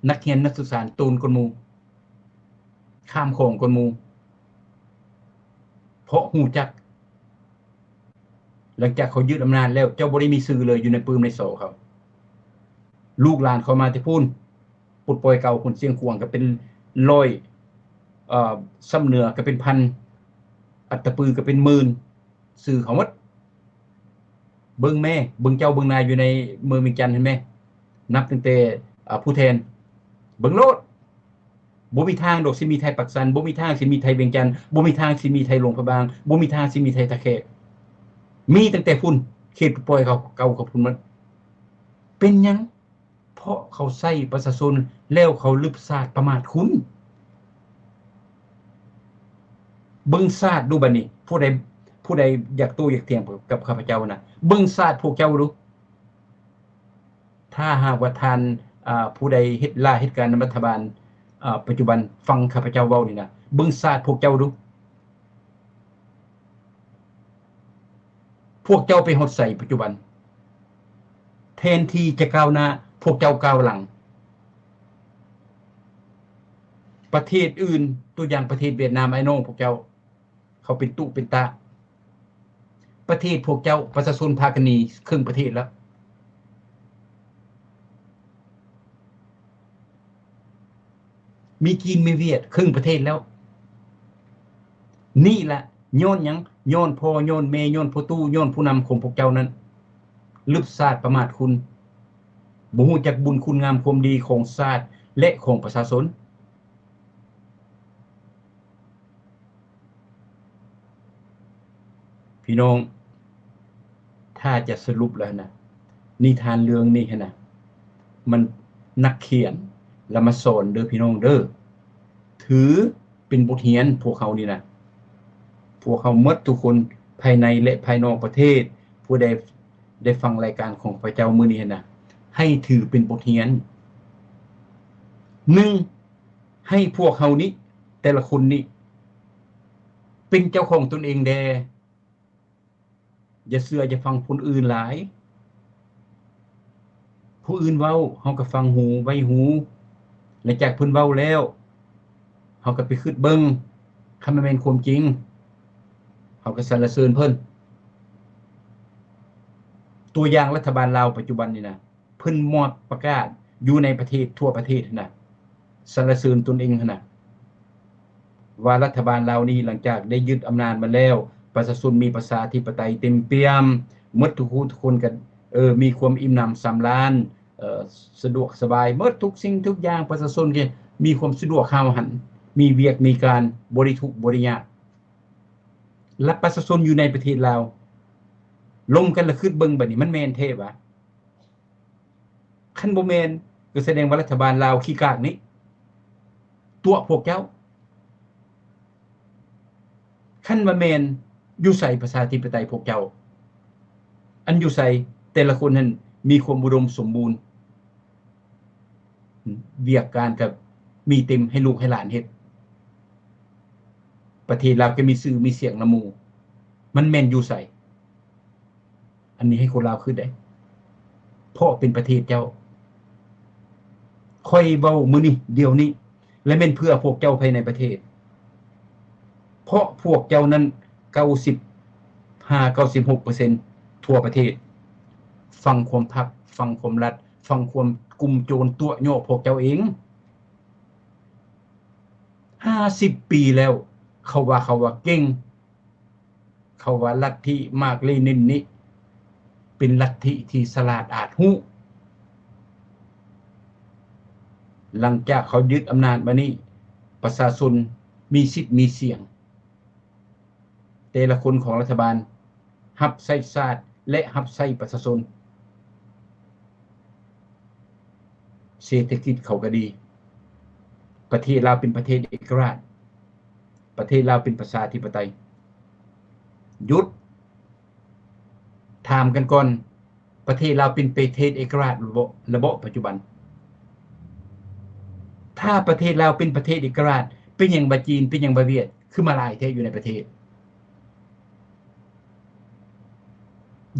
ນັກຮຽນນັກສຶກສາໂຕນກ່ອນໝູ່ ຂ້າມຂອງກ່ອນໝູ່ ເພາະຮູ້ຈັກ ຫຼັງຈາກເຂົາຍຶດອຳນາດແລ້ວ ເຈົ້າບໍ່ໄດ້ມີຊື່ເລີຍ ຢູ່ໃນປຶ້ມໃນສໍເຂົາ. ລູກຫຼານເຂົາມາແຕ່ພຸ້ນ ປົດປ່ອຍເກົ່າພຸ້ນ ຊຽງຂວາງກໍເປັນຮ້ອຍ ເອີ ຊຳເໜືອກໍເປັນພັນ ອັດຕະປືກໍເປັນໝື່ນ ຊື່ເຂົາໝົດ. ເບິ່ງແມ້ ເບິ່ງເຈົ້າເບິ່ງນາຍຢູ່ໃນເມືອງວຽງຈັນຫັ້ນແມ້ ນັບຕັ້ງແຕ່ ອາ ຜູ້ແທນ ເບິ່ງໂລດ. ບໍ່ມີທາງດອກຊິມີໄທປາກຊັນ ບໍ່ມີທາງຊິມີໄທວຽງຈັນ ບໍ່ມີທາງຊິມີໄທຫຼວງພະບາງ ບໍ່ມີທາງຊິມີໄທທ່າແຂກ. ມີຕັ້ງແຕ່ພຸ້ນ ເຂດປົດປ່ອຍເຂົາເກົ່າເຂົາພຸ້ນໝົດ. ເປັນຫຍັງ? ເພາະເຂົາໃຊ້ປະຊາຊົນ ແລ້ວເຂົາລຶບຊາດປະໝາດຄຸນ. ເບິ່ງຊາດດູບັດນີ້ ຜູ້ໃດ ຜູ້ໃດຢາກໂຕ້ຢາກຖຽງກັບຂ້າພະເຈົ້ານະ ເບິ່ງຊາດພວກເຈົ້າດູ. ຖ້າຫາກວ່າທ່ານ ອາ ຜູ້ໃດເຮັດລາເຮັດການນຳລັດຖະບານ ອາ ປັດຈຸບັນ ຟັງຂ້າພະເຈົ້າເວົ້ານີ້ນະ ເບິ່ງຊາດພວກເຈົ້າດູ. ພວກເຈົ້າໄປຮອດໃສປັດຈຸບັນ? ແທນທີ່ຈະກ້າວໜ້າ ພວກເຈົ້າກ້າວຫຼັງ. ປະເທດອື່ນ ຕົວຢ່າງປະເທດຫວຽດນາມ ອ້າຍນ້ອງພວກເຈົ້າ ເຂົາເປັນຕຸເປັນຕະ. ປະເທດພວກເຈົ້າ ປະຊາຊົນພາກັນໜີເຄິ່ງປະເທດແລ້ວ. ມີຈີນ ມີຫວຽດ ເຄິ່ງປະເທດແລ້ວ. ນີ້ລະຍ້ອນຫຍັງ? ຍ້ອນພໍ່ ຍ້ອນແມ່ ຍ້ອນພໍ່ຕູ້ ຍ້ອນຜູ້ນຳຂອງພວກເຈົ້ານັ້ນ ລຶບຊາດປະໝາດຄຸນ, ບໍ່ຮູ້ຈັກບຸນຄຸນງາມຄວາມດີຂອງຊາດ ແລະ ຂອງປະຊາຊົນ. ພີ່ນ້ອງ, ຖ້າຈະສະຫຼຸບແລ້ວນະ, ນິທານເລື່ອງນີ້ຫັ້ນນະ ມັນນັກຂຽນລະມາສອນເດີພີ່ນ້ອງເດີ. ຖືເປັນບົດຮຽນພວກເຮົານີ້ນະ, ພວກເຮົາໝົດທຸກຄົນ ພາຍໃນ ແລະ ພາຍນອກປະເທດ, ຜູ້ໃດໄດ້ຟັງລາຍການຂອງຂ້າພະເຈົ້າມື້ນີ້ຫັ້ນນະ, ໃຫ້ຖືເປັນບົດຮຽນ. ໜຶ່ງ, ໃຫ້ພວກເຮົານີ້ ແຕ່ລະຄົນນີ້ ເປັນເຈົ້າຂອງຕົນເອງແດ່. ຢ່າເຊື່ອຢ່າຟັງຄົນອື່ນຫຼາຍ. ຜູ້ອື່ນເວົ້າ ເຮົາກໍຟັງຫູໄວ້ຫູ, ຫຼັງຈາກເພິ່ນເວົ້າແລ້ວ ເຮົາກໍໄປຄິດເບິ່ງ, ຄັນມັນແມ່ນຄວາມຈິງ ເຮົາກໍສັນລະເສີນເພິ່ນ. ຕົວຢ່າງລັດຖະບານລາວປັດຈຸບັນນີ້ນະ, ເພິ່ນມອບປະກາດຢູ່ໃນປະເທດ ທົ່ວປະເທດຫັ້ນນະ, ສັນລະເສີນຕົນເອງຫັ້ນນະ ວ່າລັດຖະບານລາວນີ້ ຫຼັງຈາກໄດ້ຍຶດອຳນາດມາແລ້ວ, ປະຊາຊົນມີປະຊາທິປະໄຕເຕັມປ່ຽມ, ໝົດທຸກຜູ້ທຸກຄົນກໍ ເອີ ມີຄວາມອີ່ມໜຳສຳລານ, ເອີ ສະດວກສະບາຍ, ໝົດທຸກສິ່ງທຸກຢ່າງ, ປະຊາຊົນກໍມີຄວາມສະດວກຫ້າວຫັນ, ມີວຽກມີການ, ບໍ່ໄດ້ທຸກບໍ່ໄດ້ຍາກ. ແລະ ປະຊາຊົນຢູ່ໃນປະເທດລາວ ລົມກັນລະຄິດເບິ່ງບາດນີ້ ມັນແມ່ນແທ້ຫວາ? ຄັນບໍ່ແມ່ນ ກໍສະແດງວ່າລັດຖະບານລາວຂີ້ກາກນີ້ ຕົວະພວກເຈົ້າ. ຄັນວ່າແມ່ນ ຢູ່ໃສປະຊາທິປະໄຕພວກເຈົ້າ? ອັນຢູ່ໃສ? ແຕ່ລະຄົນຫັ້ນມີຄວາມອຸດົມສົມບູນ, ວຽກການກໍມີເຕັມໃຫ້ລູກໃຫ້ຫຼານເຮັດ, ປະເທດລາວກໍມີຊື່ມີສຽງນຳໝູ່, ມັນແມ່ນຢູ່ໃສ? ອັນນີ້ໃຫ້ຄົນລາວຄິດໄດ້ ເພາະເປັນປະເທດເຈົ້າ. ຂ້ອຍເວົ້າມື້ນີ້ ດຽວນີ້ ແລະ ແມ່ນເພື່ອພວກເຈົ້າພາຍໃນປະເທດ, ເພາະພວກເຈົ້ານັ້ນ ເກົ້າສິບຫ້າ ເກົ້າສິບຫົກເປີເຊັນ ທົ່ວປະເທດ ຟັງຄວາມພັກ ຟັງຄວາມລັດ ຟັງຄວາມກຸ່ມໂຈນຕົວະຍົວະພວກເຈົ້າເອງ. ຫ້າສິບປີແລ້ວ ເຂົາວ່າ ເຂົາວ່າເກັ່ງ, ເຂົາວ່າລັດທິມາກເລນິນນີ້ເປັນລັດທິທີ່ສະຫຼາດອາດຮູ້. ຫຼັງຈາກເຂົາຍຶດອຳນາດມານີ້ ປະຊາຊົນມີສິດມີສຽງ, ແຕ່ລະຄົນຂອງລັດຖະບານຮັບໃຊ້ຊາດ ແລະ ຮັບໃຊ້ປະຊາຊົນ. ເສດຖະກິດເຂົາກໍດີ. ປະເທດລາວເປັນປະເທດເອກະລາດ, ປະເທດລາວເປັນປະຊາທິປະໄຕ. ຢຸດ! ຖາມກັນກ່ອນ, ປະເທດລາວເປັນປະເທດເອກະລາດລະບໍ ລະບໍປັດຈຸບັນ? ຖ້າປະເທດລາວເປັນປະເທດເອກະລາດ, ເປັນຫຍັງວ່າຈີນ, ເປັນຫຍັງວ່າຫວຽດ ຄືມາຫຼາຍແທ້ຢູ່ໃນປະເທດ?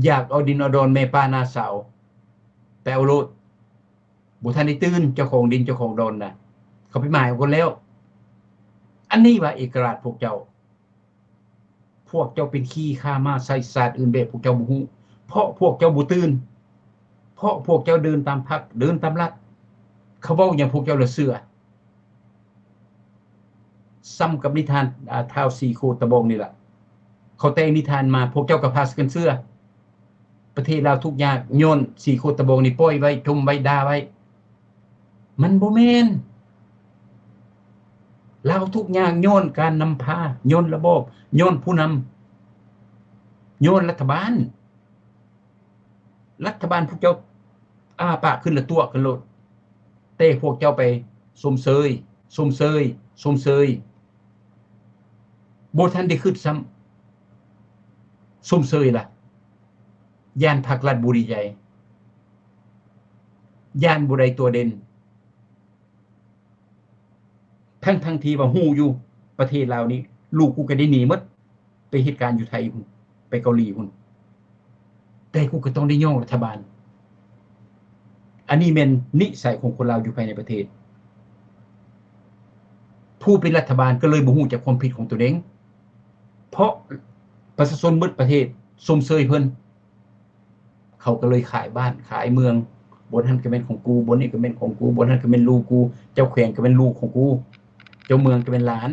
ຢາກເອົາດິນເອົາດອນແມ່ປ້ານ້າສາວ ໄປເອົາໂລດ. ບໍ່ທັນໄດ້ຕື່ນ ເຈົ້າຂອງດິນເຈົ້າຂອງດອນນະ, ເຂົາໄປໝາຍເອົາກ່ອນແລ້ວ. ອັນນີ້ວ່າເອກະລາດພວກເຈົ້າ. ພວກເຈົ້າເປັນຂີ້ຂ້າມ້າໃຊ້ຊາດອື່ນແບບພວກເຈົ້າບໍ່ຮູ້, ເພາະພວກເຈົ້າບໍ່ຕື່ນ, ເພາະພວກເຈົ້າເດີນຕາມພັກ ເດີນຕາມລັດ. ເຂົາເວົ້າຫຍັງພວກເຈົ້າລະເຊື່ອ. ສ່ຳກັບນິທານ ອາ ທ້າວສີ່ໂຄດຕະບອງນີ້ລະ, ເຂົາແຕ່ງນິທານມາ ພວກເຈົ້າກໍພາກັນເຊື່ອ. ປະເທດລາວທຸກຍາກຍ້ອນສີ່ໂຄດຕະບອງນີ້ປ່ອຍໄວ້ ຈົ່ມໄວ້ ດ່າໄວ້. ມັນບໍ່ແມ່ນ. ລາວທຸກຍາກຍ້ອນການນຳພາ, ຍ້ອນລະບອບ, ຍ້ອນຜູ້ນຳ, ຍ້ອນລັດຖະບານ. ລັດຖະບານພວກເຈົ້າອ້າປາກຂຶ້ນລະຕົວະກັນໂລດ, ແຕ່ພວກເຈົ້າໄປຊົມເຊີຍ, ຊົມເຊີຍ, ຊົມເຊີຍ. ບໍ່ທັນໄດ້ຄິດຊ້ຳ, ຊົມເຊີຍລະ. ຢ້ານພັກລັດບໍ່ດີໃຈ, ຢ້ານບໍ່ໄດ້ຕົວເດັ່ນ, ທັງໆທີ່ວ່າຮູ້ຢູ່ ປະເທດລາວນີ້ ລູກກູກໍໄດ້ໜີໝົດ ໄປເຮັດການຢູ່ໄທພຸ້ນ ໄປເກົາຫຼີພຸ້ນ, ແຕ່ກູກໍຕ້ອງໄດ້ຍ້ອງລັດຖະບານ. ອັນນີ້ແມ່ນນິໄສຂອງຄົນລາວຢູ່ພາຍໃນປະເທດ. ຜູ້ເປັນລັດຖະບານກໍເລີຍບໍ່ຮູ້ຈັກຄວາມຜິດຂອງຕົນເອງ ເພາະປະຊາຊົນໝົດປະເທດຊົມເຊີຍເພິ່ນ ເຂົາກໍເລີຍຂາຍບ້ານຂາຍເມືອງ ບ່ອນຫັ້ນກໍແມ່ນຂອງກູ ບ່ອນນີ້ກໍແມ່ນຂອງກູ ບ່ອນຫັ້ນກໍແມ່ນລູກກູ ເຈົ້າແຂວງກໍແມ່ນລູກຂອງກູ ເຈົ້າເມືອງກໍແມ່ນຫຼານ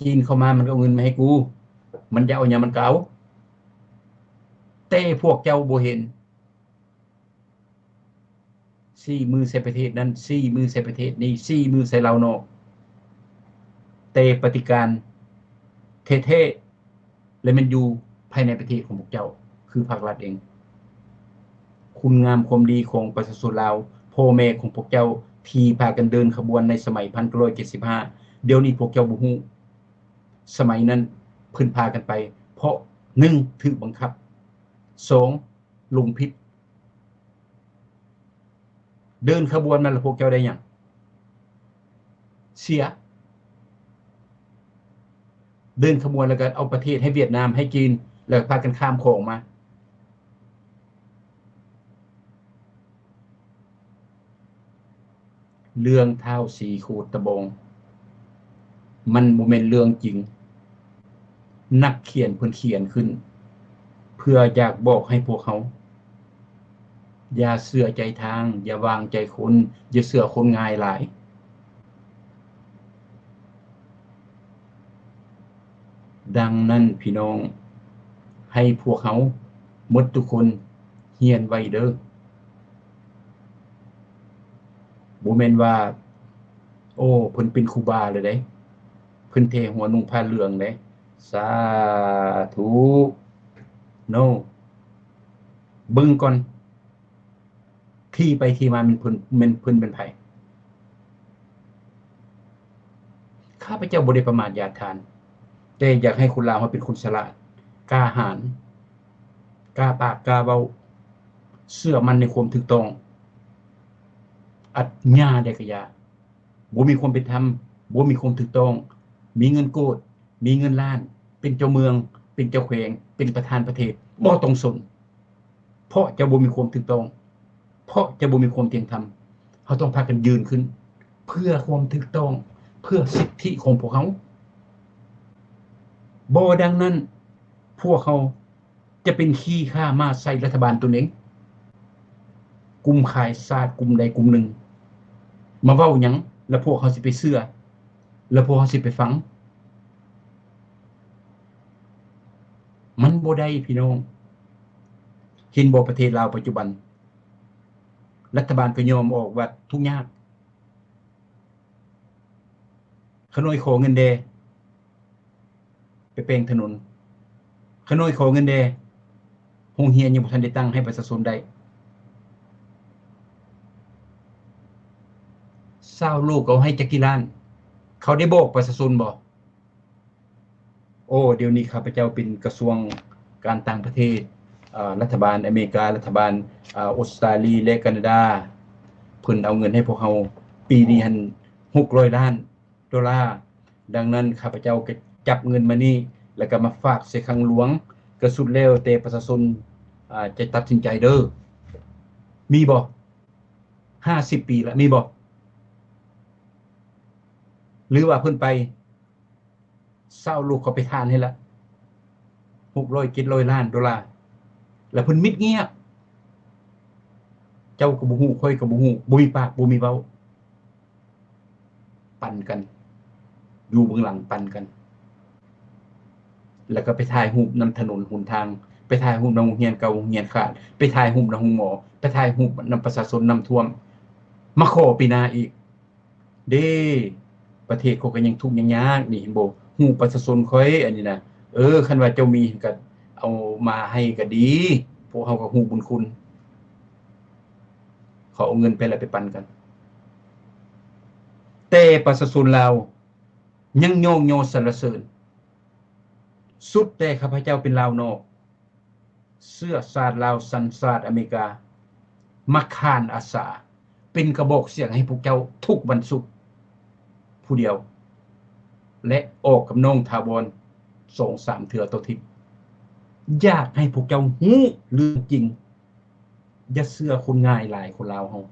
ຈີນເຂົ້າມາມັນກໍເອົາເງິນມາໃຫ້ກູ ມັນຢາກເອົາຫຍັງມັນກໍເອົາ ແຕ່ພວກເຈົ້າບໍ່ເຫັນ ຊີ້ມືໃສ່ປະເທດນັ້ນ ຊີ້ມືໃສ່ປະເທດນີ້ ຊີ້ມືໃສ່ລາວນອກ ແຕ່ປະຕິການແທ້ໆ ແລະ ແມ່ນຢູ່ພາຍໃນປະເທດຂອງພວກເຈົ້າ ຄືພາກລັດເອງ. ຄຸນງາມຄວາມດີຂອງປະຊາຊົນລາວ ພໍ່ແມ່ຂອງພວກເຈົ້າທີ່ພາກັນເດີນຂະບວນໃນສະໄໝພັນເກົ້າຮ້ອຍເຈັດສິບຫ້າ ດຽວນີ້ພວກເຈົ້າບໍ່ຮູ້. ສະໄໝນັ້ນເພິ່ນພາກັນໄປ ເພາະ ໜຶ່ງ ຖືກບັງຄັບ ສອງ ຫຼົງຜິດ ເດີນຂະບວນມາແລ້ວພວກເຈົ້າໄດ້ຫຍັງ? ເສຍ. ເດີນຂະບວນແລ້ວກໍເອົາປະເທດໃຫ້ຫວຽດນາມ ໃຫ້ຈີນ ແລ້ວພາກັນຂ້າມຂອງມາ. ເລື່ອງທ້າວສີໂຄດຕະບອງ ມັນບໍ່ແມ່ນເລື່ອງຈິງ. ນັກຂຽນເພິ່ນຂຽນຂຶ້ນ ເພື່ອຢາກບອກໃຫ້ພວກເຮົາ ຢ່າເຊື່ອໃຈທາງ, ຢ່າວາງໃຈຄົນ, ຢ່າເຊື່ອຄົນງ່າຍຫຼາຍ. ດັ່ງນັ້ນ ພີ່ນ້ອງ, ໃຫ້ພວກເຮົາໝົດທຸກຄົນຮຽນໄວ້ເດີ້. ບໍ່ແມ່ນວ່າ ໂອ້ ເພິ່ນເປັນຄູບາແລ້ວເດ້, ເພິ່ນແທຫົວນຸ່ງຜ້າເຫຼືອງເດ້. ສາທຸ. No. ເບິ່ງກ່ອນ ທີ່ໄປທີ່ມາແມ່ນເພິ່ນ ແມ່ນເພິ່ນເປັນໃຜ? ຂ້າພະເຈົ້າບໍ່ໄດ້ປະມາດຢາດທ່ານ, ແຕ່ຢາກໃຫ້ຄົນລາວເຮົາເປັນຄົນສະຫຼາດ, ກ້າຫານ, ກ້າປາກ, ກ້າເວົ້າ, ເຊື່ອໝັ້ນໃນຄວາມຖືກຕ້ອງ. ອັດຍາໃດກະຢ່າ, ບໍ່ມີຄວາມເປັນທຳ, ບໍ່ມີຄວາມຖືກຕ້ອງ, ມີເງິນໂກດ, ມີເງິນລ້ານ, ເປັນເຈົ້າເມືອງ, ເປັນເຈົ້າແຂວງ, ເປັນປະທານປະເທດ, ບໍ່ຕ້ອງສົນ. ເພາະຈະບໍ່ມີຄວາມຖືກຕ້ອງ, ເພາະຈະບໍ່ມີຄວາມທ່ຽງທຳ. ເຮົາຕ້ອງພາກັນຢືນຂຶ້ນ ເພື່ອຄວາມຖືກຕ້ອງ, ເພື່ອສິດທິຂອງພວກເຮົາ. ບໍ່ດັ່ງນັ້ນ, ພວກເຮົາຈະເປັນຂີ້ຂ້າມ້າໃສ່ລັດຖະບານຕົນເອງ. ກຸ່ມຂາຍຊາດກຸ່ມໃດກຸ່ມໜຶ່ງ ມາເວົ້າຫຍັງ ແລ້ວພວກເຮົາຊິໄປເຊື່ອ ແລ້ວພວກເຮົາຊິໄປຟັງ? ມັນບໍ່ໄດ້ພີ່ນ້ອງ. ເຫັນບໍ່ ປະເທດລາວປັດຈຸບັນ ລັດຖະບານກໍຍອມອອກວ່າທຸກຍາກ. ຂະນ້ອຍຂໍເງິນແດ່ ໄປແປງຖະໜົນ. ຂະນ້ອຍຂໍເງິນແດ່ ໂຮງຮຽນຍັງບໍ່ທັນໄດ້ຕັ້ງໃຫ້ປະຊາຊົນໄດ້. ຊາວໂລກເຂົາໃຫ້ຈັກກີ້ລ້ານ? ເຂົາໄດ້ບອກປະຊາຊົນບໍ່? ໂອ້ ດຽວນີ້ຂ້າພະເຈົ້າເປັນກະຊວງການຕ່າງປະເທດ, ເອີ ລັດຖະບານອາເມລິກາ, ລັດຖະບານ, ເອີ ອົດສະຕາລີ ແລະ ການາດາ, ເພິ່ນເອົາເງິນໃຫ້ພວກເຮົາປີນີ້ຫັ້ນຫົກຮ້ອຍລ້ານໂດລາ. ດັ່ງນັ້ນ ຂ້າພະເຈົ້າກໍຈັບເງິນມານີ້ ແລ້ວກໍມາຝາກໃສ່ຄັງຫຼວງ, ກໍສຸດແລ້ວແຕ່ປະຊາຊົນ, ອາ, ຈະຕັດສິນໃຈເດີ້. ມີບໍ່? ຫ້າສິບປີລະ ມີບໍ່? ຫຼືວ່າເພິ່ນໄປ ຊາວໂລກເຂົາໄປທານໃຫ້ລະ ຫົກຮ້ອຍເຈັດຮ້ອຍລ້ານໂດລາ ແລ້ວເພິ່ນມິດງຽບ. ເຈົ້າກໍບໍ່ຮູ້, ຂ້ອຍກໍບໍ່ຮູ້, ບໍ່ມີປາກ, ບໍ່ມີເວົ້າ. ປັນກັນ ຢູ່ເບື້ອງຫຼັງປັນກັນ ແລ້ວກໍໄປຖ່າຍຮູບນຳຖະໜົນຫົນທາງ, ໄປຖ່າຍຮູບນຳໂຮງຮຽນເກົ່າໂຮງຮຽນຂາດ, ໄປຖ່າຍຮູບນຳໂຮງໝໍ, ໄປຖ່າຍຮູບນຳປະຊາຊົນນ້ຳຖ້ວມ, ມາຂໍປີໜ້າອີກ. ເດ້ ປະເທດຂ້ອຍກໍຍັງທຸກຍັງຍາກນີ້ ເຫັນບໍ່? ຮູ້ປະຊາຊົນຂ້ອຍອັນນີ້ນະ. ເອີ ຄັນວ່າເຈົ້າມີກໍເອົາມາໃຫ້ກໍດີ, ພວກເຮົາກໍຮູ້ບຸນຄຸນ. ເຂົາເອົາເງິນໄປແລ້ວໄປປັນກັນ, ແຕ່ປະຊາຊົນລາວຍັງຍ້ອງຍໍສັນລະເສີນ. ສຸດແຕ່ຂ້າພະເຈົ້າເປັນລາວນອກ ເຊື້ອຊາດລາວ ສັນຊາດອາເມລິກາ ມາຄານອາສາ ເປັນກະບອກສຽງໃຫ້ພວກເຈົ້າທຸກວັນສຸກຜູ້ດຽວ ແລະ ອອກກັບນ້ອງຖາວອນສອງສາມເທື່ອຕໍ່ທິດ. ຢາກໃຫ້ພວກເຈົ້າຮູ້ເລື່ອງຈິງ. ຢ່າເຊື່ອຄົນງ່າຍຫຼາຍ ຄົນລາວເຮົາ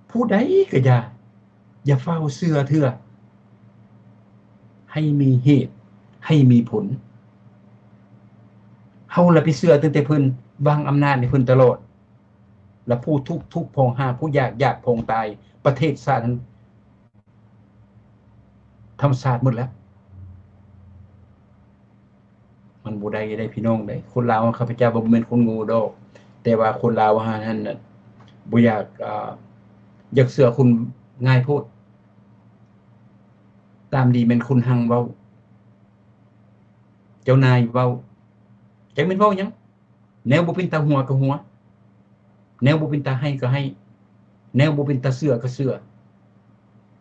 ຜູ້ໃດກໍຢ່າ. ຢ່າຟ້າວເຊື່ອເທື່ອ ໃຫ້ມີເຫດ ໃຫ້ມີຜົນ. ເຮົາລະໄປເຊື່ອຕັ້ງແຕ່ເພິ່ນວາງອຳນາດໃຫ້ເພິ່ນຕະຫຼອດ ລະຜູ້ທຸກທຸກ ພອງຫາ ຜູ້ຢາກຢາກ ພອງຕາຍ. ປະເທດຊາດຫັ້ນທຳຊາດໝົດແລ້ວ. ມັນບໍ່ໄດ້ເດ້ພີ່ນ້ອງເດ້. ຄົນລາວເຮົາ ຂ້າພະເຈົ້າວ່າບໍ່ແມ່ນຄົນໂງ່ດອກ, ແຕ່ວ່າຄົນລາວເຮົາຫັ້ນນະ ບໍ່ຢາກ ອາ ຢາກເຊື່ອຄົນງ່າຍໂພດ. ຕາມດີແມ່ນຄົນຮັ່ງເວົ້າ, ເຈົ້ານາຍເວົ້າ, ຈັກແມ່ນເວົ້າຫຍັງ. ແນວບໍ່ເປັນຕາຫົວກໍຫົວ, ແນວບໍ່ເປັນຕາໄຫ້ກໍໄຫ້, ແນວບໍ່ເປັນຕາເຊື່ອກໍເຊື່ອ.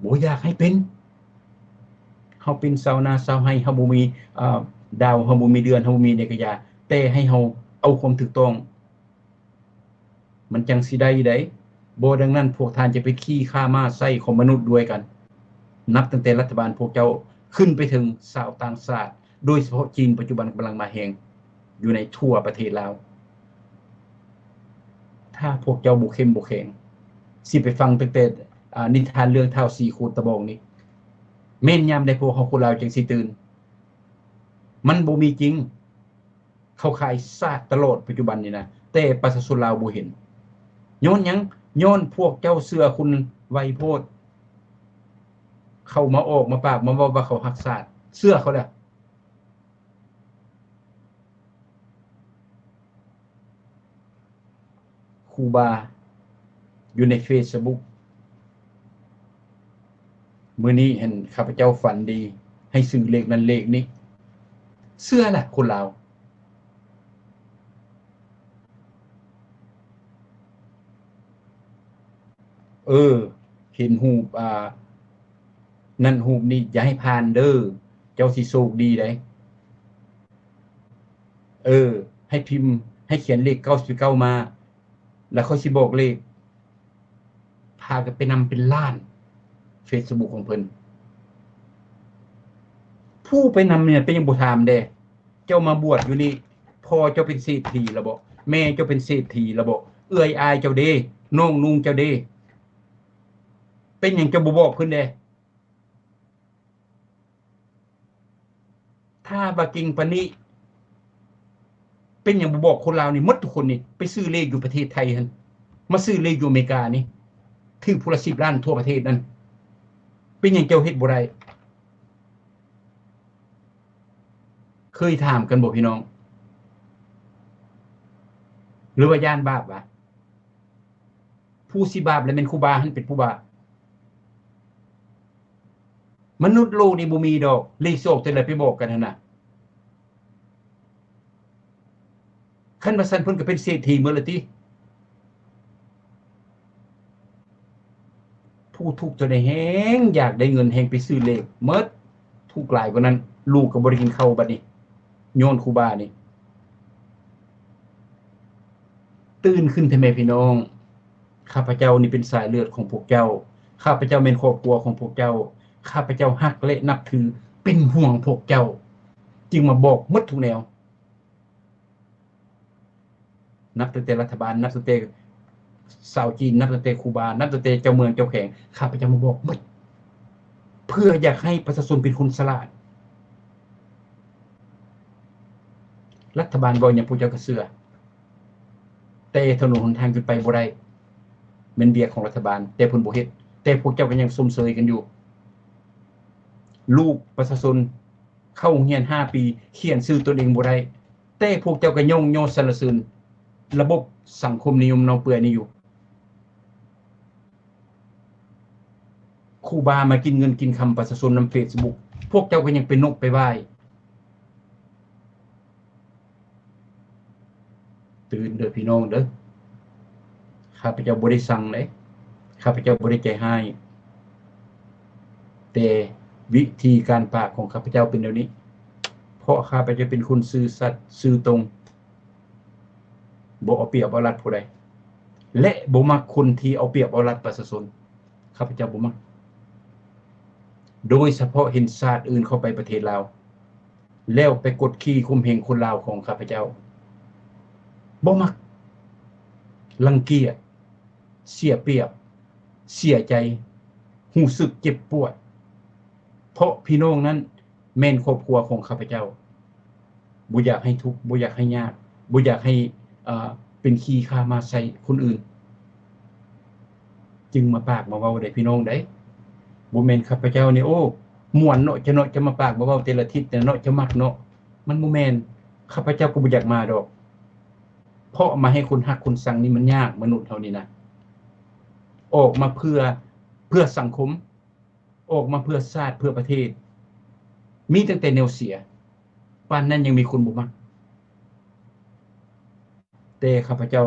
ບໍ່ຢາກໃຫ້ເປັນ. ເຮົາເປັນຊາວນາຊາວໄຮ່, ເຮົາບໍ່ມີ ອາ ດາວ, ເຮົາບໍ່ມີເດືອນ, ເຮົາບໍ່ມີໃດກໍຢ່າ, ແຕ່ໃຫ້ເຮົາເອົາຄວາມຖືກຕ້ອງ ມັນຈັ່ງຊິໄດ້ໃດ໋. ບໍ່ດັ່ງນັ້ນ ພວກທ່ານຈະໄປຂີ່ຂ້າມ້າໃສ່ຂອງມະນຸດດ້ວຍກັນ, ນັບຕັ້ງແຕ່ລັດຖະບານພວກເຈົ້າ ຂຶ້ນໄປເຖິງຊາວຕ່າງຊາດ, ໂດຍສະເພາະຈີນ ປັດຈຸບັນກຳລັງມາແຮງຢູ່ໃນທົ່ວປະເທດລາວ. ຖ້າພວກເຈົ້າບໍ່ເຂັ້ມບໍ່ແຂງ, ຊິໄປຟັງຕັ້ງແຕ່ ອາ ນິທານເລື່ອງທ້າວສີ່ໂຄດຕະບອງນີ້, ແມ່ນຍາມໃດພວກເຮົາຄົນລາວຈຶ່ງຊິຕື່ນ? ມັນບໍ່ມີຈິງ. ເຂົາຂາຍຊາດຕະຫຼອດປັດຈຸບັນນີ້ນະ, ແຕ່ປະຊາຊົນລາວບໍ່ເຫັນ. ຍ້ອນຫຍັງ? ຍ້ອນພວກເຈົ້າເຊື່ອຄົນໄວໂພດ. ເຂົາມາອອກມາປາກມາເວົ້າວ່າເຂົາຮັກຊາດ, ເຊື່ອເຂົາແລ້ວ. ຄູບາຢູ່ໃນເຟສບຸກ, ມື້ນີ້ຫັ້ນຂ້າພະເຈົ້າຝັນດີ, ໃຫ້ຊື້ເລກນັ້ນເລກນີ້. ເຊື່ອລະຄົນລາວ. ເອີ ເຫັນຮູບ ອາ ນັ້ນຮູບນີ້ ຢ່າໃຫ້ຜ່ານເດີ້, ເຈົ້າຊິໂຊກດີໃດ. ເອີ ໃຫ້ພິມ ໃຫ້ຂຽນເລກເກົ້າສິບເກົ້າມາ, ແລ້ວຂ້ອຍຊິບອກເລກ. ພາກັນໄປນຳເປັນລ້ານ ເຟສບຸກຂອງເພິ່ນ. ຜູ້ໄປນຳນີ້ເປັນຫຍັງບໍ່ຖາມແດ່? ເຈົ້າມາບວດຢູ່ນີ້ ພໍ່ເຈົ້າເປັນເສດຖີແລ້ວບໍ? ແມ່ເຈົ້າເປັນເສດຖີແລ້ວບໍ? ເອື້ອຍອ້າຍເຈົ້າເດ? ນ້ອງນຸ່ງເຈົ້າເດ? ເປັນຫຍັງເຈົ້າບໍ່ບອກເພິ່ນແດ່? ຖ້າວ່າເກັ່ງປານນີ້ ເປັນຫຍັງບໍ່ບອກຄົນລາວນີ້ໝົດທຸກຄົນນີ້ ໄປຊື້ເລກຢູ່ປະເທດໄທຫັ້ນ, ມາຊື້ເລກຢູ່ອາເມລິການີ້ ຖືກຜູ້ລະສິບລ້ານທົ່ວປະເທດນັ້ນ. ເປັນຫຍັງເຈົ້າເຮັດບໍ່ໄດ້? ເຄີຍຖາມກັນບໍ່ພີ່ນ້ອງ? ຫຼືວ່າຢ້ານບາບວະ? ຜູ້ຊິບາບແລ້ວແມ່ນຄູບາຫັ້ນເປັນຜູ້ບາບ. ມະນຸດໂລກນີ້ບໍ່ມີດອກ ເລກສອກຕົວໃດໄປບອກກັນຫັ້ນນະ. ຄັນວ່າຊັ້ນເພິ່ນກໍເປັນເສດຖີໝົດລະຕິ. ຜູ້ທຸກຕົວໃດແຮງຢາກໄດ້ເງິນ ແຮງໄປຊື້ເລກໝົດ, ທຸກຫຼາຍກວ່ານັ້ນ ລູກກໍບໍ່ໄດ້ກິນເຂົ້າບັດນີ້ ຍ້ອນຄູບານີ້. ຕື່ນຂຶ້ນເຖາະແມ່ພີ່ນ້ອງ, ຂ້າພະເຈົ້ານີ້ເປັນສາຍເລືອດຂອງພວກເຈົ້າ, ຂ້າພະເຈົ້າແມ່ນຄອບຄົວຂອງພວກເຈົ້າ, ຂ້າພະເຈົ້າຮັກ ແລະ ນັບຖື, ເປັນຫ່ວງພວກເຈົ້າ, ຈຶ່ງມາບອກໝົດທຸກແນວ. ນັບຕັ້ງແຕ່ລັດຖະບານ, ນັບຕັ້ງແຕ່ຊາວຈີນ, ນັບຕັ້ງແຕ່ຄູບາ, ນັບຕັ້ງແຕ່ເຈົ້າເມືອງເຈົ້າແຂວງ, ຂ້າພະເຈົ້າມາບອກໝົດ ເພື່ອຢາກໃຫ້ປະຊາຊົນເປັນຄົນສະຫຼາດ. ລັດຖະບານເວົ້າຫຍັງພວກເຈົ້າກໍເຊື່ອ, ແຕ່ຖະໜົນຫົນທາງຂຶ້ນໄປບໍ່ໄດ້ ແມ່ນວຽກຂອງລັດຖະບານ, ແຕ່ເພິ່ນບໍ່ເຮັດ, ແຕ່ພວກເຈົ້າກໍຍັງຊົມເຊີຍກັນຢູ່. ລູກປະຊາຊົນ ເຂົ້າໂຮງຮຽນຫ້າປີ ຂຽນຊື່ຕົນເອງບໍ່ໄດ້, ແຕ່ພວກເຈົ້າກໍຍ້ອງຍໍສັນລະເສີນລະບົບສັງຄົມນິຍົມເນົາເປື່ອຍນີ້ຢູ່. ຄູບາມາກິນເງິນກິນຄຳປະຊາຊົນນຳເຟສບຸກ, ພວກເຈົ້າກໍຍັງໄປນົບໄປໄຫວ້. ຕື່ນເດີ້ພີ່ນ້ອງເດີ້, ຂ້າພະເຈົ້າບໍ່ໄດ້ຊັງເດ້, ຂ້າພະເຈົ້າບໍ່ໄດ້ໃຈຮ້າຍ, ແຕ່ວິທີການປາກຂອງຂ້າພະເຈົ້າເປັນແນວນີ້, ເພາະຂ້າພະເຈົ້າເປັນຄົນຊື່ສັດຊື່ຕົງ, ບໍ່ເອົາປຽບເອົາລັດຜູ້ໃດ ແລະ ບໍ່ມັກຄົນທີ່ເອົາປຽບເອົາລັດປະຊາຊົນ. ຂ້າພະເຈົ້າບໍ່ມັກ, ໂດຍສະເພາະເຫັນຊາດອື່ນເຂົ້າໄປປະເທດລາວ ແລ້ວໄປກົດຂີ່ຂົ່ມເຫງຄົນລາວຂອງຂ້າພະເຈົ້າ. ບໍ່ມັກ, ລັງກຽດ, ເສຍປຽບ, ເສຍໃຈ, ຮູ້ສຶກເຈັບປວດ ເພາະພີ່ນ້ອງນັ້ນແມ່ນຄອບຄົວຂອງຂ້າພະເຈົ້າ. ບໍ່ຢາກໃຫ້ທຸກ, ບໍ່ຢາກໃຫ້ຍາກ, ບໍ່ຢາກໃຫ້ ເອີ ເປັນຂີ້ຂ້າມາດໃສ່ຄົນອື່ນ ຈຶ່ງມາປາກມາເວົ້າໄດ໋ພີ່ນ້ອງໄດ໋. ບໍ່ແມ່ນຂ້າພະເຈົ້ານີ້ ໂອ້ ມ່ວນເນາະ ຈະເນາະ ຈະມາປາກມາເວົ້າແຕ່ລະທິດນະເນາະ ຈະມັກເນາະ. ມັນບໍ່ແມ່ນ, ຂ້າພະເຈົ້າກໍບໍ່ຢາກມາດອກ ເພາະມາໃຫ້ຄົນຮັກຄົນຊັງນີ້ມັນຍາກ. ມະນຸດເຮົານີ້ນະ ອອກມາເພື່ອ ເພື່ອສັງຄົມ, ອອກມາເພື່ອຊາດ ເພື່ອປະເທດ, ມີຕັ້ງແຕ່ແນວເສຍ. ປານນັ້ນຍັງມີຄົນບໍ່ມັກ, ແຕ່ຂ້າພະເຈົ້າ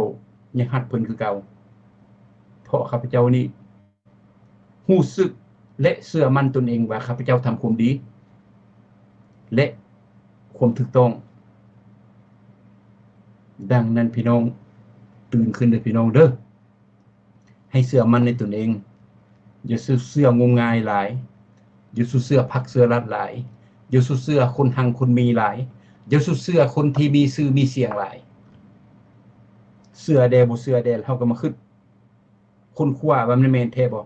ຍັງຮັກເພິ່ນຄືເກົ່າ, ເພາະຂ້າພະເຈົ້ານີ້ຮູ້ສຶກ ແລະ ເຊື່ອໝັ້ນຕົນເອງວ່າຂ້າພະເຈົ້າທຳຄວາມດີ ແລະ ຄວາມຖືກຕ້ອງ. ດັ່ງນັ້ນພີ່ນ້ອງ, ຕື່ນຂຶ້ນເດີພີ່ນ້ອງເດີ. ໃຫ້ເຊື່ອໝັ້ນໃນຕົນເອງ. ຢ່າສູ່ເຊື່ອງົມງາຍຫຼາຍ. ຢ່າສູ່ເຊື່ອພັກເຊື່ອລັດຫຼາຍ. ຢ່າສູ່ເຊື່ອຄົນຮັ່ງຄົນມີຫຼາຍ. ຢ່າສູ່ເຊື່ອຄົນທີ່ມີຊື່ມີສຽງຫຼາຍ. ເຊື່ອແດ່ບໍ່ເຊື່ອແດ່, ເຮົາກໍມາຄິດຄົ້ນຄວ້າວ່າມັນແມ່ນແທ້ບໍ່?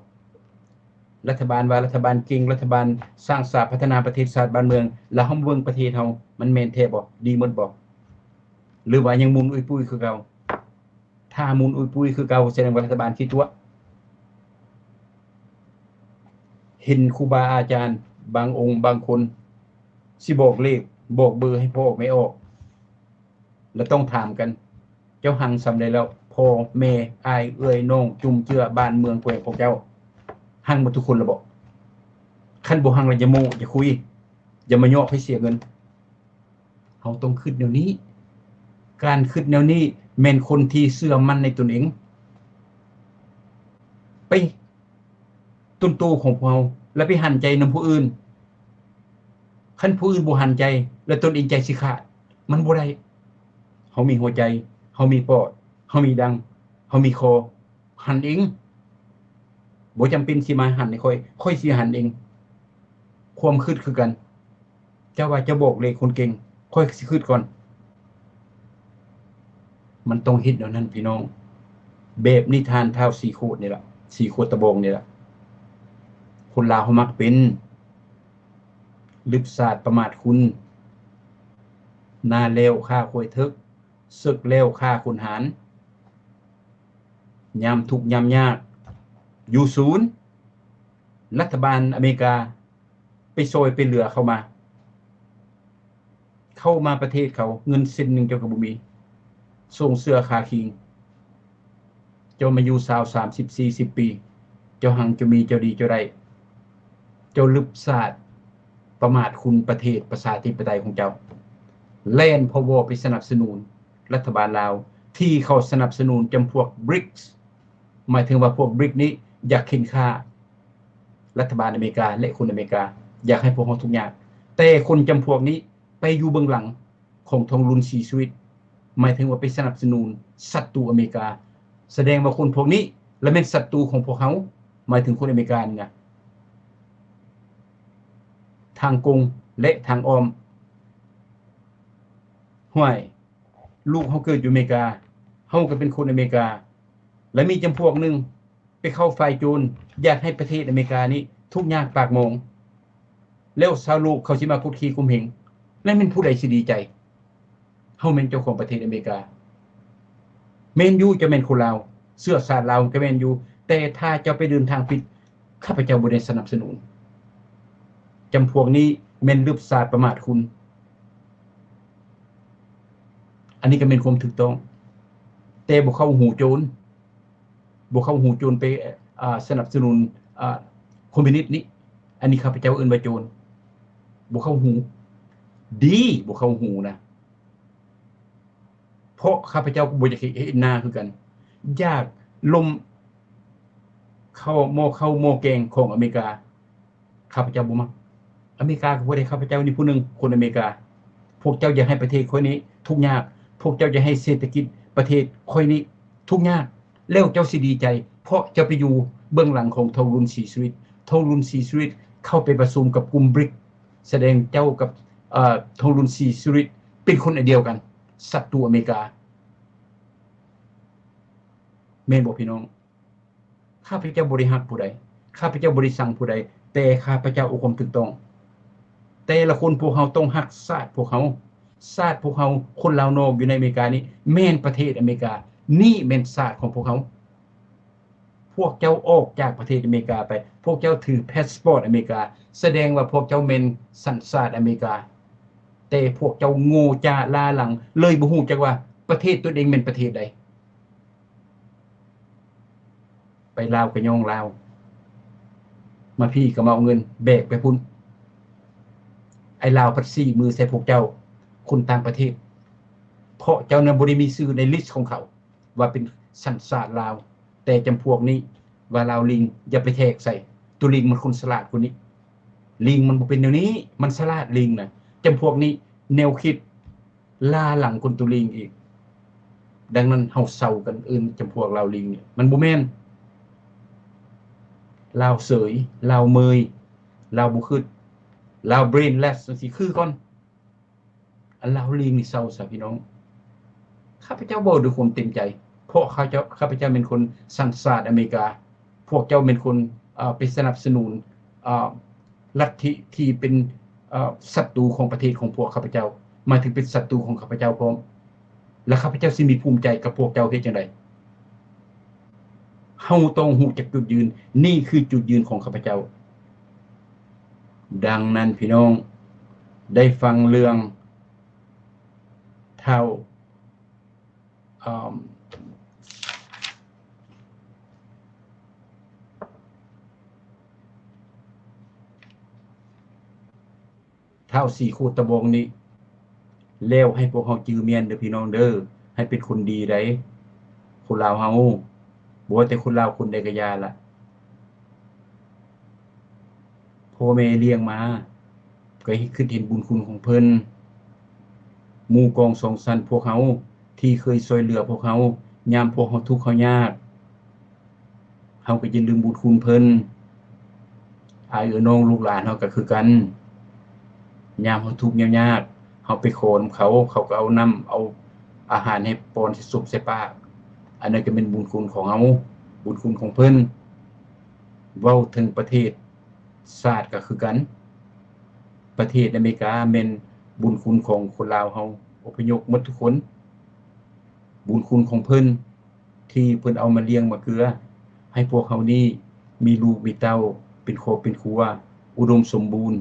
ລັດຖະບານວ່າລັດຖະບານເກັ່ງ, ລັດຖະບານສ້າງສາພັດທະນາປະເທດຊາດບ້ານເມືອງ, ແລ້ວເຮົາມາເບິ່ງປະເທດເຮົາ ມັນແມ່ນແທ້ບໍ່? ດີໝົດບໍ່? ຫຼືວ່າຍັງໝຸນອຸຍປຸຍຄືເກົ່າ? ຖ້າໝຸນອຸຍປຸຍຄືເກົ່າ ສະແດງວ່າລັດຖະບານຂີ້ຕົວະ. ເຫັນຄູບາອາຈານບາງອົງບາງຄົນຊິບອກເລກບອກເບີໃຫ້ພໍ່ອອກແມ່ອອກ ແລ້ວຕ້ອງຖາມກັນ, ເຈົ້າຮັ່ງສ່ຳໃດແລ້ວ? ພໍ່ແມ່ ອ້າຍເອື້ອຍນ້ອງ ຈຸມເຈືອ ບ້ານເມືອງແຂວງຂອງເຈົ້າ ຮັ່ງໝົດທຸກຄົນແລ້ວບໍ? ຄັນບໍ່ຮັ່ງແລ້ວຢ່າໂມ້ ຢ່າຄຸຍ, ຢ່າມາເຍາະໃຫ້ເສຍເງິນ. ເຮົາຕ້ອງຄິດແນວນີ້. ການຄິດແນວນີ້ແມ່ນຄົນທີ່ເຊື່ອໝັ້ນໃນຕົນເອງ. ໄປຕົນໂຕຂອງພວກເຮົາ ແລ້ວໄປຫັນໃຈນຳຜູ້ອື່ນ. ຄັນຜູ້ອື່ນບໍ່ຫັນໃຈ ແລ້ວຕົນເອງໃຈຊິຂາດ, ມັນບໍ່ໄດ້. ເຮົາມີຫົວໃຈ, ເຮົາມີປອດ, ເຮົາມີດັງ, ເຮົາມີຄໍ, ຫັນເອງ. ບໍ່ຈຳເປັນຊິມາຫັນໃຫ້ຂ້ອຍ, ຂ້ອຍຊິຫັນເອງ. ຄວາມຄິດຄືກັນ. ເຈົ້າວ່າເຈົ້າບອກເລກຄົນເກັ່ງ, ຂ້ອຍຊິຄິດກ່ອນ. ມັນຕ້ອງເຮັດແນວນັ້ນພີ່ນ້ອງ. ແບບນິທານທ້າວສີໂຄດນີ້ລະ, ສີໂຄດຕະບອງນີ້ລະ. ຄົນລາວເຮົາມັກເປັນ ລຶບສາດປະໝາດຄຸນ, ນາແລ້ວຂ້າຄວາຍເຖິກ, ເສິກແລ້ວຂ້າຂຸນຫານ. ຍາມທຸກຍາມຍາກ ຢູ່ສູນ, ລັດຖະບານອາເມລິກາໄປຊ່ອຍໄປເຫຼືອເຂົ້າມາ, ເຂົ້າມາປະເທດເຂົາ ເງິນເຊັນໜຶ່ງເຈົ້າກໍບໍ່ມີ, ສົ່ງເສື້ອຄາຄີງ. ເຈົ້າມາຢູ່ຊາວ ສາມສິບ ສີ່ສິບປີ, ເຈົ້າຮັ່ງເຈົ້າມີ ເຈົ້າດີເຈົ້າໄດ້, ເຈົ້າລຶບສາດປະໝາດຄຸນປະເທດປະຊາທິປະໄຕຂອງເຈົ້າ, ແລ່ນພະວໍໄປສະໜັບສະໜູນ ລັດຖະບານລາວ ທີ່ເຂົາສະໜັບສະໜູນຈຳພວກບຣິກ, ໝາຍເຖິງວ່າພວກບຣິກນີ້ຢາກເຂັ່ນຂ້າລັດຖະບານອາເມລິກາ ແລະ ຄົນອາເມລິກາ, ຢາກໃຫ້ພວກເຮົາທຸກຍາກ. ແຕ່ຄົນຈຳພວກນີ້ໄປຢູ່ເບື້ອງຫຼັງຂອງທອງລຸນ ສີສຸລິດ, ໝາຍເຖິງວ່າໄປສະໜັບສະໜູນສັດຕູອາເມລິກາ. ສະແດງວ່າຄົນພວກນີ້ລະແມ່ນສັດຕູຂອງພວກເຮົາ, ໝາຍເຖິງຄົນອາເມລິການີ້ນະ, ທາງກົງ ແລະ ທາງອ້ອມ. ຫ້ວຍ ລູກເຮົາເກີດຢູ່ອາເມລິກາ, ເຮົາກໍເປັນຄົນອາເມລິກາ, ແລະ ມີຈຳພວກໜຶ່ງໄປເຂົ້າຝ່າຍໂຈນ, ຢາກໃຫ້ປະເທດອາເມລິການີ້ທຸກຍາກປາກໝອງ, ແລ້ວຊາວໂລກເຂົາຊິມາກົດຂີ່ຂົ່ມເຫງ, ແລ້ວແມ່ນຜູ້ໃດຊິດີໃຈ? ເຮົາແມ່ນເຈົ້າຂອງປະເທດອາເມລິກາ. ແມ່ນຢູ່ ເຈົ້າແມ່ນຄົນລາວ, ເຊື້ອຊາດລາວກໍແມ່ນຢູ່, ແຕ່ຖ້າເຈົ້າໄປເດີນທາງຜິດ, ຂ້າພະເຈົ້າບໍ່ໄດ້ສະໜັບສະໜູນ. ຈຳພວກນີ້ແມ່ນລຶບສາດປະໝາດຄຸນ. ອັນນີ້ກໍແມ່ນຄວາມຖືກຕ້ອງ, ແຕ່ບໍ່ເຂົ້າຫູໂຈນ, ບໍ່ເຂົ້າຫູໂຈນໄປ ອ່າ ສະໜັບສະໜູນ ອ່າ ຄອມມິວນິດນີ້. ອັນນີ້ຂ້າພະເຈົ້າເອີ້ນວ່າໂຈນ, ບໍ່ເຂົ້າຫູ. ດີ ບໍ່ເຂົ້າຫູນະ. ເພາະຂ້າພະເຈົ້າກໍບໍ່ຢາກເຮັດ ເຮັດນາຄືກັນ, ຢາກລົ້ມເຂົ້າ ໝໍ້ເຂົ້າໝໍ້ແກງຂອງອາເມລິກາ, ຂ້າພະເຈົ້າບໍ່ມັກ. ອາເມລິກາກໍບໍ່ໄດ້, ຂ້າພະເຈົ້ານີ້ຜູ້ໜຶ່ງ ຄົນອາເມລິກາ. ພວກເຈົ້າຢາກໃຫ້ປະເທດຂ້ອຍນີ້ທຸກຍາກ, ພວກເຈົ້າຢາກໃຫ້ເສດຖະກິດປະເທດຂ້ອຍນີ້ທຸກຍາກ, ແລ້ວເຈົ້າຊິດີໃຈ ເພາະເຈົ້າໄປຢູ່ເບື້ອງຫຼັງຂອງທອງລຸນ ສີສຸລິດ. ທອງລຸນ ສີສຸລິດ ເຂົ້າໄປປະຊຸມກັບກຸ່ມບຣິກ, ສະແດງເຈົ້າກັບ ເອີ ທອງລຸນ ສີສຸລິດ ເປັນຄົນອັນດຽວກັນ, ສັດຕູອາເມລິກາ. ແມ່ນບໍ່ພີ່ນ້ອງ? ຂ້າພະເຈົ້າບໍ່ໄດ້ຮັກຜູ້ໃດ, ຂ້າພະເຈົ້າບໍ່ໄດ້ສັ່ງຜູ້ໃດ, ແຕ່ຂ້າພະເຈົ້າເອົາຄວາມຖືກຕ້ອງ. ແຕ່ລະຄົນພວກເຮົາຕ້ອງຮັກຊາດພວກເຮົາ. ຊາດພວກເຮົາ ຄົນລາວນອກຢູ່ໃນອາເມລິການີ້ ແມ່ນປະເທດອາເມລິກາ. ນີ້ແມ່ນຊາດຂອງພວກເຮົາ. ພວກເຈົ້າອອກຈາກປະເທດອາເມລິກາໄປ, ພວກເຈົ້າຖືພາສປອດອາເມລິກາ, ສະແດງວ່າພວກເຈົ້າແມ່ນສັນຊາດອາເມລິກາ. ແຕ່ພວກເຈົ້າໂງ່ຈ້າລ້າຫຼັງ, ເລີຍບໍ່ຮູ້ຈັກວ່າປະເທດຕົນເອງແມ່ນປະເທດໃດ. ໄປລາວກໍຍ້ອງລາວ, ມາພີ້ກໍມາເອົາເງິນແບກໄປພຸ້ນ. ໄອ້ລາວພັດຊີ້ມືໃສ່ພວກເຈົ້າ, ຄົນຕ່າງປະເທດ, ເພາະເຈົ້ານັ້ນບໍ່ໄດ້ມີຊື່ໃນລິສຂອງເຂົາວ່າເປັນສັນຊາດລາວ. ແຕ່ຈຳພວກນີ້ວ່າລາວລິງ, ຢ່າໄປແທກໃສ່. ໂຕລິງມັນຄົນສະຫຼາດກວ່ານີ້. ລິງມັນບໍ່ເປັນແນວນີ້, ມັນສະຫຼາດລິງນະ. ຈຳພວກນີ້ແນວຄິດ ລ້າຫຼັງກວ່າໂຕລິງອີກ. ດັ່ງນັ້ນເຮົາເຊົາກັນເອີ້ນຈຳພວກລາວລິງນີ້ ມັນບໍ່ແມ່ນ. ລາວເສີຍ, ລາວເມີຍ, ລາວບໍ່ຄິດ, ລາວເບຣນເລສ ຈັ່ງຊີ້ຄືກ່ອນ. ອັນລາວລິງນີ້ເຊົາຊະພີ່ນ້ອງ. ຂ້າພະເຈົ້າເວົ້າດ້ວຍຄວາມເຕັມໃຈ, ເພາະຂ້າເຈົ້າ, ຂ້າພະເຈົ້າແມ່ນຄົນສັນຊາດອາເມລິກາ. ພວກເຈົ້າແມ່ນຄົນ ເອີ ໄປສະໜັບສະໜູນ ເອີ ລັດທິທີ່ເປັນ ເອີ ສັດຕູຂອງປະເທດຂອງພວກຂ້າພະເຈົ້າ, ໝາຍເຖິງເປັນສັດຕູຂອງຂ້າພະເຈົ້າພ້ອມ. ແລະ ຂ້າພະເຈົ້າຊິມີພູມໃຈກັບພວກເຈົ້າເຮັດຈັ່ງໃດ? ເຮົາຕ້ອງຮູ້ຈັກຈຸດຢືນ, ນີ້ຄືຈຸດຢືນຂອງຂ້າພະເຈົ້າ. ດັ່ງນັ້ນ ພີ່ນ້ອງໄດ້ຟັງເລື່ອງທ້າວ ອາ ທ້າວສີໂຄດຕະບອງນີ້ ແລ້ວໃຫ້ພວກເຮົາຈື່ແມ່ນເດີພີ່ນ້ອງເດີ, ໃຫ້ເປັນຄົນດີໃດ໋ ຄົນລາວເຮົາ. ບໍ່ວ່າແຕ່ຄົນລາວຄົນໃດກໍຢ່າລະ ພໍ່ແມ່ລ້ຽງມາ ກໍໃຫ້ຄິດເຫັນບຸນຄຸນຂອງເພິ່ນ. ໝູ່ກອງສອງຊັ້ນພວກເຮົາທີ່ເຄີຍຊ່ວຍເຫຼືອພວກເຮົາ ຍາມພວກເຮົາທຸກເຮົາຍາກ, ເຮົາກໍຢ່າລືມບຸນຄຸນເພິ່ນ. ອ້າຍເອື້ອຍນ້ອງລູກຫຼານເຮົາກໍຄືກັນ, ຍາມເຮົາທຸກເຮົາຍາກ ເຮົາໄປຂໍນຳເຂົາ, ເຂົາກໍເອົານ້ຳເອົາອາຫານໃຫ້ປ້ອນໃສ່ສົບໃສ່ປາກ. ອັນນັ້ນກໍແມ່ນບຸນຄຸນຂອງເຮົາ, ບຸນຄຸນຂອງເພິ່ນ. ເວົ້າເຖິງປະເທດ ຊາດກໍຄືກັນ. ປະເທດອາເມລິກາແມ່ນບຸນຄຸນຂອງຄົນລາວເຮົາ ອົບພະຍົບໝົດທຸກຄົນ. ບຸນຄຸນຂອງເພິ່ນທີ່ເພິ່ນເອົາມາລ້ຽງມາເກືອ ໃຫ້ພວກເຮົານີ້ມີລູກມີເຕົ້າ ເປັນຄອບເປັນຄົວ ອຸດົມສົມບູນ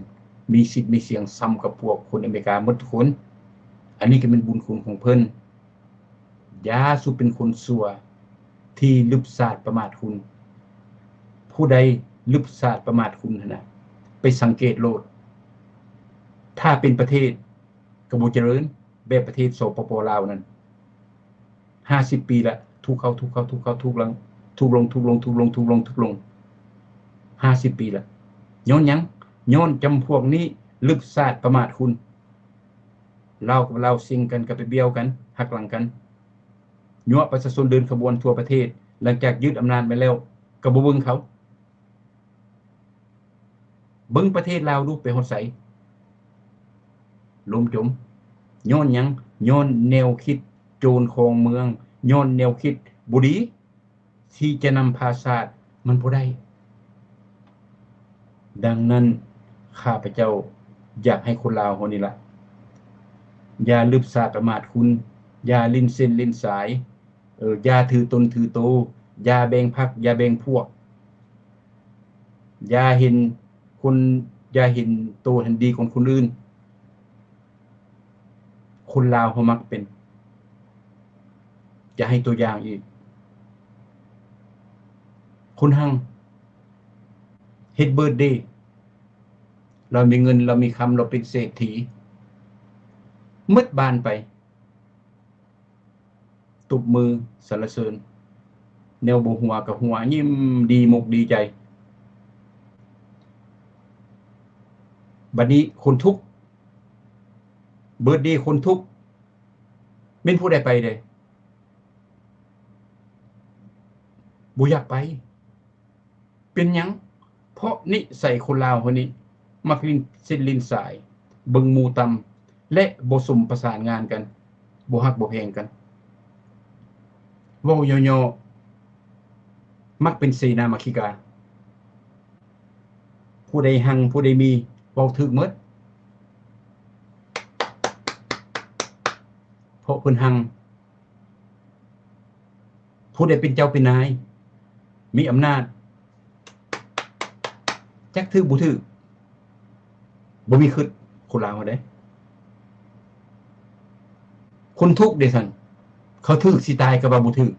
ມີສິດມີສຽງສ່ຳກັບພວກຄົນອາເມລິກາໝົດທຸກຄົນ. ອັນນີ້ກໍແມ່ນບຸນຄຸນຂອງເພິ່ນ. ຢ່າສູ່ເປັນຄົນຊົ່ວທີ່ລຶບສາດປະໝາດຄຸນ. ຜູ້ໃດລຶບສາດປະໝາດຄຸນຫັ້ນນະ ໄປສັງເກດໂລດ. ຖ້າເປັນປະເທດກໍບໍ່ຈະເລີນ ແບບປະເທດ ສປປ ລາວນັ້ນ ຫ້າສິບປີລະ ທຸກເຂົ້າ ທຸກເຂົ້າ ທຸກເຂົ້າ ທຸກລົງ ທຸກລົງ ທຸກລົງ ທຸກລົງ ທຸກລົງ ທຸກລົງ ຫ້າສິບປີລະ. ຍ້ອນຫຍັງ? ຍ້ອນຈຳພວກນີ້ລຶບສາດປະໝາດຄຸນ. ລາວກັບລາວເສັງກັນ ກໍໄປບ້ຽວກັນ ຫັກຫຼັງກັນ ຍົວະປະຊາຊົນເດີນຂະບວນທົ່ວປະເທດ. ຫຼັງຈາກຍຶດອຳນາດມາແລ້ວ ກໍບໍ່ເບິ່ງເຂົາ. ເບິ່ງປະເທດລາວດູ ໄປຮອດໃສ? ລົ້ມຈົມ. ຍ້ອນຫຍັງ? ຍ້ອນແນວຄິດໂຈນຄອງເມືອງ, ຍ້ອນແນວຄິດບໍ່ດີ ທີ່ຈະນຳພາຊາດ ມັນບໍ່ໄດ້. ດັ່ງນັ້ນ ຂ້າພະເຈົ້າຢາກໃຫ້ຄົນລາວເຮົານີ້ລະ ຢ່າລຶບສາດປະໝາດຄຸນ, ຢ່າຫຼິ້ນເສັ້ນຫຼິ້ນສາຍ, ເອີ ຢ່າຖືຕົນຖືໂຕ, ຢ່າແບ່ງພັກ, ຢ່າແບ່ງພວກ, ຢ່າເຫັນຄົນ, ຢ່າເຫັນໂຕຫັ້ນດີກວ່າຄົນອື່ນ. ຄົນລາວເຮົາມັກເປັນ, ຈະໃຫ້ຕົວຢ່າງອີກ. ຄົນຮັ່ງເຮັດເບີດເດ, ລາວມີເງິນ, ລາວມີຄຳ, ລາວເປັນເສດຖີ, ໝົດບ້ານໄປ. ຕົບມືສັນລະເສີນ, ແນວບໍ່ຫົວກໍຫົວ, ຍິ້ມດີມົກດີໃຈ. ບັດນີ້ຄົນທຸກ, ເບີດເດຄົນທຸກ, ແມ່ນຜູ້ໃດໄປເດ້? ບໍ່ຢາກໄປ. ເປັນຫຍັງ? ເພາະນິໄສຄົນລາວເຮົານີ້ ມັກຫຼິ້ນເສັ້ນຫຼິ້ນສາຍ, ເບິ່ງໝູ່ຕ່ຳ ແລະ ບໍ່ສົມປະສານງານກັນ, ບໍ່ຮັກບໍ່ແພງກັນ. ເວົ້າຫຍໍ້ໆ ມັກເປັນເສນາມາຄີກາ. ຜູ້ໃດຮັ່ງ ຜູ້ໃດມີ ເວົ້າຖືກໝົດ ເພາະເພິ່ນຮັ່ງ. ຜູ້ໃດເປັນເຈົ້າເປັນນາຍ ມີອຳນາດ ຈັກຖືກບໍ່ຖືກ ບໍ່ມີຄຶດ ຄົນລາວເຮົາເດ້. ຄົນທຸກເດ້ຊັ້ນ ເຂົາຖືກຊິຕາຍກໍວ່າບໍ່ຖືກ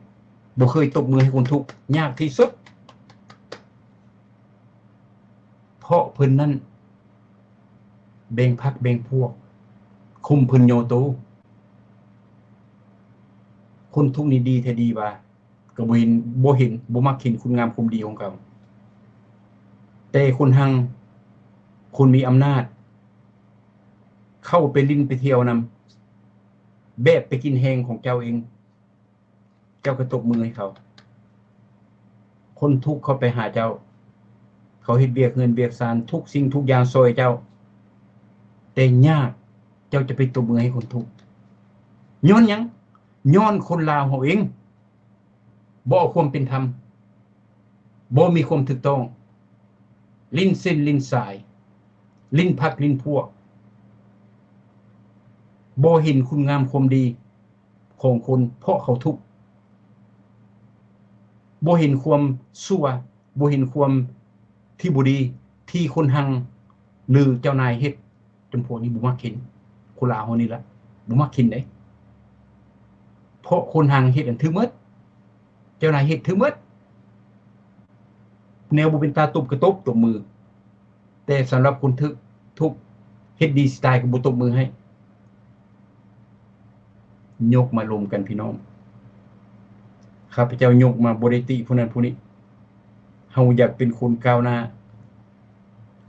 ບໍ່ເຄີຍຕົບມືໃຫ້ຄົນທຸກ ຍາກທີ່ສຸດ. ເພາະເພິ່ນນັ້ນແບ່ງພັກແບ່ງພວກ ຄຸມເພິ່ນຍໍໂຕ. ຄົນທຸກນີ້ດີແທ້ດີວ່າ ກໍບໍ່ເຫັນ ບໍ່ເຫັນ ບໍ່ມັກເຫັນຄຸນງາມຄວາມດີຂອງເຂົາ. ແຕ່ຄົນຮັ່ງ ຄົນມີອຳນາດ ເຂົ້າໄປຫຼິ້ນໄປທ່ຽວນຳ ແບບໄປກິນແຮງຂອງເຈົ້າເອງ ເຈົ້າກໍຕົບມືໃຫ້ເຂົາ. ຄົນທຸກເຂົາໄປຫາເຈົ້າ ເຂົາເຮັດວຽກເຮືອນວຽກຊານ ທຸກສິ່ງທຸກຢ່າງຊ່ອຍເຈົ້າ ແຕ່ຍາກເຈົ້າຈະໄປຕົບມືໃຫ້ຄົນທຸກ. ຍ້ອນຫຍັງ? ຍ້ອນຄົນລາວເຮົາເອງ ບໍ່ເອົາຄວາມເປັນທຳ ບໍ່ມີຄວາມຖືກຕ້ອງ ຫຼິ້ນເສັ້ນຫຼິ້ນສາຍ ຫຼິ້ນພັກຫຼິ້ນພວກ ບໍ່ເຫັນຄຸນງາມຄວາມດີຂອງຄົນ ເພາະເຂົາທຸກ ບໍ່ເຫັນຄວາມຊົ່ວ ບໍ່ເຫັນຄວາມທີ່ບໍ່ດີທີ່ຄົນຮັ່ງ ຫຼື ເຈົ້ານາຍເຮັດ. ຈຳພວກນີ້ບໍ່ມັກເຫັນ ຄົນລາວເຮົານີ້ລະ ບໍ່ມັກເຫັນເດ້ ເພາະຄົນຮັ່ງເຮັດອັນຖືກໝົດ ເຈົ້ານາຍເຮັດຖືກໝົດ ແນວບໍ່ເປັນຕາຕົບກະຕົບ ຕົບມື ແຕ່ສຳລັບຄົນຖືກ ທຸກ ເຮັດດີຊິຕາຍກໍບໍ່ຕົບມືໃຫ້. ຍົກມາລົມກັນພີ່ນ້ອງ ຂ້າພະເຈົ້າຍົກມາ ບໍ່ໄດ້ຕິຜູ້ນັ້ນຜູ້ນີ້ ເຮົາຢາກເປັນຄົນກ້າວໜ້າ.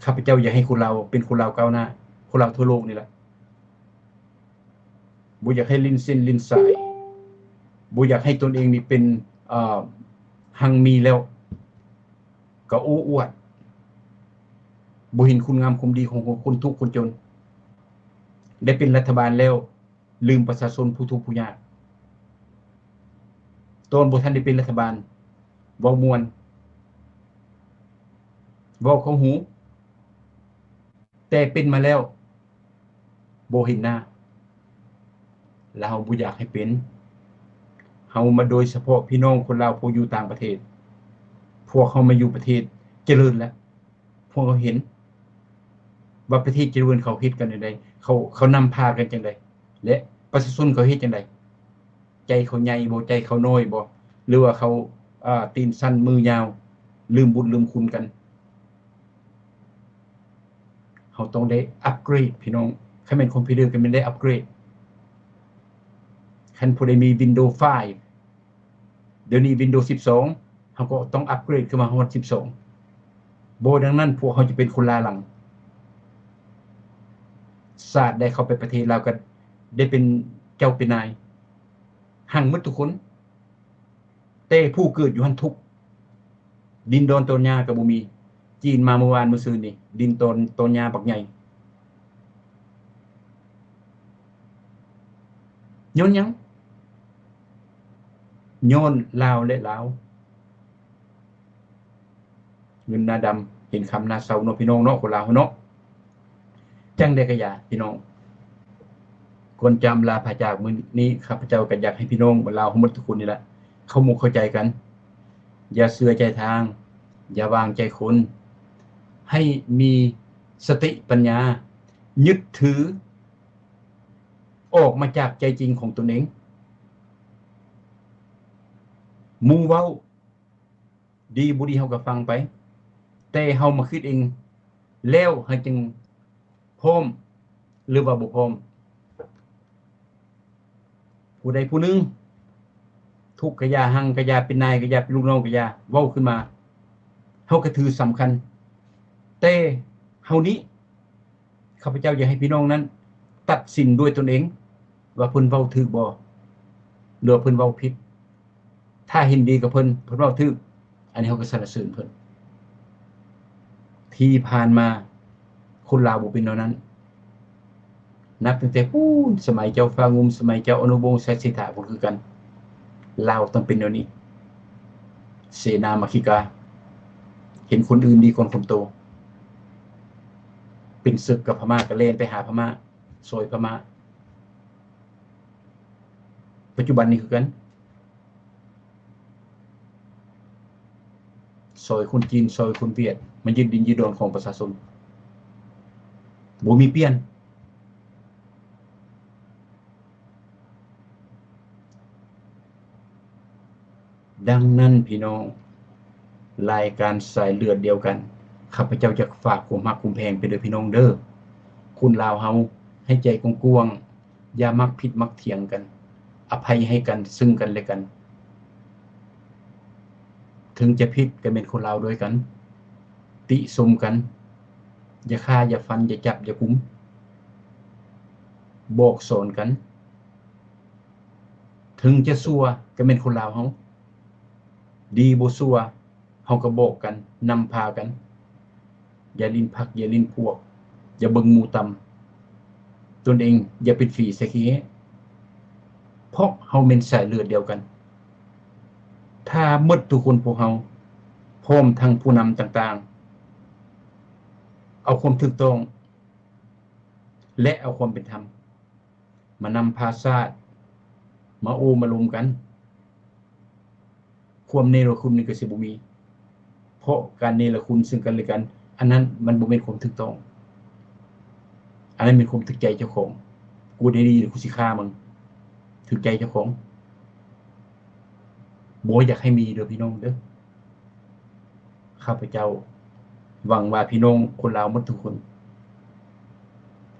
ຂ້າພະເຈົ້າຢາກໃຫ້ຄົນລາວເປັນຄົນລາວກ້າວໜ້າ ຄົນລາວທົ່ວໂລກນີ້ລະ ບໍ່ຢາກໃຫ້ຫຼິ້ນເສັ້ນຫຼິ້ນສາຍ ບໍ່ຢາກໃຫ້ຕົນເອງນີ້ເປັນ ເອີ ຮັ່ງມີແລ້ວກໍໂອ້ອວດ ບໍ່ເຫັນຄຸນງາມຄວາມດີຂອງຄົນທຸກຄົນຈົນ. ໄດ້ເປັນລັດຖະບານແລ້ວ ລືມປະຊາຊົນຜູ້ທຸກຜູ້ຍາກ. ຕອນບໍ່ທັນໄດ້ເປັນລັດຖະບານ ເວົ້າມ່ວນ ເວົ້າເຂົ້າຫູ, ແຕ່ເປັນມາແລ້ວ ບໍ່ເຫັນໜ້າ. ລາວບໍ່ຢາກໃຫ້ເປັນ. ເຮົາມາ ໂດຍສະເພາະພີ່ນ້ອງຄົນລາວຜູ້ຢູ່ຕ່າງປະເທດ, ພວກເຮົາມາຢູ່ປະເທດຈະເລີນແລ້ວ, ພວກເຮົາເຫັນວ່າປະເທດຈະເລີນເຂົາເຮັດກັນຈັ່ງໃດ, ເຂົາ, ເຂົານຳພາກັນຈັ່ງໃດ ແລະ ປະຊາຊົນເຂົາເຮັດຈັ່ງໃດ. ໃຈເຂົາໃຫຍ່ບໍ່? ໃຈເຂົານ້ອຍບໍ່? ຫຼືວ່າເຂົາ, ເອີ, ຕີນສັ້ນມືຍາວ, ລືມບຸນລືມຄຸນກັນ? ເຮົາຕ້ອງໄດ້ອັບເກຣດພີ່ນ້ອງ. ຄັນແມ່ນຄອມພິວເຕີກໍແມ່ນໄດ້ອັບເກຣດ. ຄັນຜູ້ໃດມີວິນໂດຟາຍ, ດຽວນີ້ວິນໂດສິບສອງ ເຮົາກໍຕ້ອງອັບເກຣດຂຶ້ນມາຮອດສິບສອງ. ບໍ່ດັ່ງນັ້ນພວກເຮົາຈະເປັນຄົນລ້າຫຼັງ. ຊາດໃດເຂົ້າໄປປະເທດລາວກໍໄດ້ເປັນເຈົ້າເປັນນາຍ, ຮັ່ງໝົດທຸກຄົນ. ແຕ່ຜູ້ເກີດຢູ່ຫັ້ນທຸກ, ດິນດອນຕອນຫຍ້າກໍບໍ່ມີ. ຈີນມາມື້ວານມື້ຊືນນີ້, ດິນດອນຕອນຫຍ້າບັກໃຫຍ່. ຍ້ອນຫຍັງ? ຍ້ອນລາວແລະລາວ. ເງິນໜ້າດຳ ເຫັນຄຳໜ້າເສົ້າເນາະ ພີ່ນ້ອງເນາະ, ຄົນລາວເຮົາເນາະ. ຈັ່ງໃດກໍຢ່າ ພີ່ນ້ອງ, ກ່ອນຈະອຳລາພາຈາກມື້ນີ້, ຂ້າພະເຈົ້າກໍຢາກໃຫ້ພີ່ນ້ອງລາວເຮົາໝົດທຸກຄົນນີ້ແຫຼະ ເຂົ້າອົກເຂົ້າໃຈກັນ. ຢ່າເຊື່ອໃຈທາງ, ຢ່າວາງໃຈຄົນ, ໃຫ້ມີສະຕິປັນຍາ, ຍຶດຖືອອກມາຈາກໃຈຈິງຂອງຕົນເອງ. ໝູ່ເວົ້າ ດີບໍ່ດີເຮົາກໍຟັງໄປ, ແຕ່ເຮົາມາຄິດເອງແລ້ວ ເຮົາຈຶ່ງພ້ອມ ຫຼືວ່າບໍ່ພ້ອມ. ຜູ້ໃດຜູ້ໜຶ່ງທຸກກະຢ່າ, ຮັ່ງກະຢ່າ, ເປັນນາຍກະຢ່າ, ເປັນລູກນ້ອງກະຢ່າ, ເວົ້າຂຶ້ນມາ ເຮົາກໍຖືສຳຄັນ. ແຕ່ເຮົານີ້ ຂ້າພະເຈົ້າຢາກໃຫ້ພີ່ນ້ອງນັ້ນຕັດສິນດ້ວຍຕົນເອງ ວ່າເພິ່ນເວົ້າຖືກບໍ່ ຫຼືວ່າເພິ່ນເວົ້າຜິດ. ຖ້າເຫັນດີກັບເພິ່ນ, ເພິ່ນເວົ້າຖືກ, ອັນນີ້ເຮົາກໍສັນລະເສີນເພິ່ນ. ທີ່ຜ່ານມາຄົນລາວບໍ່ເປັນແນວນັ້ນ. ນັບຕັ້ງແຕ່ພຸ້ນ ສະໄໝເຈົ້າຟ້າງຸ່ມ, ສະໄໝເຈົ້າອະນຸວົງໄຊເສດຖາ ກໍຄືກັນ. ລາວຕ້ອງເປັນແນວນີ້. ເສນາມະຄີກາ ເຫັນຄົນອື່ນດີກ່ອນຄົນໂຕ. ເປັນເສິກກັບພະມ້າ ກໍແລ່ນໄປຫາພະມ້າ ຊ່ອຍພະມ້າ. ປັດຈຸບັນນີ້ຄືກັນ ຊ່ອຍຄົນຈີນ ຊ່ອຍຄົນຫວຽດ ມາຍຶດດິນຍຶດດອນຂອງປະຊາຊົນ ບໍ່ມີປ່ຽນ. ດັ່ງນັ້ນພີ່ນ້ອງ ລາຍການສາຍເລືອດດຽວກັນ ຂ້າພະເຈົ້າຢາກຝາກຄວາມຮັກຄວາມແພງໄປເດີພີ່ນ້ອງເດີ. ຄົນລາວເຮົາໃຫ້ໃຈກວ້າງໆ ຢ່າມັກຜິດມັກຖຽງກັນ ອະໄພໃຫ້ກັນ ຊຶ່ງກັນແລະກັນ. ເຖິງຈະຜິດກໍແມ່ນຄົນລາວດ້ວຍກັນ ຕິຊົມກັນ ຢ່າຂ້າ ຢ່າຟັນ ຢ່າຈັບ ຢ່າກຸມ ບອກສອນກັນ. ເຖິງຈະຊົ່ວກໍແມ່ນຄົນລາວເຮົາ ດີບໍ່ຊົ່ວ ເຮົາກໍບອກກັນ ນຳພາກັນ. ຢ່າຫຼິ້ນພັກ ຢ່າຫຼິ້ນພວກ ຢ່າເບິ່ງໝູ່ຕ່ຳ ຕົນເອງຢ່າເປັນຝີໃສ່ຂີ້ແຮ້ ເພາະເຮົາແມ່ນສາຍເລືອດດຽວກັນ. ຖ້າໝົດທຸກຄົນພວກເຮົາ ພ້ອມທັງຜູ້ນຳຕ່າງໆ ເອົາຄວາມຖືກຕ້ອງ ແລະ ເອົາຄວາມເປັນທຳ ມານຳພາຊາດ ມາໂອ້ມາລົມກັນ ຄວາມເນລະຄຸນນີ້ກໍຊິບໍ່ມີ ເພາະການເນລະຄຸນຊຶ່ງກັນແລະກັນ ອັນນັ້ນມັນບໍ່ແມ່ນຄວາມຖືກຕ້ອງ ອັນນັ້ນແມ່ນຄວາມຖືກໃຈເຈົ້າຂອງ. ກູໄດ້ດີ ກູຊິຂ້າມຶງ ຖືກໃຈເຈົ້າຂອງ. ບໍ່ຢາກໃຫ້ມີເດີພີ່ນ້ອງເດີ. ຂ້າພະເຈົ້າຫວັງວ່າພີ່ນ້ອງຄົນລາວໝົດທຸກຄົນ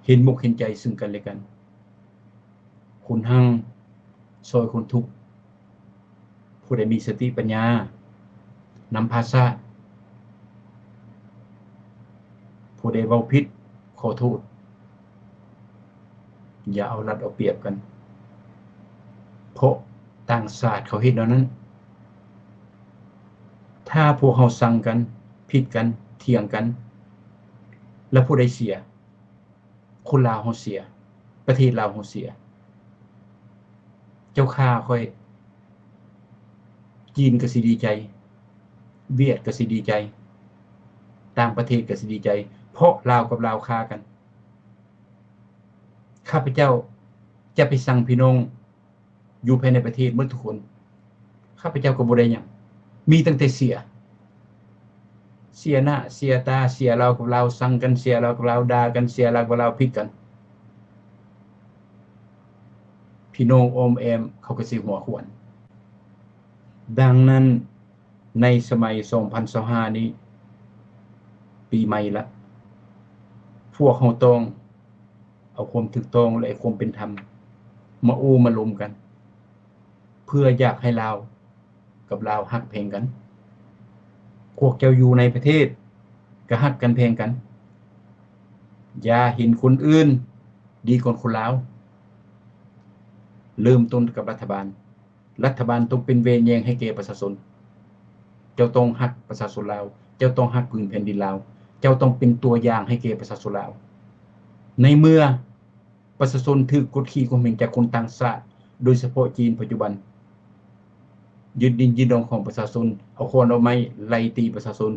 ເຫັນອົກເຫັນໃຈຊຶ່ງກັນແລະກັນ ຄົນຮັ່ງຊ່ອຍຄົນທຸກ. ຜູ້ໃດມີສະຕິປັນຍາ ນຳພາຊາດ. ຜູ້ໃດເວົ້າຜິດ ຂໍໂທດ. ຢ່າເອົາລັດເອົາປຽບກັນ ເພາະຕ່າງຊາດເຂົາເຮັດແນວນັ້ນ. ຖ້າພວກເຮົາຊັງກັນ ຜິດກັນ ຖຽງກັນ ແລ້ວຜູ້ໃດເສຍ? ຄົນລາວເຮົາເສຍ ປະເທດລາວເຮົາເສຍ. ເຈົ້າຂ້າຂ້ອຍ ຈີນກໍຊິດີໃຈ ຫວຽດກໍຊິດີໃຈ ຕ່າງປະເທດກໍຊິດີໃຈ ເພາະລາວກັບລາວຂ້າກັນ. ຂ້າພະເຈົ້າຈະໄປສັ່ງພີ່ນ້ອງຢູ່ພາຍໃນປະເທດໝົດທຸກຄົນ ຂ້າພະເຈົ້າກໍບໍ່ໄດ້ຫຍັງ ມີຕັ້ງແຕ່ເສຍ ເສຍໜ້າເສຍຕາ ເສຍລາວກັບລາວຊັງກັນ ເສຍລາວກັບລາວດ່າກັນ ເສຍລາວກັບລາວຜິດກັນ ພີ່ນ້ອງອ້ອມແອ້ມເຂົາກໍຊິຫົວຂວັນ. ດັ່ງນັ້ນ ໃນສະໄໝສອງພັນຊາວຫ້ານີ້ ປີໃໝ່ລະ ພວກເຮົາຕ້ອງເອົາຄວາມຖືກຕ້ອງ ແລະ ຄວາມເປັນທຳມາໂອ້ມາລົມກັນ ເພື່ອຢາກໃຫ້ລາວ ກັບລາວຮັກແພງກັນ. ພວກເຈົ້າຢູ່ໃນປະເທດກໍຮັກກັນແພງກັນ. ຢ່າເຫັນຄົນອື່ນດີກວ່າຄົນລາວ. ເລີ່ມຕົ້ນກັບລັດຖະບານ. ລັດຖະບານຕ້ອງເປັນແວ່ແຍງໃຫ້ແກ່ປະຊາຊົນ. ເຈົ້າຕ້ອງຮັກປະຊາຊົນລາວ. ເຈົ້າຕ້ອງຮັກພື້ນແຜ່ນດິນລາວ. ເຈົ້າຕ້ອງເປັນຕົວຢ່າງໃຫ້ແກ່ປະຊາຊົນລາວ. ໃນເມື່ອ ປະຊາຊົນຖືກກົດຂີ່ຂົ່ມເຫງຈາກຄົນຕ່າງຊາດ ໂດຍສະເພາະຈີນປັດຈຸບັນ ຍຶດດິນຍຶດດອນຂອງປະຊາຊົນ, ເອົາຄ້ອນເອົາໄມ້ໄລ່ຕີປະຊາຊົນ,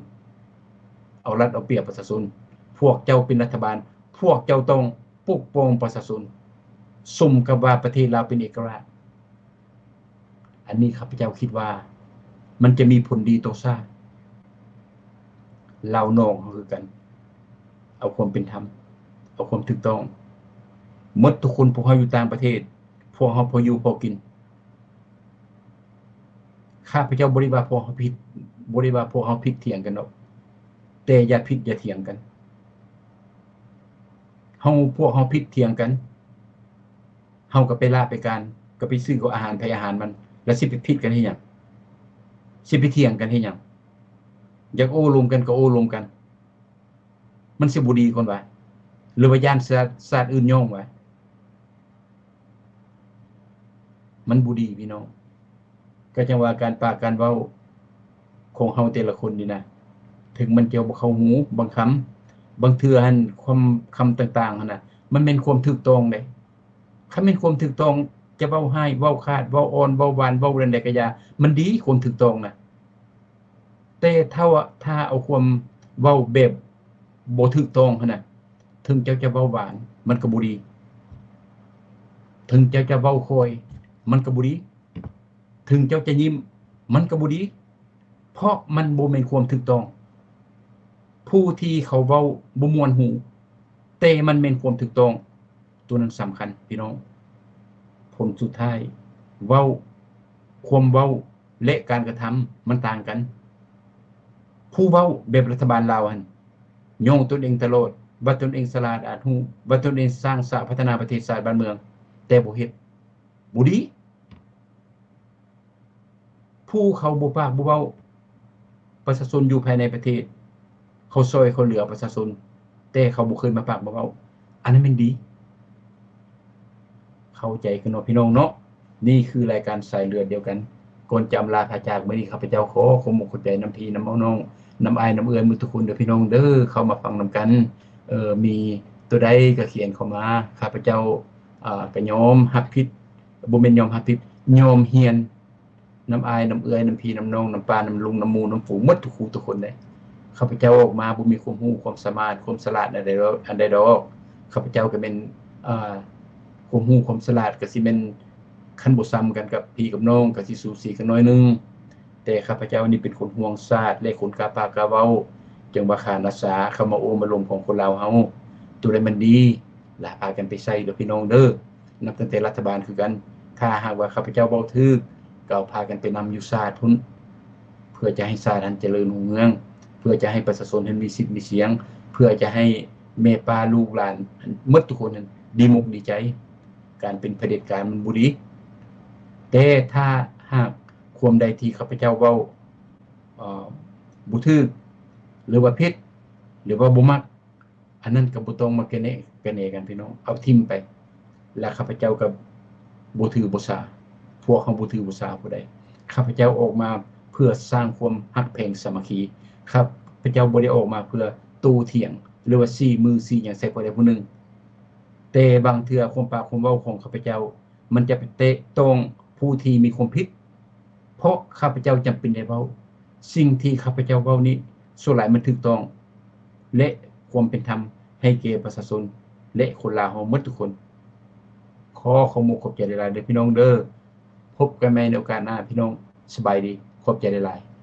ເອົາລັດເອົາປຽບປະຊາຊົນ. ພວກເຈົ້າເປັນລັດຖະບານ, ພວກເຈົ້າຕ້ອງປົກປ້ອງປະຊາຊົນ, ສົມກັບວ່າປະເທດລາວເປັນເອກະລາດ. ອັນນີ້ຂ້າພະເຈົ້າຄິດວ່າມັນຈະມີຜົນດີຕໍ່ຊາດ. ລາວນ້ອງເຮົາຄືກັນ ເອົາຄວາມເປັນທຳ ເອົາຄວາມຖືກຕ້ອງ. ໝົດທຸກຄົນ ພວກເຮົາຢູ່ຕ່າງປະເທດ ພວກເຮົາພໍຢູ່ພໍກິນ. ຂ້າພະເຈົ້າບໍ່ໄດ້ວ່າພວກເຮົາຜິດ ບໍ່ໄດ້ວ່າພວກເຮົາຜິດຖຽງກັນດອກ ແຕ່ຢ່າຜິດຢ່າຖຽງກັນ. ເຮົາ ພວກເຮົາຜິດຖຽງກັນ ເຮົາກໍໄປລາໄປການ ກໍໄປຊື້ກັບອາຫານໃຜອາຫານມັນ ແລ້ວຊິໄປຜິດກັນເຮັດຫຍັງ? ຊິໄປຖຽງກັນເຮັດຫຍັງ? ຢາກໂອ້ລົມກັນກໍໂອ້ລົມກັນ ມັນຊິບໍ່ດີກ່ອນຫວາ? ຫຼືວ່າຢ້ານຊາດ ຊາດອື່ນຍ້ອງຫວາ? ມັນບໍ່ດີພີ່ນ້ອງ. ກໍຈັ່ງວ່າການປາກການເວົ້າຂອງເຮົາແຕ່ລະຄົນນີ້ນະ ເຖິງມັນຈະບໍ່ເຂົ້າຫູບາງຄຳ ບາງເທື່ອຫັ້ນ ຄວາມ ຄຳຕ່າງໆຫັ້ນນະ ມັນແມ່ນຄວາມຖືກຕ້ອງເດ້. ຄັນແມ່ນຄວາມຖືກຕ້ອງ ຈະເວົ້າຮ້າຍ ເວົ້າຂາດ ເວົ້າອ່ອນ ເວົ້າຫວານ ເວົ້າແນວໃດກໍຢ່າ ມັນດີຄວາມຖືກຕ້ອງນະ. ແຕ່ຖ້າວ່າ ຖ້າເອົາຄວາມເວົ້າແບບບໍ່ຖືກຕ້ອງຫັ້ນນະ ເຖິງເຈົ້າຈະເວົ້າຫວານ ມັນກໍບໍ່ດີ, ເຖິງເຈົ້າຈະເວົ້າຄ່ອຍ ມັນກໍບໍ່ດີ, ເຖິງເຈົ້າຈະຍິ້ມ ມັນກໍບໍ່ດີ, ເພາະມັນບໍ່ແມ່ນຄວາມຖືກຕ້ອງ. ຜູ້ທີ່ເຂົາເວົ້າບໍ່ມ່ວນຫູ ແຕ່ມັນແມ່ນຄວາມຖືກຕ້ອງ, ໂຕນັ້ນສຳຄັນພີ່ນ້ອງ. ຜົນສຸດທ້າຍ ເວົ້າ ຄວາມເວົ້າ ແລະ ການກະທຳມັນຕ່າງກັນ. ຜູ້ເວົ້າແບບລັດຖະບານລາວຫັ້ນ ຍ້ອງຕົນເອງຕະຫຼອດ ວ່າຕົນເອງສະຫຼາດອາດຮູ້ ວ່າຕົນເອງສ້າງສາພັດທະນາປະເທດຊາດບ້ານເມືອງ ແຕ່ບໍ່ເຮັດ ບໍ່ດີ. ຜູ້ເຂົາບໍ່ປາກບໍ່ເວົ້າ ປະຊາຊົນຢູ່ພາຍໃນປະເທດ ເຂົາຊ່ອຍເຂົາເຫຼືອປະຊາຊົນ ແຕ່ເຂົາບໍ່ເຄີຍມາປາກມາເວົ້າ ອັນນັ້ນແມ່ນດີ. ເຂົ້າໃຈກັນເນາະພີ່ນ້ອງເນາະ. ນີ້ຄືລາຍການສາຍເລືອດດຽວກັນ. ກ່ອນຈະອຳລາພາຈາກມື້ນີ້ ຂ້າພະເຈົ້າຂໍຂອບອົກຂອບໃຈນຳພີ່ນຳນ້ອງ ນຳອ້າຍນຳເອື້ອຍໝົດທຸກຄົນເດີພີ່ນ້ອງເດີ ເຂົ້າມາຟັງນຳກັນ. ເອີ ມີຕົວໃດກໍຂຽນເຂົ້າມາ ຂ້າພະເຈົ້າ ອາ ກໍຍອມຮັບຜິດ ບໍ່ແມ່ນຍອມຮັບຜິດ ຍອມຮຽນ ນຳອ້າຍນຳເອື້ອຍ ນຳພີ່ນຳນ້ອງ ນຳປ້ານຳລຸງ ນຳໝູ່ນຳຝູງ ໝົດທຸກຄູ່ທຸກຄົນເດ້. ຂ້າພະເຈົ້າອອກມາບໍ່ມີຄວາມຮູ້ຄວາມສາມາດ ຄວາມສະຫຼາດອັນໃດ ອັນໃດດອກ. ຂ້າພະເຈົ້າກໍແມ່ນ ເອີ ຄວາມຮູ້ຄວາມສະຫຼາດກໍຊິແມ່ນຄັນບໍ່ສ່ຳກັນກັບພີ່ກັບນ້ອງ ກໍຊິສູສີກັນໜ້ອຍໜຶ່ງ. ແຕ່ຂ້າພະເຈົ້ານີ້ເປັນຄົນຫ່ວງຊາດ ແລະ ຄົນກ້າປາກກ້າເວົ້າ ຈັ່ງວ່າຂານອາສາເຂົ້າມາໂອ້ມາລົມຂອງຄົນລາວເຮົາ ໂຕໃດມັນດີ ລະພາກັນໄປໃຊ້ເດີພີ່ນ້ອງເດີ. ນັບຕັ້ງແຕ່ລັດຖະບານຄືກັນ ຖ້າຫາກວ່າຂ້າພະເຈົ້າເວົ້າຖືກ ກໍເອົາພາກັນໄປນຳຢູ່ສາດພຸ້ນ ເພື່ອຈະໃຫ້ສາດຫັ້ນຈະເລີນຮຸ່ງເຮືອງ ເພື່ອຈະໃຫ້ປະຊາຊົນຫັ້ນມີສິດມີສຽງ ເພື່ອຈະໃຫ້ແມ່ປ້າລູກຫຼານໝົດທຸກຄົນຫັ້ນດີອົກດີໃຈ. ການເປັນຜະເດັດການມັນບໍ່ດີ. ແຕ່ຖ້າຫາກຄວາມໃດທີ່ຂ້າພະເຈົ້າເວົ້າ ເອີ ບໍ່ຖືກ ຫຼືວ່າຜິດ ຫຼືວ່າບໍ່ມັກ ອັນນັ້ນກໍບໍ່ຕ້ອງມາກະແນ ກະແນກັນພີ່ນ້ອງ ເອົາຖິ້ມໄປ. ແລະ ຂ້າພະເຈົ້າກໍບໍ່ຖືບໍ່ສາ ພວກເຮົາບໍ່ຖືບໍ່ສາຜູ້ໃດ. ຂ້າພະເຈົ້າອອກມາເພື່ອສ້າງຄວາມຮັກແພງສາມັກຄີ. ຂ້າພະເຈົ້າບໍ່ໄດ້ອອກມາເພື່ອໂຕ້ຖຽງ ຫຼືວ່າຊີ້ມືຊີ້ຫຍັງໃສ່ຜູ້ໃດຜູ້ໜຶ່ງ. ແຕ່ບາງເທື່ອຄວາມປາກຄວາມເວົ້າຂອງຂ້າພະເຈົ້າ ມັນຈະໄປແຕະຕ້ອງຜູ້ທີ່ມີຄວາມຜິດ ເພາະຂ້າພະເຈົ້າຈຳເປັນໄດ້ເວົ້າ. ສິ່ງທີ່ຂ້າພະເຈົ້າເວົ້ານີ້ ສ່ວນຫຼາຍມັນຖືກຕ້ອງ ແລະ ຄວາມເປັນທຳໃຫ້ແກ່ປະຊາຊົນ ແລະ ຄົນລາວເຮົາໝົດທຸກຄົນ. ຂໍຂອບອົກຂອບໃຈຫຼາຍໆເດີພີ່ນ້ອງເດີ. ພົບກັນໃໝ່ໃນໂອກາດໜ້າພີ່ນ້ອງ. ສະບາຍດີ. ຂອບໃຈຫຼາຍໆ.